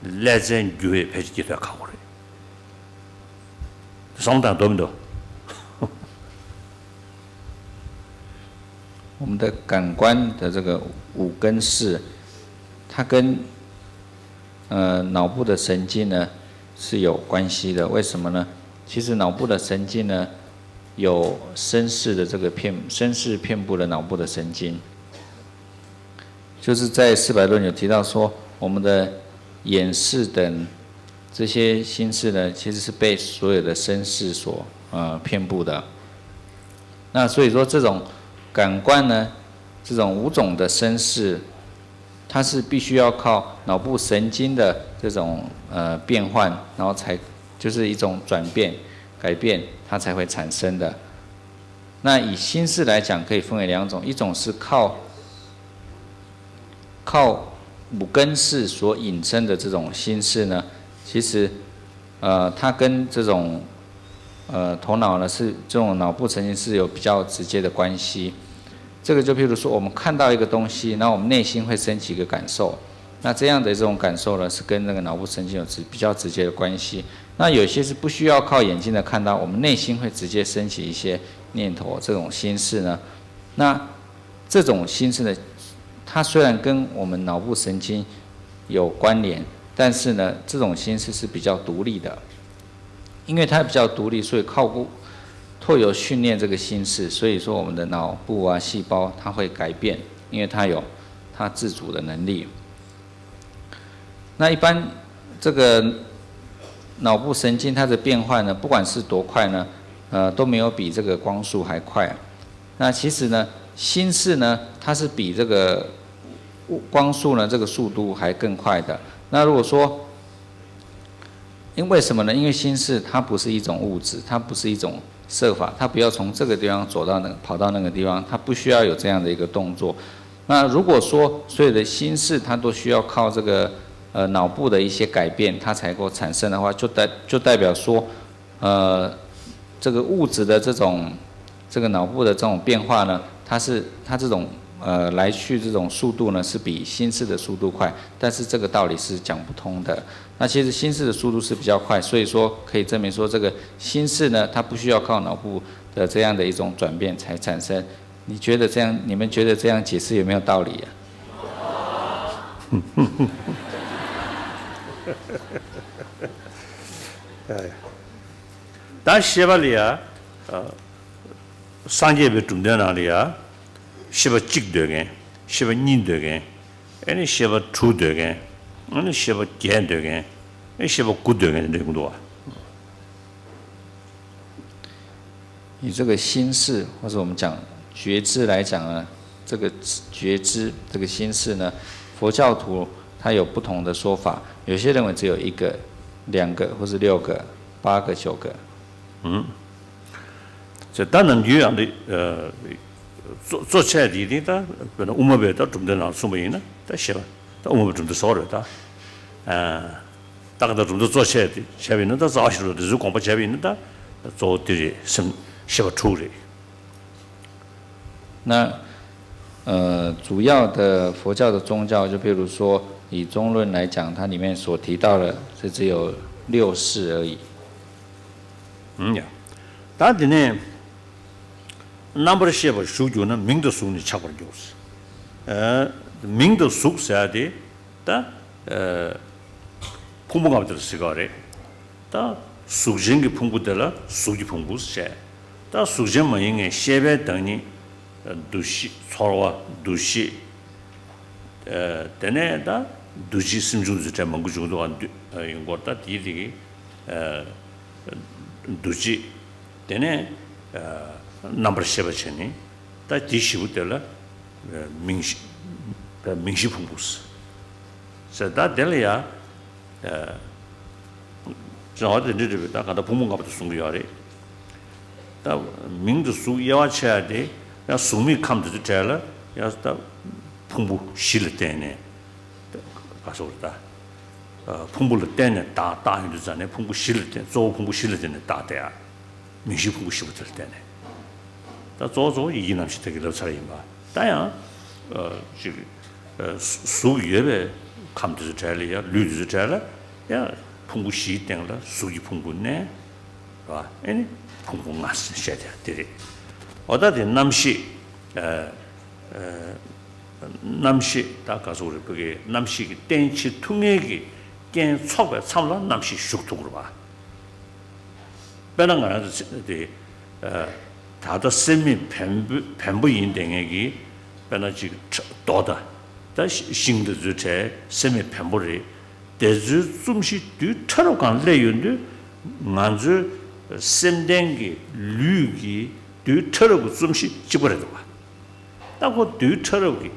ཀླད་རྩའི་འགྱུར་བས་ཕལ་ཆེར་སྐྱེ་ཐུབ་ཁག་པོ་རེད། བསམ་བློ་བཏང་འདོད་མི་འདུག 我们的感官的这个五根识，它跟呃脑部的神经呢是有关系的。为什么呢？其实脑部的神经呢有身识的这个片，身识遍布了脑部的神经。就是在四百论有提到说，我们的眼识等这些心识呢，其实是被所有的身识所呃遍布的。那所以说，这种感官呢，这种五种的身识，它是必须要靠脑部神经的这种呃变换，然后才就是一种转变、改变，它才会产生的。那以心识来讲，可以分为两种，一种是靠靠五根识所引生的这种心识呢，其实，呃，它跟这种，呃，头脑呢是这种脑部神经是有比较直接的关系。这个就譬如说，我们看到一个东西，然后我们内心会升起一个感受，那这样的这种感受呢，是跟那个脑部神经有直比较直接的关系。那有些是不需要靠眼睛的看到，我们内心会直接升起一些念头，这种心识呢，那这种心识呢，它虽然跟我们脑部神经有关联，但是呢，这种心识是比较独立的，因为它比较独立，所以靠过透由训练这个心识，所以说我们的脑部啊细胞它会改变，因为它有它自主的能力。那一般这个脑部神经它的变化呢，不管是多快呢，呃，都没有比这个光速还快。那其实呢，心室呢，它是比这个光速呢这个速度还更快的。那如果说，因为什么呢？因为心室它不是一种物质，它不是一种设法，它不要从这个地方走到那个跑到那个地方，它不需要有这样的一个动作。那如果说所有的心室它都需要靠这个呃脑部的一些改变，它才够产生的话，就代就代表说，呃，这个物质的这种这个脑部的这种变化呢，它是它这种呃来去这种速度呢是比心室的速度快，但是这个道理是讲不通的。那其实心室的速度是比较快，所以说可以证明说这个心室呢，它不需要靠脑部的这样的一种转变才产生。你觉得这样？你们觉得这样解释有没有道理啊？ད་ཤེས་པ་ལ་ཡ། སངས་རྒྱས་པའི་གྲུབ་མཐའི་ནང་ལ་ཡ། ཤེས་པ་གཅིག་འདོད་མཁན། ཤེས་པ་གཉིས་འདོད་མཁན། ཨེ་ནི་ཤེས་པ་དྲུག་འདོད་མཁན། ཨེ་ནི་ཤེས་པ་བརྒྱད་འདོད་མཁན། ཨེ་ཤེས་པ་དགུ་འདོད་མཁན་དེ་འདྲ་ཡོང་གི་འདུག་བ། 你这个心事，或者我们讲觉知来讲呢，这个觉知，这个心事呢，佛教徒他有不同的说法，有些认为只有一个、两个，或是六个、八个、九个。 ད་ནམ་རྒྱུན་ཡང་དེ་གཙོ་གཙོ་ཆེ་དེ་དེ་ད་དཔེར་ན་དབུ་མ་པའི་ད་གྲུབ་མཐའི་ནང་གསུངས་པ་ཡིན་ན་ད་ཤེས་པ་ད་དབུ་མ་པའི་གྲུབ་མཐའ་གཙོ་བོ་རེད་ད། ད་ག་ད་གྲུབ་མཐའ་གཙོ་ཆེ་དེ་བྱས་པ་ཡིན་ན་ད་རྩ་བ་ཤེས་རབ་དེ་ཚོའི་དགོངས་པ་བྱས་པ་ཡིན་ན་ད་གཙོ་བོ་དེ་རེད། སེམས་ཤེས་པ་དྲུག་རེད། 那呃，主要的佛教的宗教，就譬如说以中论来讲，它里面所提到的是只有六识而已。 ཡ། ད་དེ་ནས་རྣམ་པར་ཤེས་པ་ཞུགས་གྱུར་ན་མིང་དང་གཟུགས་ནི་ཆགས་པར་འགྱུར། མིང་དང་གཟུགས་ཟེར་ཡ་དེ་ད་ཕུང་པོ་ལྔ་པོ་དེ་ལ་ཟེར་ག་རེད། ད་གཟུགས་ཅན་གྱི་ཕུང་པོ་དེ་ལ་གཟུགས་ཀྱི་ཕུང་པོ་ཟེར། ད་གཟུགས་ཅན་མ་ཡིན་མཁན་ཤེས་པའི་བདག་ཉིད། འདུ་ཤེས་ཚོར་བ་འདུ་ཤེས། དེ་ནས་ད་འདུ་བྱེད་སེམས་བྱུང་ཚུལ་ཕྲན་མང་པོ་བྱུང་འདུག་ཡིན་སྐོར་ད་དེའི་རིགས་འདུ་བྱེད། དེ་ནས་རྣམ་པར་ཤེས་པ་བྱས་ནས་ད་དེ་བཞི་པོ་དེ་ལ་མིང་གཞི་མིང་གཞི་ཕུང་པོ་ཟེར། ད་དེ་ལ་ཡ། སྦྱང་བ་དེ་འདྲ་རེད་པས། ད་ག་ད་ཕུང་པོ་ལྔ་པོ་དེ་གསུང་གི་ཡོད་རེད། ད་མིང་དང་གཟུགས་དབྱེ་བ་ཕྱེ་ཡ་དེ་ཡང་གཟུགས་མེད་ཁམས་དེ་ཚོའི་གྲས་ལ་ཡང་ད་ཕུང་པོ་བཞི་ལ་བརྟེན་ནས་ག་སོགས་རེད་ད། ཕུང་པོ་ལ་བརྟེན་ནས་བཏགས་བཏགས་ཡོང་དུས་ཙང་ནས་ཕུང་པོ་བཞི་ལ་བརྟེན་གཙོ་བོ་ཕུང་པོ་བཞི་ལ་བརྟེན་ནས་བཏགས་ཏེ་ཡ། མིང་གཞི་ཕུང་པོ་བཞི་པོ་དེ་ལ་བརྟེན་ནས། ད་གཙོ་བོ་གཙོ་བོ་ཡིད་ཀྱི་རྣམ་ཤེས་དེ་གི་ལབ་ཚར་ཡིན་པ། ད་ཡང་ཅིག་གཟུགས་ཡོད་པའི་ཁམས་དེ་ཚོའི་གྲས་ལ་ཡང་ལུས་དེ་ཚོའི་གྲས་ལ་ཡང་ཕུང་པོ་བཞིའི་སྟེང་ལ་གཟུགས་ཀྱི་ཕུང་པོ་གནས། རེད་བ། ཨེ་ནི་ཕུང་པོ་ལྔ་ཟེར་བཤད་དེ་དེ་རེད། འོ་ད་དེ་རྣམ་ཤེས། རྣམ་ཤེས་ད་ག་ཟེར་རེད། བོད་ཀྱི་རྣམ་ཤེས་ཀྱི་རྟེན་བྱེད་ཐུབ་མཁན་གྱི་རྐྱེན་ཚོགས་པའི་མཚམས་ལ་རྣམ་ཤེས་ཞུགས་ཐུབ་རེད་བ། དཔེར་ན་ང་རང་ཚོ་དེ་ད་ལྟ་སེམས་མེད་བེམ་པོ་བེམ་པོ་ཡིན་བསྡད་མཁན་གྱི་དཔེར་ན་ཅིག་རྡོ་དང་ད་ཤིང་དེ་ཚོའི་གྲས་སེམས་མེད་བེམ་པོ་རེད། དེ་ཚོའི་རྩོམ་གཞི་རྡུལ་ཕྲ་རབ་གང་སླེབས་ཡོང་དུས་ང་ཚོའི་སེམས་ལྡན་གྱི་ལུས་ཀྱི་རྡུལ་ཕྲ་རབ་ཀྱི་རྩོམ་གཞི་གཅིག་པ་རེད་འདུག་བ། ད་ཁོ་རྡུལ་ཕྲ་རབ་ཀྱི་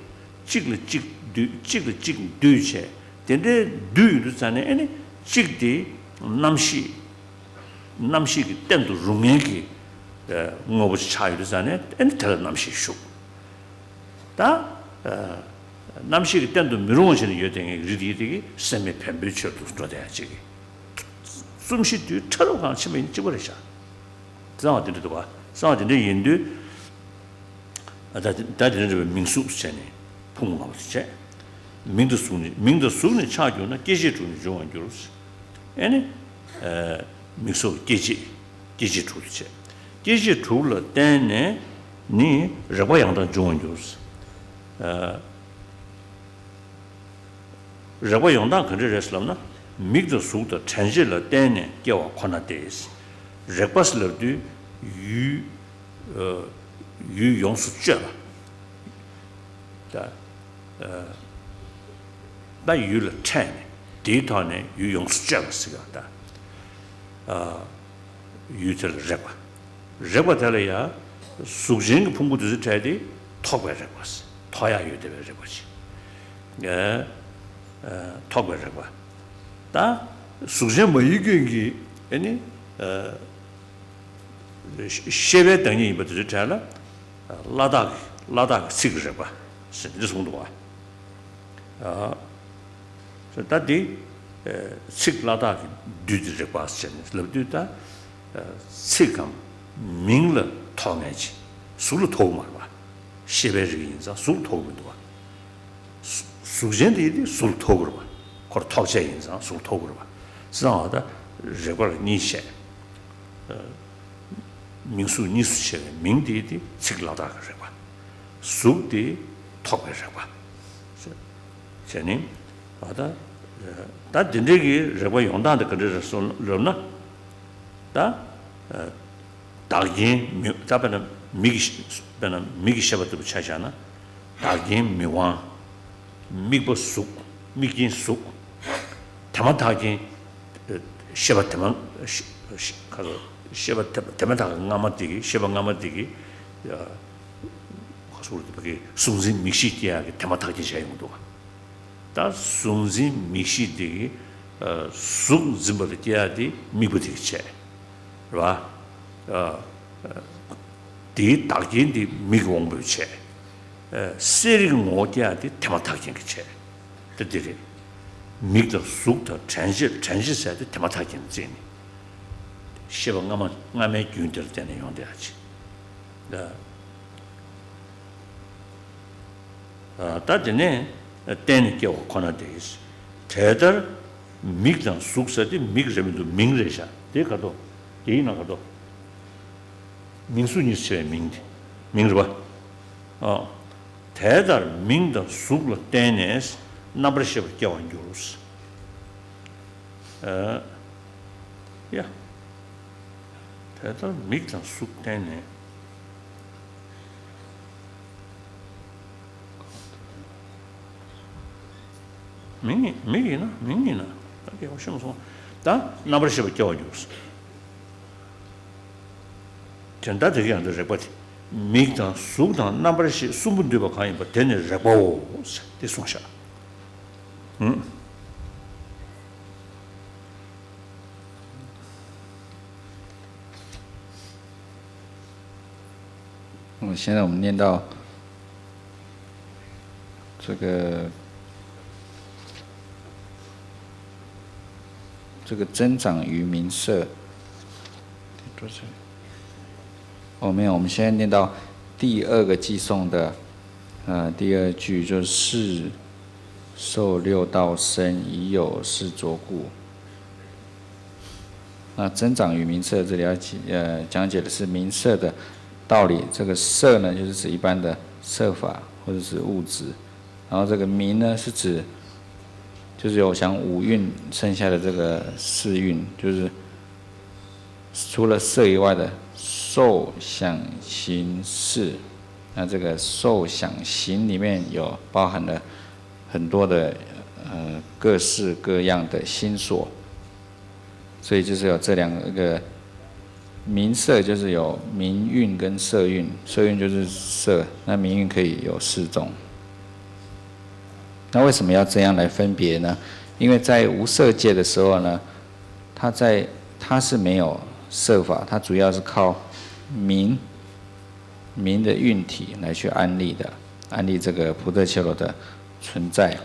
གཅིག་ལ་གཅིག་འདུས་གཅིག་ལ་གཅིག་འདུས་བྱས་དེ་འདྲའི་འདུས་ཡོང་དུས་ཙང་ནས་ཨེ་ནི་གཅིག་དེ་རྣམ་ཤེས་རྣམ་ཤེས་ཀྱི་རྟེན་དུ་རུང་ངེས་ཀྱི་དངོས་པོ་ཆགས་ཡོང་དུས་ཙང་ནས་ཨེ་ནི་དེ་ལ་རྣམ་ཤེས་ཞུགས། ད་ རྣམ་ཤེས་ཀྱིས་བསྟན་དུ་མི་རུང་བ་བྱས་ནས་ཡོད་བསྡད་མཁན་གྱི་རིགས་དེ་དེ་གི་སེམས་མེད་བེམ་པོའི་ཆོས་སུ་འགྲོ་བསྡད་ཡ་གཅིག་གི། རྩོམ་གཞི་དུས་ཕྲ་རབ་གང་ཕྱིན་པ་ཡིན་གཅིག་པ་རེད་ཤག་གསང་བ་དེ་འདྲ་འདུག་བ། གསང་བ་དེ་འདྲ་ཡིན་དུས། ད་ད་དེ་འདྲ་འདྲ་བའི་མིང་གཟུགས་བྱས་ནས་ཕུང་པོ་ལྔ་པོ་དེ་བྱས། མིང་དང་གཟུགས་ནི་མིང་དང་གཟུགས་ནི་ཆགས་གྱུར་ན། སྐྱེ་མཆེད་དྲུག་ནི་འབྱུང་བར་འགྱུར། ཨེ་ནི། མིང་གཟུགས་སྐྱེ་མཆེད། སྐྱེ་མཆེད་དྲུག་ཏུ་བྱས། སྐྱེ་མཆེད་དྲུག་ལ་བརྟེན་ནས་ནི་རེག་པ་ཡང་དག་འབྱུང་བར་འགྱུར། རེག་པ་ཡང་དག་ག་འདྲ་རེད་ལབ་ན། མིག་དང་གཟུགས་དང་དྲན་ཤེས་ལ་བརྟེན་ནས་སྐྱེ་བ་ཁོ་ན་སྟེ། རེག་པ་ལབ་དུས་ཡུལ། ཡུལ་ཡོངས་སུ་གཅོད་པ། ད། ད་ཡུལ་ལ་འཕྲད་ནས་དེའི་ཐོག་ནས་ཡུལ་ཡོངས་སུ་གཅོད་པ་ཟེར་ག་ད། ཡུལ་དེ་ལ་རེག་པ། རེག་པ་དེ་ལ་ཡང་གཟུགས་ཅན་གྱི་ཕུང་པོ་དེ་ཚོ་འཕྲད་དེ་ཐོགས་པའི་རེག་པ། ཐོགས་ཡག་ཡོད་བསྡད་པའི་རེག་པ་ཅིག་ཨ། ཐོགས་པའི་རེག་པ། ད་གཟུགས་ཅན་མ་ཡིན་ཀུན་གྱི་ཨ་ནི། ཤེས་པའི་བདག་ཉིད་ཡིན་པ་དེ་ཚོའི་གྲས་ལ། ལ་དྭགས་ཀྱི་ལ་དྭགས་ཀྱི་ཚིག་གི་རེག་པ་ཟེར་འདི་གསུངས་འདུག་བ། ད་འདི། ཚིག་ལ་དྭགས་ཀྱི་འདུས་ཏེ་རེག་པ་ཟེར་ནས་ལབ་དུས་ད། ཚིག་གམ་མིང་ལ་ཐོགས་མཁན་ཅིག་གཟུགས་ལ་ཐོགས་ཀྱི་མ་རེད་བ། ཤེས་པའི་རིགས་ཡིན་ཙང་གཟུགས་ལ་ཐོགས་ཀྱི་མི་འདུག་བ། གཟུགས་ཅན་དེ་ཡིན་དུས་གཟུགས་ལ་ཐོགས་ཀྱི་རེད་བ། ཁོ་ཐོགས་བྱེད་ཡིན་ཙང་གཟུགས་ལ་ཐོགས་ཀྱི་རེད་བ། ཟེར་ཙང་ད་རེག་པ་གཉིས་བྱས། མིང་གཟུགས་གཉིས་སུ་ཕྱེ་བའི་མིང་དེ་དེ་ཚིག་ལ་དྭགས་ཀྱི་རེག་པ། གཟུགས་དེ་ཐོགས་པའི་རེག་པ། བྱས་ནས་ད་ད་འདི་འདྲའི་གི་རེག་པ་ཡོང་སྟངས་དེ་ག་འདྲ་རེད་ཟེར་ལབ་ན། ད། བདག་རྐྱེན་མི་ད་དཔེར་ན་མིག་གི་དཔེར་ན་མིག་གི་ཤེས་པ་ལྟ་བུ་ཆ་བཞག་ན། བདག་རྐྱེན་མིག་དབང་། དམིགས་པ་གཟུགས། དམིགས་རྐྱེན་གཟུགས། དེ་མ་ཐག་རྐྱེན། ཤེས་པ་དེ་མ། ཤེས་པ་དེ་མ་ཐག་གི་སྔ་མ་དེ་གི་ཤེས་པ་སྔ་མ་དེ་གི། གཟུགས་འཛིན་མིག་ཤེས་སྐྱེ་ཡག་གི་དེ་མ་ཐག་རྐྱེན་བྱས་ཡོང་གི་འདུག་ད་གཟུགས་འཛིན་མིག་ཤེས་དེ་གི། གཟུགས་འཛིན་པ་ལ་སྐྱེ་ཡག་དེ་དམིགས་པ་དེ་གི་བྱས། རེད་བ། དེའི་བདག་རྐྱེན་དེ་མིག་དབང་པོས་བྱས། གསལ་རིག་ངོ་བོ་སྐྱེ་ཡག་དེ་དེ་མ་ཐག་རྐྱེན་གྱིས་བྱས། དེ་འདི་རེད། མིག་དང་གཟུགས་དང་དྲན་ཤེས་དྲན་ཤེས་ཟེར་དེ་དེ་མ་ཐག་རྐྱེན་བརྩིས་ནས། ཤེས་པ་སྔ་མ་སྔ་མའི་རྒྱུན་དེར་བརྟེན་ནས་ཡོང་བསྡད་ཡག་ཅིག་ད་དེ་ནས་བརྟེན་ནས་སྐྱེ་བ་ཁོ་ན་དེ། དེ་ལྟར་མིག་དང་གཟུགས་ཟེར་དེ་མིག་རེད་མི་འདུག་མིང་རེད་ཤག་དེ་ག་དོ། དེ་ཡིན་ན་ག་དོ། མིང་གཟུགས་གཉིས་ཕྱེ་བའི་མིང་དེ། མིང་རེད་པ། ཨ། དེ་ལྟར་མིང་དང་གཟུགས་ལ་བརྟེན་ནས་རྣམ་པར་ཤེས་པ་སྐྱེ་བར་འགྱུར། ཨ། ཡ། དེ་ལྟར་མིག་དང་གཟུགས་བརྟེན་ནས། མིང་ཡིན་མིག་ཡིན་ན་མིང་ཡིན་ན་ད་གལ་པོ་ཤོང་སོང་། ད་རྣམ་པར་ཤེས་པ་སྐྱེ་བར་འགྱུར། དེ་ལྟར་དེ་ག་ཡང་དུ་རེག་པ་དེ། མིག་དང་གཟུགས་དང་རྣམ་པར་ཤེས་གསུམ་པོ་འདུས་པ་གང་ཡིན་པ་དེ་ནི་རེག་པའོ། དེ་གསུངས་ཤག་ཧུམ། 嗯，现在我们念到这个这个增长于名色。哦，没有，我们现在念到第二个偈颂的，呃，第二句，就是受六道生，已有是着故。那增长于名色这里要解呃讲解的是名色的道理。这个色呢，就是指一般的色法或者是物质，然后这个名呢是指就是有讲五蕴剩下的这个四蕴，就是除了色以外的受想行识。那这个受想行里面有包含了很多的呃各式各样的心所。所以就是有这两个名色，就是有名运跟色运。色运就是色，那名运可以有四种。那为什么要这样来分别呢？因为在无色界的时候呢，它在它是没有色法，它主要是靠名名的运体来去安立的，安立这个波特伽罗的存在，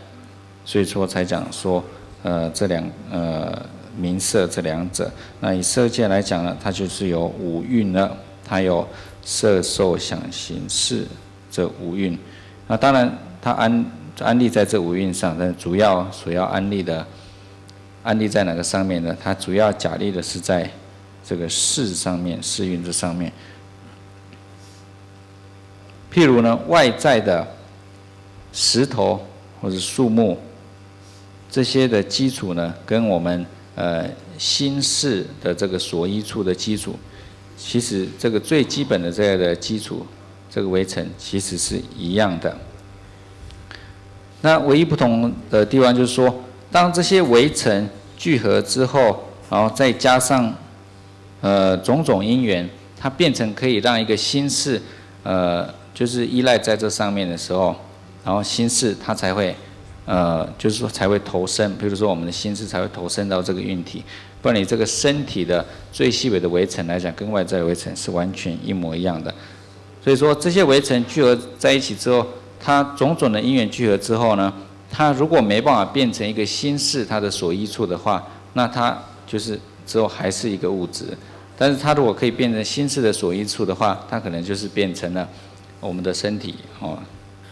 所以说才讲说，呃，这两呃名色这两者。那以色界来讲呢，它就是有五蕴了，它有色受想行识这五蕴。那当然，它安安立在这五蕴上，但主要所要安立的安立在哪个上面呢？它主要假立的是在这个识上面，识蕴这上面。譬如呢，外在的石头或者树木这些的基础呢，跟我们呃心识的这个所依处的基础，其实这个最基本的这个的基础，这个微尘其实是一样的。那唯一不同的地方就是说，当这些微尘聚合之后，然后再加上呃种种因缘，它变成可以让一个心识，呃，就是依赖在这上面的时候，然后心识它才会，呃，就是说才会投生。比如说我们的心识才会投生到这个运体，不然你这个身体的最细微的微尘来讲，跟外在的微尘是完全一模一样的。所以说这些微尘聚合在一起之后，它种种的因缘聚合之后呢，它如果没办法变成一个心识它的所依处的话，那它就是之后还是一个物质。但是它如果可以变成心识的所依处的话，它可能就是变成了我们的身体哦。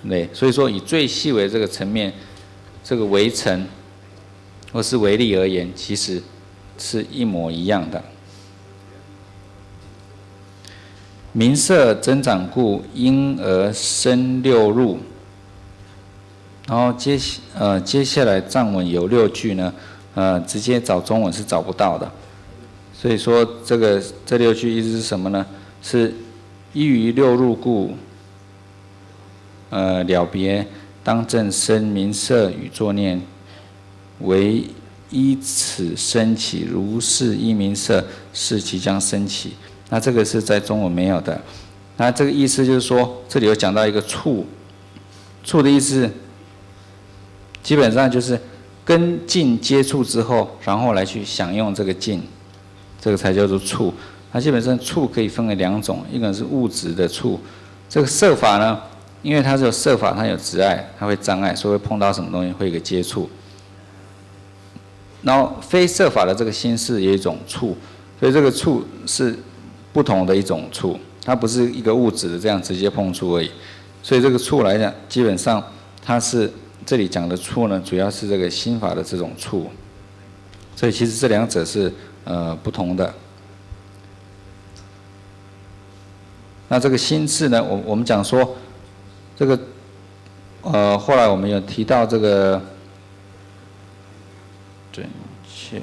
对，所以说以最细微这个层面，这个微尘或是微粒而言，其实是一模一样的。名色增长故，因而生六入。然后接呃接下来藏文有六句呢，呃，直接找中文是找不到的。所以说这个这六句意思是什么呢？是依于六入故，呃，了别当正生名色与作念，唯依此生起，如是依名色，是即将生起。那这个是在中文没有的。那这个意思就是说，这里有讲到一个触，触的意思，基本上就是跟境接触之后，然后来去享用这个境，这个才叫做触。它基本上触可以分为两种，一个是物质的触，这个色法呢，因为它是有色法，它有执碍，它会障碍，所以会碰到什么东西会有一个接触。然后非色法的这个心识有一种触，所以这个触是不同的一种触，它不是一个物质的这样直接碰触而已。所以这个触来讲，基本上它是这里讲的触呢，主要是这个心法的这种触。所以其实这两者是呃不同的。那这个心识呢，我我们讲说，这个呃，后来我们有提到这个准确，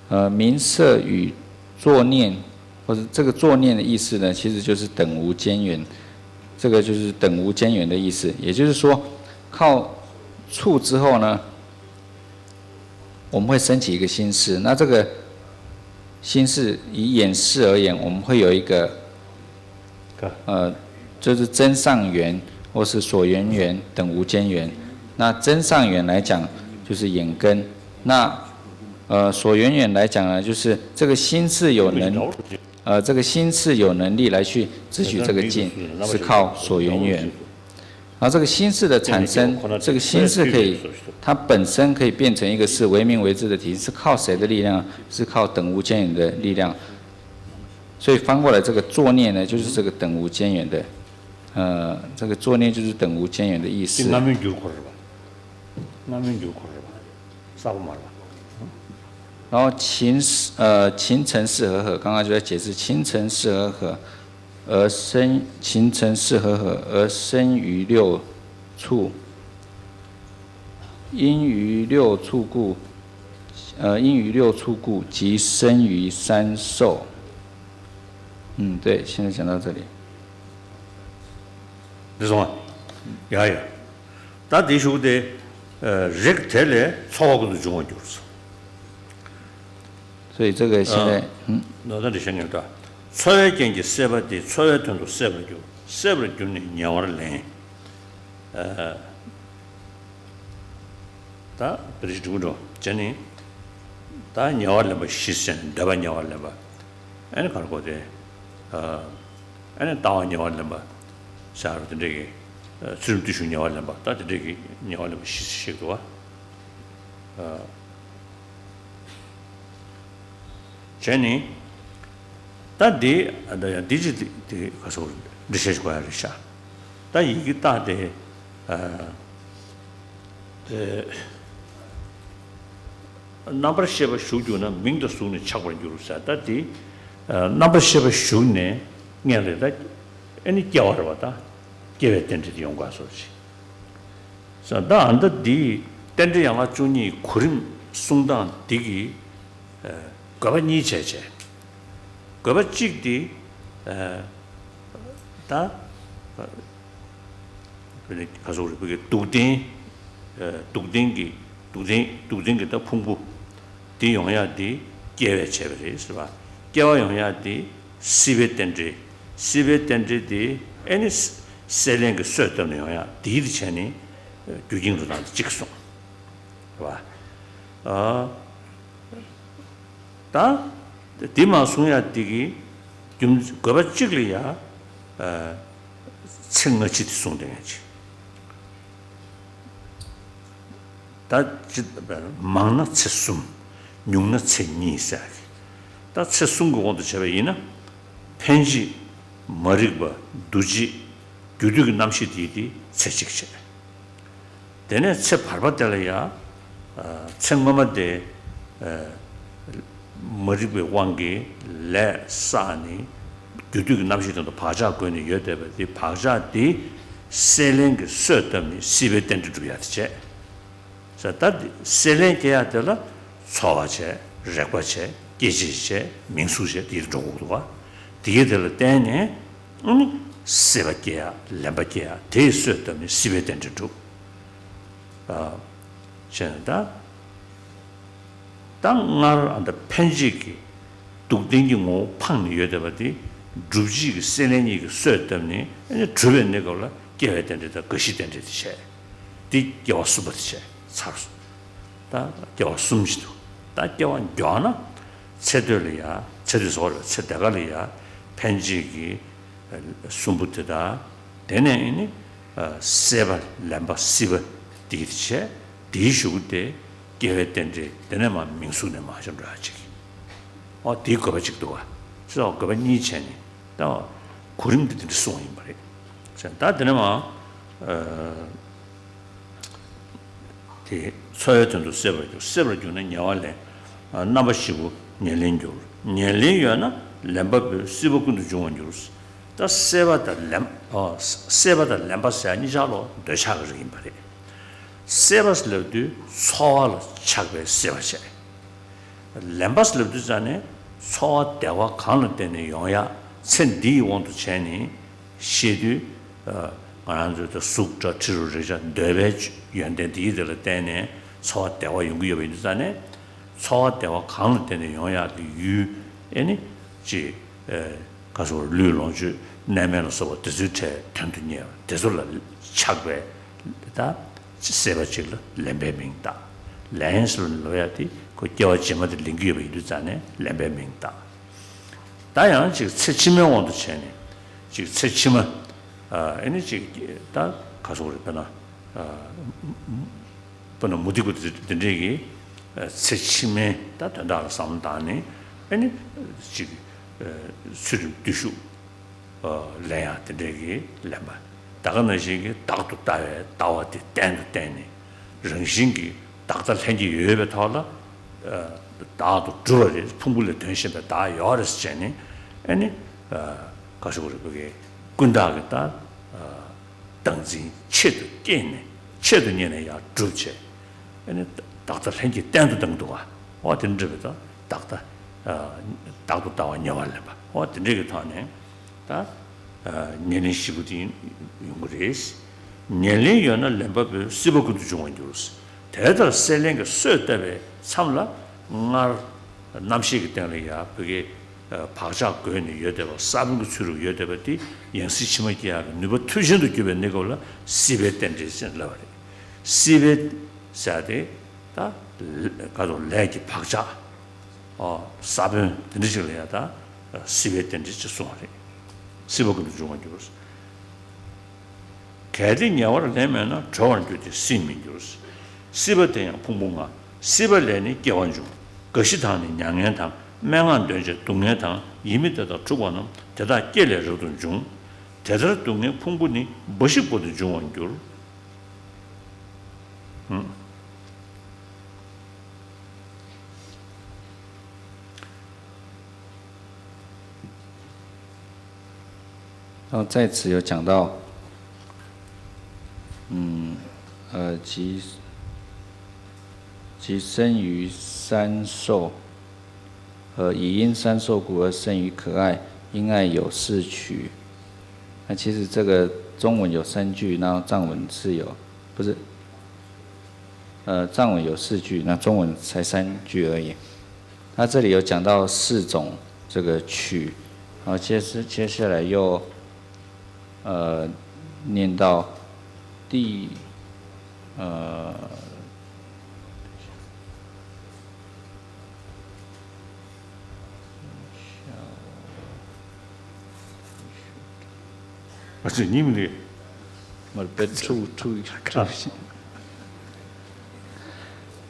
呃，名色与作念，或者这个作念的意思呢，其实就是等无间缘，这个就是等无间缘的意思。也就是说，靠触之后呢，我们会升起一个心识。那这个心识以眼识而言，我们会有一个呃，就是增上缘或是所缘缘等无间缘。那增上缘来讲，就是眼根。那呃，所缘缘来讲呢，就是这个心识有能，呃，这个心识有能力来去执取这个境，是靠所缘缘。然后这个心识的产生，这个心识可以，它本身可以变成一个是唯名唯智的体，是靠谁的力量？是靠等无间缘的力量。所以翻过来，这个作念呢，就是这个等无间缘的，呃，这个作念就是等无间缘的意思。 རྣམ་སྨིན་འགྱུར་འཁོར་རེད་པ། རྣམ་སྨིན་འགྱུར་འཁོར་རེད་པ། གསལ་པོ་མ་རེད་པ།然后情呃情尘是和合，刚刚就在解释情尘是和合，而生情尘是和合而生于六处，因于六处故，呃，因于六处故，即生于三受。嗯，对，现在讲到这里。 འདི་སོང་ཨ། ཡ་ཡ། ད་འདི་ཞུགས་ཏེ། རིགས་དེ་ལས་ཚོར་བ་ཀུན་ཏུ་འབྱུང་བར་འགྱུར། 所以这个现在，嗯， ནོ་ད་འདི་བཤད་ངེས་ད། ཚོར་བའི་རྐྱེན་གྱིས་སྲེད་པ་དེ་ཚོར་བའི་དོན་དུ་སྲེད་པར་འགྱུར། སྲེད་པར་གྱུར་ནས་ཉེ་བར་ལེན། ད་བེ་རི་ཞིག་འགྲིག་འགྲོ་བྱས་ནས། ད་ཉེ་བར་ལེན་པ་བཞི་ཟེར་ནས་འདོད་པ་ཉེ་བར་ལེན་པ། ཨ་ནི་གར་གོ་དེ། ཨ་ནི་ལྟ་བ་ཉེ་བར་ལེན་པ། ཤར་དེ་འདྲ་གི་ ཚུལ་ཁྲིམས་བརྟུལ་ཞུགས་ཉེ་བར་ལེན་པ། ད་དེ་འདྲས་ཀྱི་ཉེ་བར་ལེན་པ་བཞི་ཞིག་འདུག་བ། བྱས་ནས་ད་འདི་ད་ཡང་འདི་ཅི་འདི་འདི་ག་སོགས་འདི་བཤད་ཅིག་གོ་ཡ་རེད་ཤག་ད་ཡི་གེ་རྟགས་དེ། རྣམ་པར་ཤེས་པ་ཞུགས་གྱུར་ན། མིང་དང་གཟུགས་ནི་ཆགས་པར་འགྱུར་ཟེར། ད་དེ་རྣམ་པར་ཤེས་པ་ཞུགས་ནས་སྔོན་ལ་ད་ཨེ་ནི་སྐྱེ་བ་རེད་བ། ད་སྐྱེ་བའི་རྟེན་འབྲེལ་དེ་ཡོང་ག་སོགས་ཅིག་ཟེར། ད་ཨ་ད་འདི་རྟེན་འབྲེལ་ཡན་ལག་བཅུ་གཉིས་གོ་རིམ་གསུང་སྟངས་འདི་གི་དགོས་པ་གཉིས་བྱས་བྱས། དགོས་པ་གཅིག་དེ་ད། ཁ་སོག་རིག་པའི་གི་སྡུག་བདེན། སྡུག་བདེན་གྱི་སྡུག་བདེན་སྡུག་བདེན་གྱི་ད་ཕུང་པོ་དེ་ཡོང་ཡག་དེ་སྐྱེ་བས་བྱས་པ་རེད་ཟེར་བ། སྐྱེ་བ་ཡོང་ཡག་དེ་སྲིད་པའི་རྟེན་འབྲེལ། སྲིད་པའི་རྟེན་འབྲེལ་དེ་ཨེ་ནི་སྲེད་ལེན་གྱི་གསོས་བཏབ་ནས་ཡོང་ཡག་དེ་ཡིད་བྱས་ནས་རྒྱུ་རྐྱེན་རུ་དང་དེ་གཅིག་གསུངས་རེད་བ། ད་དེ་མ་གསུང་ཡག་དེ་གི་རྒྱུ་དགོས་པ་གཅིག་ལ་ཡ། ཚེ་སྔ་ཕྱི་དེ་གསུངས་བསྡད་མཁན་ཅིག་ད་ཅི་མང་ན་ཚེ་གསུམ། ཉུང་ན་ཚེ་གཉིས་ཟེར་གི། ད་ཚེ་གསུམ་གྱི་དབང་དུ་བྱས་པ་ཡིན་ན། འཕེན་བྱེད། མ་རིག་པ། འདུ་བྱེད། རྒྱུ་དུས་ཀྱི་རྣམ་ཤེས་དེ་དེ་ཚེ་གཅིག་བྱས། དེ་ནས་ཚེ་བར་པ་དེ་ལ་ཡང་། ཚེ་སྔོན་མ་དེ། མ་རིག་པའི་དབང་གིས་ལས་བསགས་ནས། རྒྱུ་དུས་ཀྱི་རྣམ་ཤེས་དོན་དུ་བག་ཆགས་བསྒོས་ནས་ཡོད་བསྡད་པ་དེ། བག་ཆགས་དེ་སྲེད་ལེན་གྱི་གསོས་བཏབ་ནས་སྲིད་པའི་རྟེན་འབྲེལ་སྒྲུབ་ཡག་དེ་བྱས། ས་ད་དེ་སྲེད་ལེན་སྐྱེ་ཡག་དེ་ལ་ཚོར་བ་བྱས། རེག་པ་བྱས། སྐྱེད་བྱེད་བྱས། མིང་གཟུགས་བྱས། དེ་འགྲོ་དགོས་འདུག་བ། དེ་གའི་དེ་ལ་བརྟེན་ནས་ཨ་ནི་སྲེད་པ་སྐྱེ་ཡག་ལེན་པ་སྐྱེ་ཡག་དེའི་གསོས་བཏབ་ནས་སྲིད་པའི་རྟེན་འབྲེལ་སྒྲུབ། བྱས་ནས་ད། ད་སྔར་ཨ་ད་འཕེན་བྱེད་ཀྱི་སྡུག་བདེན་གྱི་ངོ་བོ་འཕངས་ནས་ཡོད་བསྡད་པ་དེ། སྒྲུབ་བྱེད་ཀྱི་སྲེད་ལེན་གཉིས་ཀྱི་གསོས་བཏབ་ནས་ཨ་ནི་གྲུབ་པའི་གནས་སྐབས་ལ་སྐྱེ་བའི་རྟེན་འབྲེལ་དང་རྒ་ཤིའི་རྟེན་འབྲེལ་དེ་བྱས། དེ་སྐྱེ་བ་གསུམ་པ་དེ་བྱས་ཚར་སོང་། ད་སྐྱེ་བ་གསུམ་ཞིག་འདུག་ད་སྐྱེ་བ་མགྱོགས་ན་ཚེ་སྟོད་ལ་ཡ། ཚེ་སྟོད་ཟེར་བ་རེད། ཚེ་འདས་ཁ་ལ་ཡ་འཕེན་བྱེད་ཀྱི་གསུམ་པོ་དེ་དང་། དེ་ནས་ཨེ་ནི་སྲེད་པ་ལེན་པ་སྲིད་པ་དེ་བྱས། དེའི་གཞུག་གུ་དེ་སྐྱེ་བའི་རྟེན་འབྲེལ། དེ་ནས་མར་མིང་གཟུགས་ནས་མར་ཞབས་འགྲོ་ཡག་ཅིག་ཨོ་དེའི་དགོས་པ་གཅིག་འདུག་བ། ཚེ་དགོས་པ་གཉིས་བྱས་ནས་ད་གོ་རིམ་དེ་དེ་འདྲ་གསུངས་པ་ཡིན་པ་རེད། ད་དེ་ནས་མར། དེ་འཚོ་བའི་དོན་དུ་སྲེད་པར་འགྱུར། སྲེད་པར་གྱུར་ན་ཉེ་བར་ལེན། རྣམ་པ་བཞི་པོ་ཉེར་ལེན་འགྱུར། ཉེར་ལེན་ཡོད་ན་ལེན་པ་པོའི་སྲིད་པ་ཀུན་ཏུ་འབྱུང་བར་འགྱུར། ད་སྲེད་པ་དང་ལེན། སྲེད་པ་དང་ལེན་པ་ཟེར་གཉིས་ཆར་ལོ་འདོད་ཆགས་ཀྱི་རིགས་ཡིན་པ་རེད། སྲེད་པ་ལབ་དུས་ཚོར་བ་ལ་ཆགས་པའི་སྲེད་པ་བྱས། ལེན་པ་ལབ་དུས་ཙ་ནས་ཚོར་བ་བདེ་བ་གང་ལ་བརྟེན་ནས་ཡོང་ཡག་ཚེ་འདིའི་དབང་དུ་བྱས་ནས། ཤེས་དུས། ང་རང་ཚོའི་ད་གཟུགས་སྒྲ་དྲི་རོ་རེག་བྱ་འདོད་པའི་ཡོན་ཏན་དེའི་དེ་ལ་བརྟེན་ནས་ཚོར་བ་བདེ་བ་ཡོང་གི་ཡོད་པ་ཡིན་དུས་ཙང་ནས། ཚོར་བ་བདེ་བ་གང་ལ་བརྟེན་ནས་ཡོང་ཡག་གི་ཡུལ་ཨེ་ནི་ཅིག་ཁ་སོགས་ལུས་ལོངས་སྤྱོད་གནས་མལ་ལ་སོགས་པ་དེ་ཚོའི་གྲས་དོན་དུ་གཉེར་བ་དེ་ཚོ་ལ་ཆགས་པའི་ད་སྲེད་པ་ཅིག་ལ་ལེན་པའི་མིང་བཏགས། ལེན་ཟེར་ལབ་ཡག་དེ་ཁོ་སྐྱེ་བ་རྗེས་མ་དེ་ལེན་གི་ཡོད་པ་ཡིན་དུས་ཙང་ནས་ལེན་པའི་མིང་བཏགས། ད་ཡང་ཅིག་ཚེ་ཕྱི་མའི་དབང་དུ་བྱས་ནས་ཅིག་ཚེ་ཕྱི་མ། ཨ་ནི་ཅིག་ད་ག་སོགས་རེད། དཔེར་ན། དཔེར་ན་མུ་སྟེགས་པ་དེ་འདྲས་ཀྱིས་ཚེ་ཕྱི་མའི་ད་དོན་དག་ལ་བསམ་བློ་བཏང་ནས་ཨ་ནི་ཅིག་ཚུལ་ཁྲིམས་བརྟུལ་ཞུགས་ལེན་ཡག་དེ་འདྲས་ཀྱི་ལེན་པ། ད་ག་ནང་བཞིན་གྱི་བདག་ཏུ་ལྟ་བའི་ལྟ་བ་དེ་གཏན་དུ་བཏན་ནས། རང་བཞིན་གྱིས་བདག་ལྟ་ལྷན་སྐྱེས་ཡོད་པའི་ཐོག་ལ། བདག་ཏུ་གྲུབ་པ་རེད། ཕུང་པོ་ལས་དོན་གཞན་པའི་བདག་ཡོད་རེད་ཟེར་བྱས་ནས་ཨ་ནི། ག་ཞུ་དགོས་རེད། བོད་ཀྱི་ཀུན་བརྟགས་ཀྱི་ད་བདག་འཛིན་ཆེད་དུ་བསྐྱེད་ནས་ཆེད་དུ་གཉེར་ནས་ཡར་སྒྲུབ་བྱས། ཨ་ནི་བདག་ལྟ་ལྷན་སྐྱེས་གཏན་དུ་བདག་འདུག་བ། འོ་དེ་འདྲ་བའི་ད་བདག་ལྟ། བདག་ཏུ་ལྟ་བ་ཉེ་བར་ལེན་པ། འོ་དེ་འདྲ་གི་ཐོག་ནས། ད། ཉེར་ལེན་བཞི་པོ་དེ་ཡོང་གི་རེད། ཉེར་ལེན་ཡོད་ན་ལེན་པ་པོའི་སྲིད་པ་ཀུན་ཏུ་འབྱུང་བར་འགྱུར། དེ་ལྟར་སྲེད་ལེན་གྱི་གསོས་བཏབ་པའི་མཚམས་ལ་སྔར་རྣམ་ཤེས་ཀྱི་སྟེང་ལ་ཡ་བོད་ཀྱི་བག་ཆགས་བསྒོས་ནས་ཡོད་བསྡད་པ། ས་བོན་གྱི་ཚུལ་དུ་ཡོད་བསྡད་པ་དེ་ཡང་སྲིད་ཕྱི་མ་སྐྱེ་ཡག་གི་ནུས་པ་མཐུ་ཆེན་དུ་གྱུར་པའི་གནས་སྐབས་ལ་སྲིད་པའི་རྟེན་འབྲེལ་ཟེར་ལབ་པ་རེད། སྲིད་པའི་ཟེར་དེ་ད་ག་དུ་ལས་ཀྱི་བག་ཆགས། ས་བོན་དེ་འདྲ་ཞིག་ལ་ཡ་ད་སྲིད་པའི་རྟེན་འབྲེལ་ཅེས་གསུངས་པ་རེད། སྲིད་པ་ཀུན་ཏུ་འབྱུང་བར་འགྱུར། གལ་ཏེ་ཉེ་བར་ལེན་མེད་ན་གྲོལ་བར་འགྱུར་ཏེ་སྲིད་མི་འགྱུར། སྲིད་པ་དེ་ཡང་ཕུང་པོ་ལྔ། སྲིད་པ་ལས་ནི་སྐྱེ་བ་འབྱུང་། རྒ་ཤི་དང་ནི་མྱ་ངན་དང་། སྨྲེ་སྔགས་འདོན་བྱེད་སྡུག་བསྔལ་དང་། ཡིད་མི་བདེ་དང་འཁྲུགས་པ་རྣམས། དེ་དག་སྐྱེ་ལས་རབ་ཏུ་འབྱུང་། དེ་ལྟར་སྡུག་བསྔལ་ཕུང་པོ་ནི། འབའ་ཞིག་པོ་ཏི་འབྱུང་བར་འགྱུར། ཨང་然后在此有讲到，嗯，呃，即即生于三受，呃，已因三受故而生于可爱，因爱有四取。那其实这个中文有三句，然后藏文是有，不是，呃，藏文有四句，那中文才三句而已。那这里有讲到四种这个取，然后接接下来又呃念到第呃。啊，这你们的，我被触触触。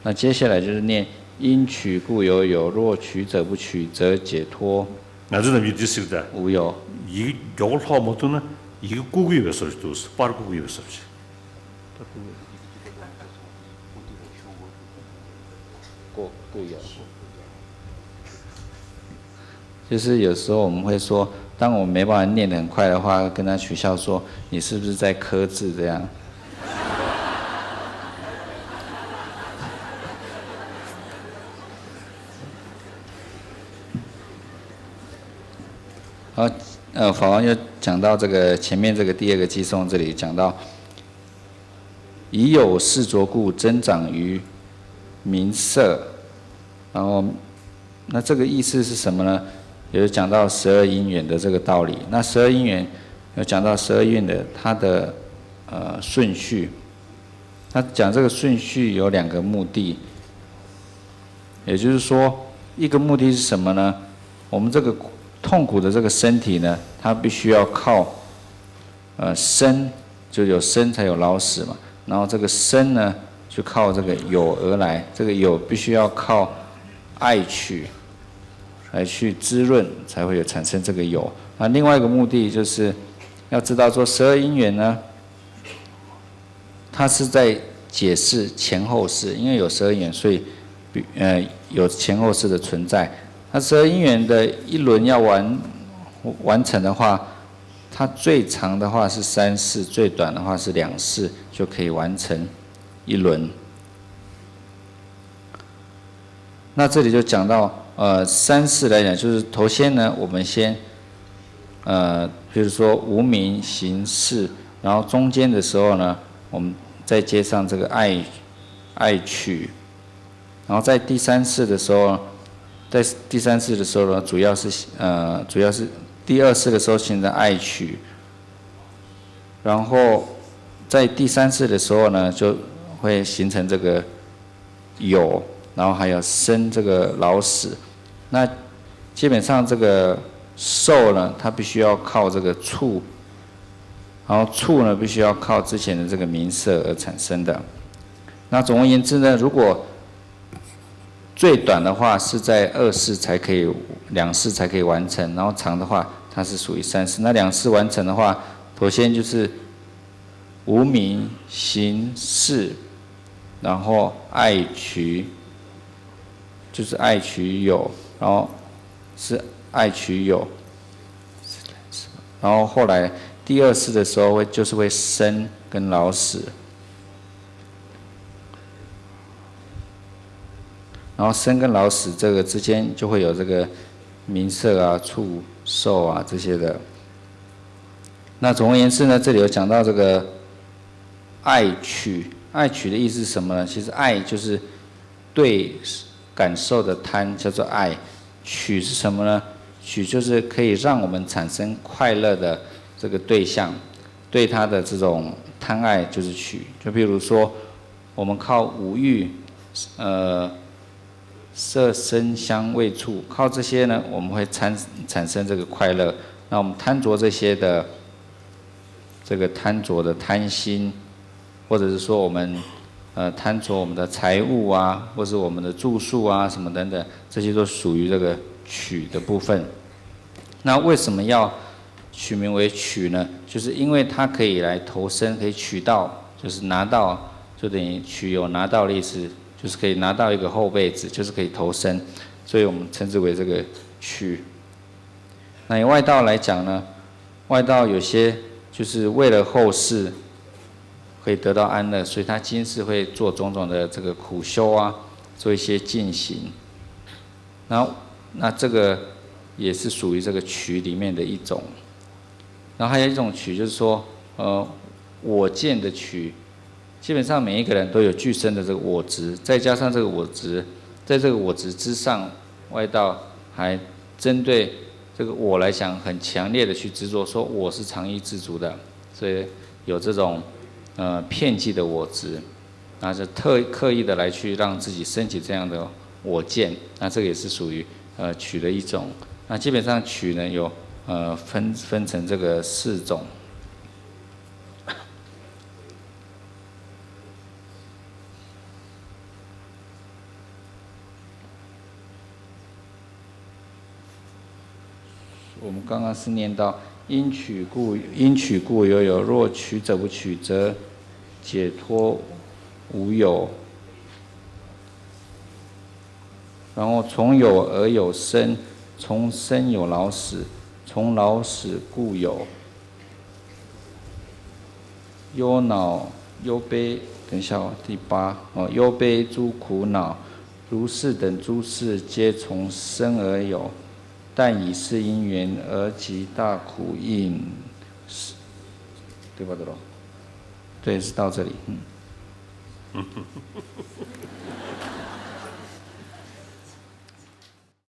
那接下来就是念因取故有有，若取者不取，则解脱ང་ཚོ་རྣམས་ཡིད་དུ་ཟེར་ད།无有。ཡི་གེ་མགྱོགས་པོ་ཀློག་མ་ཐུབ་ན་ཡི་གེ་བཀུག་གི་ཡོད་པའི་བཟོ་ཞིག་འདུག་པར་བཀུག་གི་ཡོད་པའི་བཟོ་ཞིག 过过眼。就是有时候我们会说，当我们没办法念得很快的话，跟他取笑说：“你是不是在刻字？”这样。好，呃，法王又讲到这个前面这个第二个偈颂，这里讲到 已有四着故，增长于名色。然后，那这个意思是什么呢？有讲到十二因缘的这个道理。那十二因缘有讲到十二因缘的它的呃顺序。那讲这个顺序有两个目的，也就是说，一个目的是什么呢？我们这个痛苦的这个身体呢，它必须要靠呃身，就有生才有老死嘛。然后这个生呢，就靠这个有而来，这个有必须要靠爱取来去滋润，才会有产生这个有。那另外一个目的就是要知道说，十二因缘呢，它是在解释前后世，因为有十二因缘，所以比呃有前后世的存在。那十二因缘的一轮要完完成的话，它最长的话是三世，最短的话是两世就可以完成一轮。那这里就讲到，呃，三世来讲，就是头先呢，我们先，呃，比如说无名行识，然后中间的时候呢，我们再接上这个爱爱取，然后在第三世的时候，在第三世的时候呢，主要是呃，主要是第二世的时候形成爱取，然后在第三世的时候呢，就会形成这个有，然后还有生这个老死。那基本上这个受呢，它必须要靠这个触，然后触呢必须要靠之前的这个名色而产生的。那总而言之呢，如果最短的话是在二世才可以，两世才可以完成，然后长的话它是属于三世。那两世完成的话，首先就是无名行识，然后爱取，就是爱取有，然后是爱取有，然后后来第二世的时候会就是会生跟老死。然后生跟老死这个之间就会有这个名色啊、触受啊这些的。那总而言之呢，这里有讲到这个爱取，爱取的意思是什么呢？其实爱就是对感受的贪，叫做爱。取是什么呢？取就是可以让我们产生快乐的这个对象，对他的这种贪爱就是取。就比如说，我们靠五欲，呃，色声香味触，靠这些呢，我们会产产生这个快乐。那我们贪着这些的这个贪着的贪心，或者是说我们呃贪着我们的财物啊，或是我们的住宿啊什么等等，这些都属于这个取的部分。那为什么要取名为取呢？就是因为它可以来投生，可以取到，就是拿到，就等于取有拿到的意思，就是可以拿到一个后辈子，就是可以投生，所以我们称之为这个取。那以外道来讲呢，外道有些就是为了后世可以得到安乐，所以他今世会做种种的这个苦修啊，做一些进行。然后那这个也是属于这个取里面的一种。然后还有一种取，就是说，呃，我见的取，基本上每一个人都有具身的这个我执，再加上这个我执，在这个我执之上，外道还针对这个我来讲，很强烈的去执着，说我是常一自足的，所以有这种呃片计的我执，那是特刻意的来去让自己升起这样的我见，那这个也是属于呃取的一种。那基本上取呢有呃分分成这个四种。我们刚刚是念到因取故因取故有有，若取者不取，则解脱无有。然后从有而有生，从生有老死，从老死故有。忧恼忧悲，等一下哦，第八哦，忧悲诸苦恼，如是等诸事皆从生而有，但以是因缘而及大苦因。是，对吧？对吧？对，是到这里。嗯。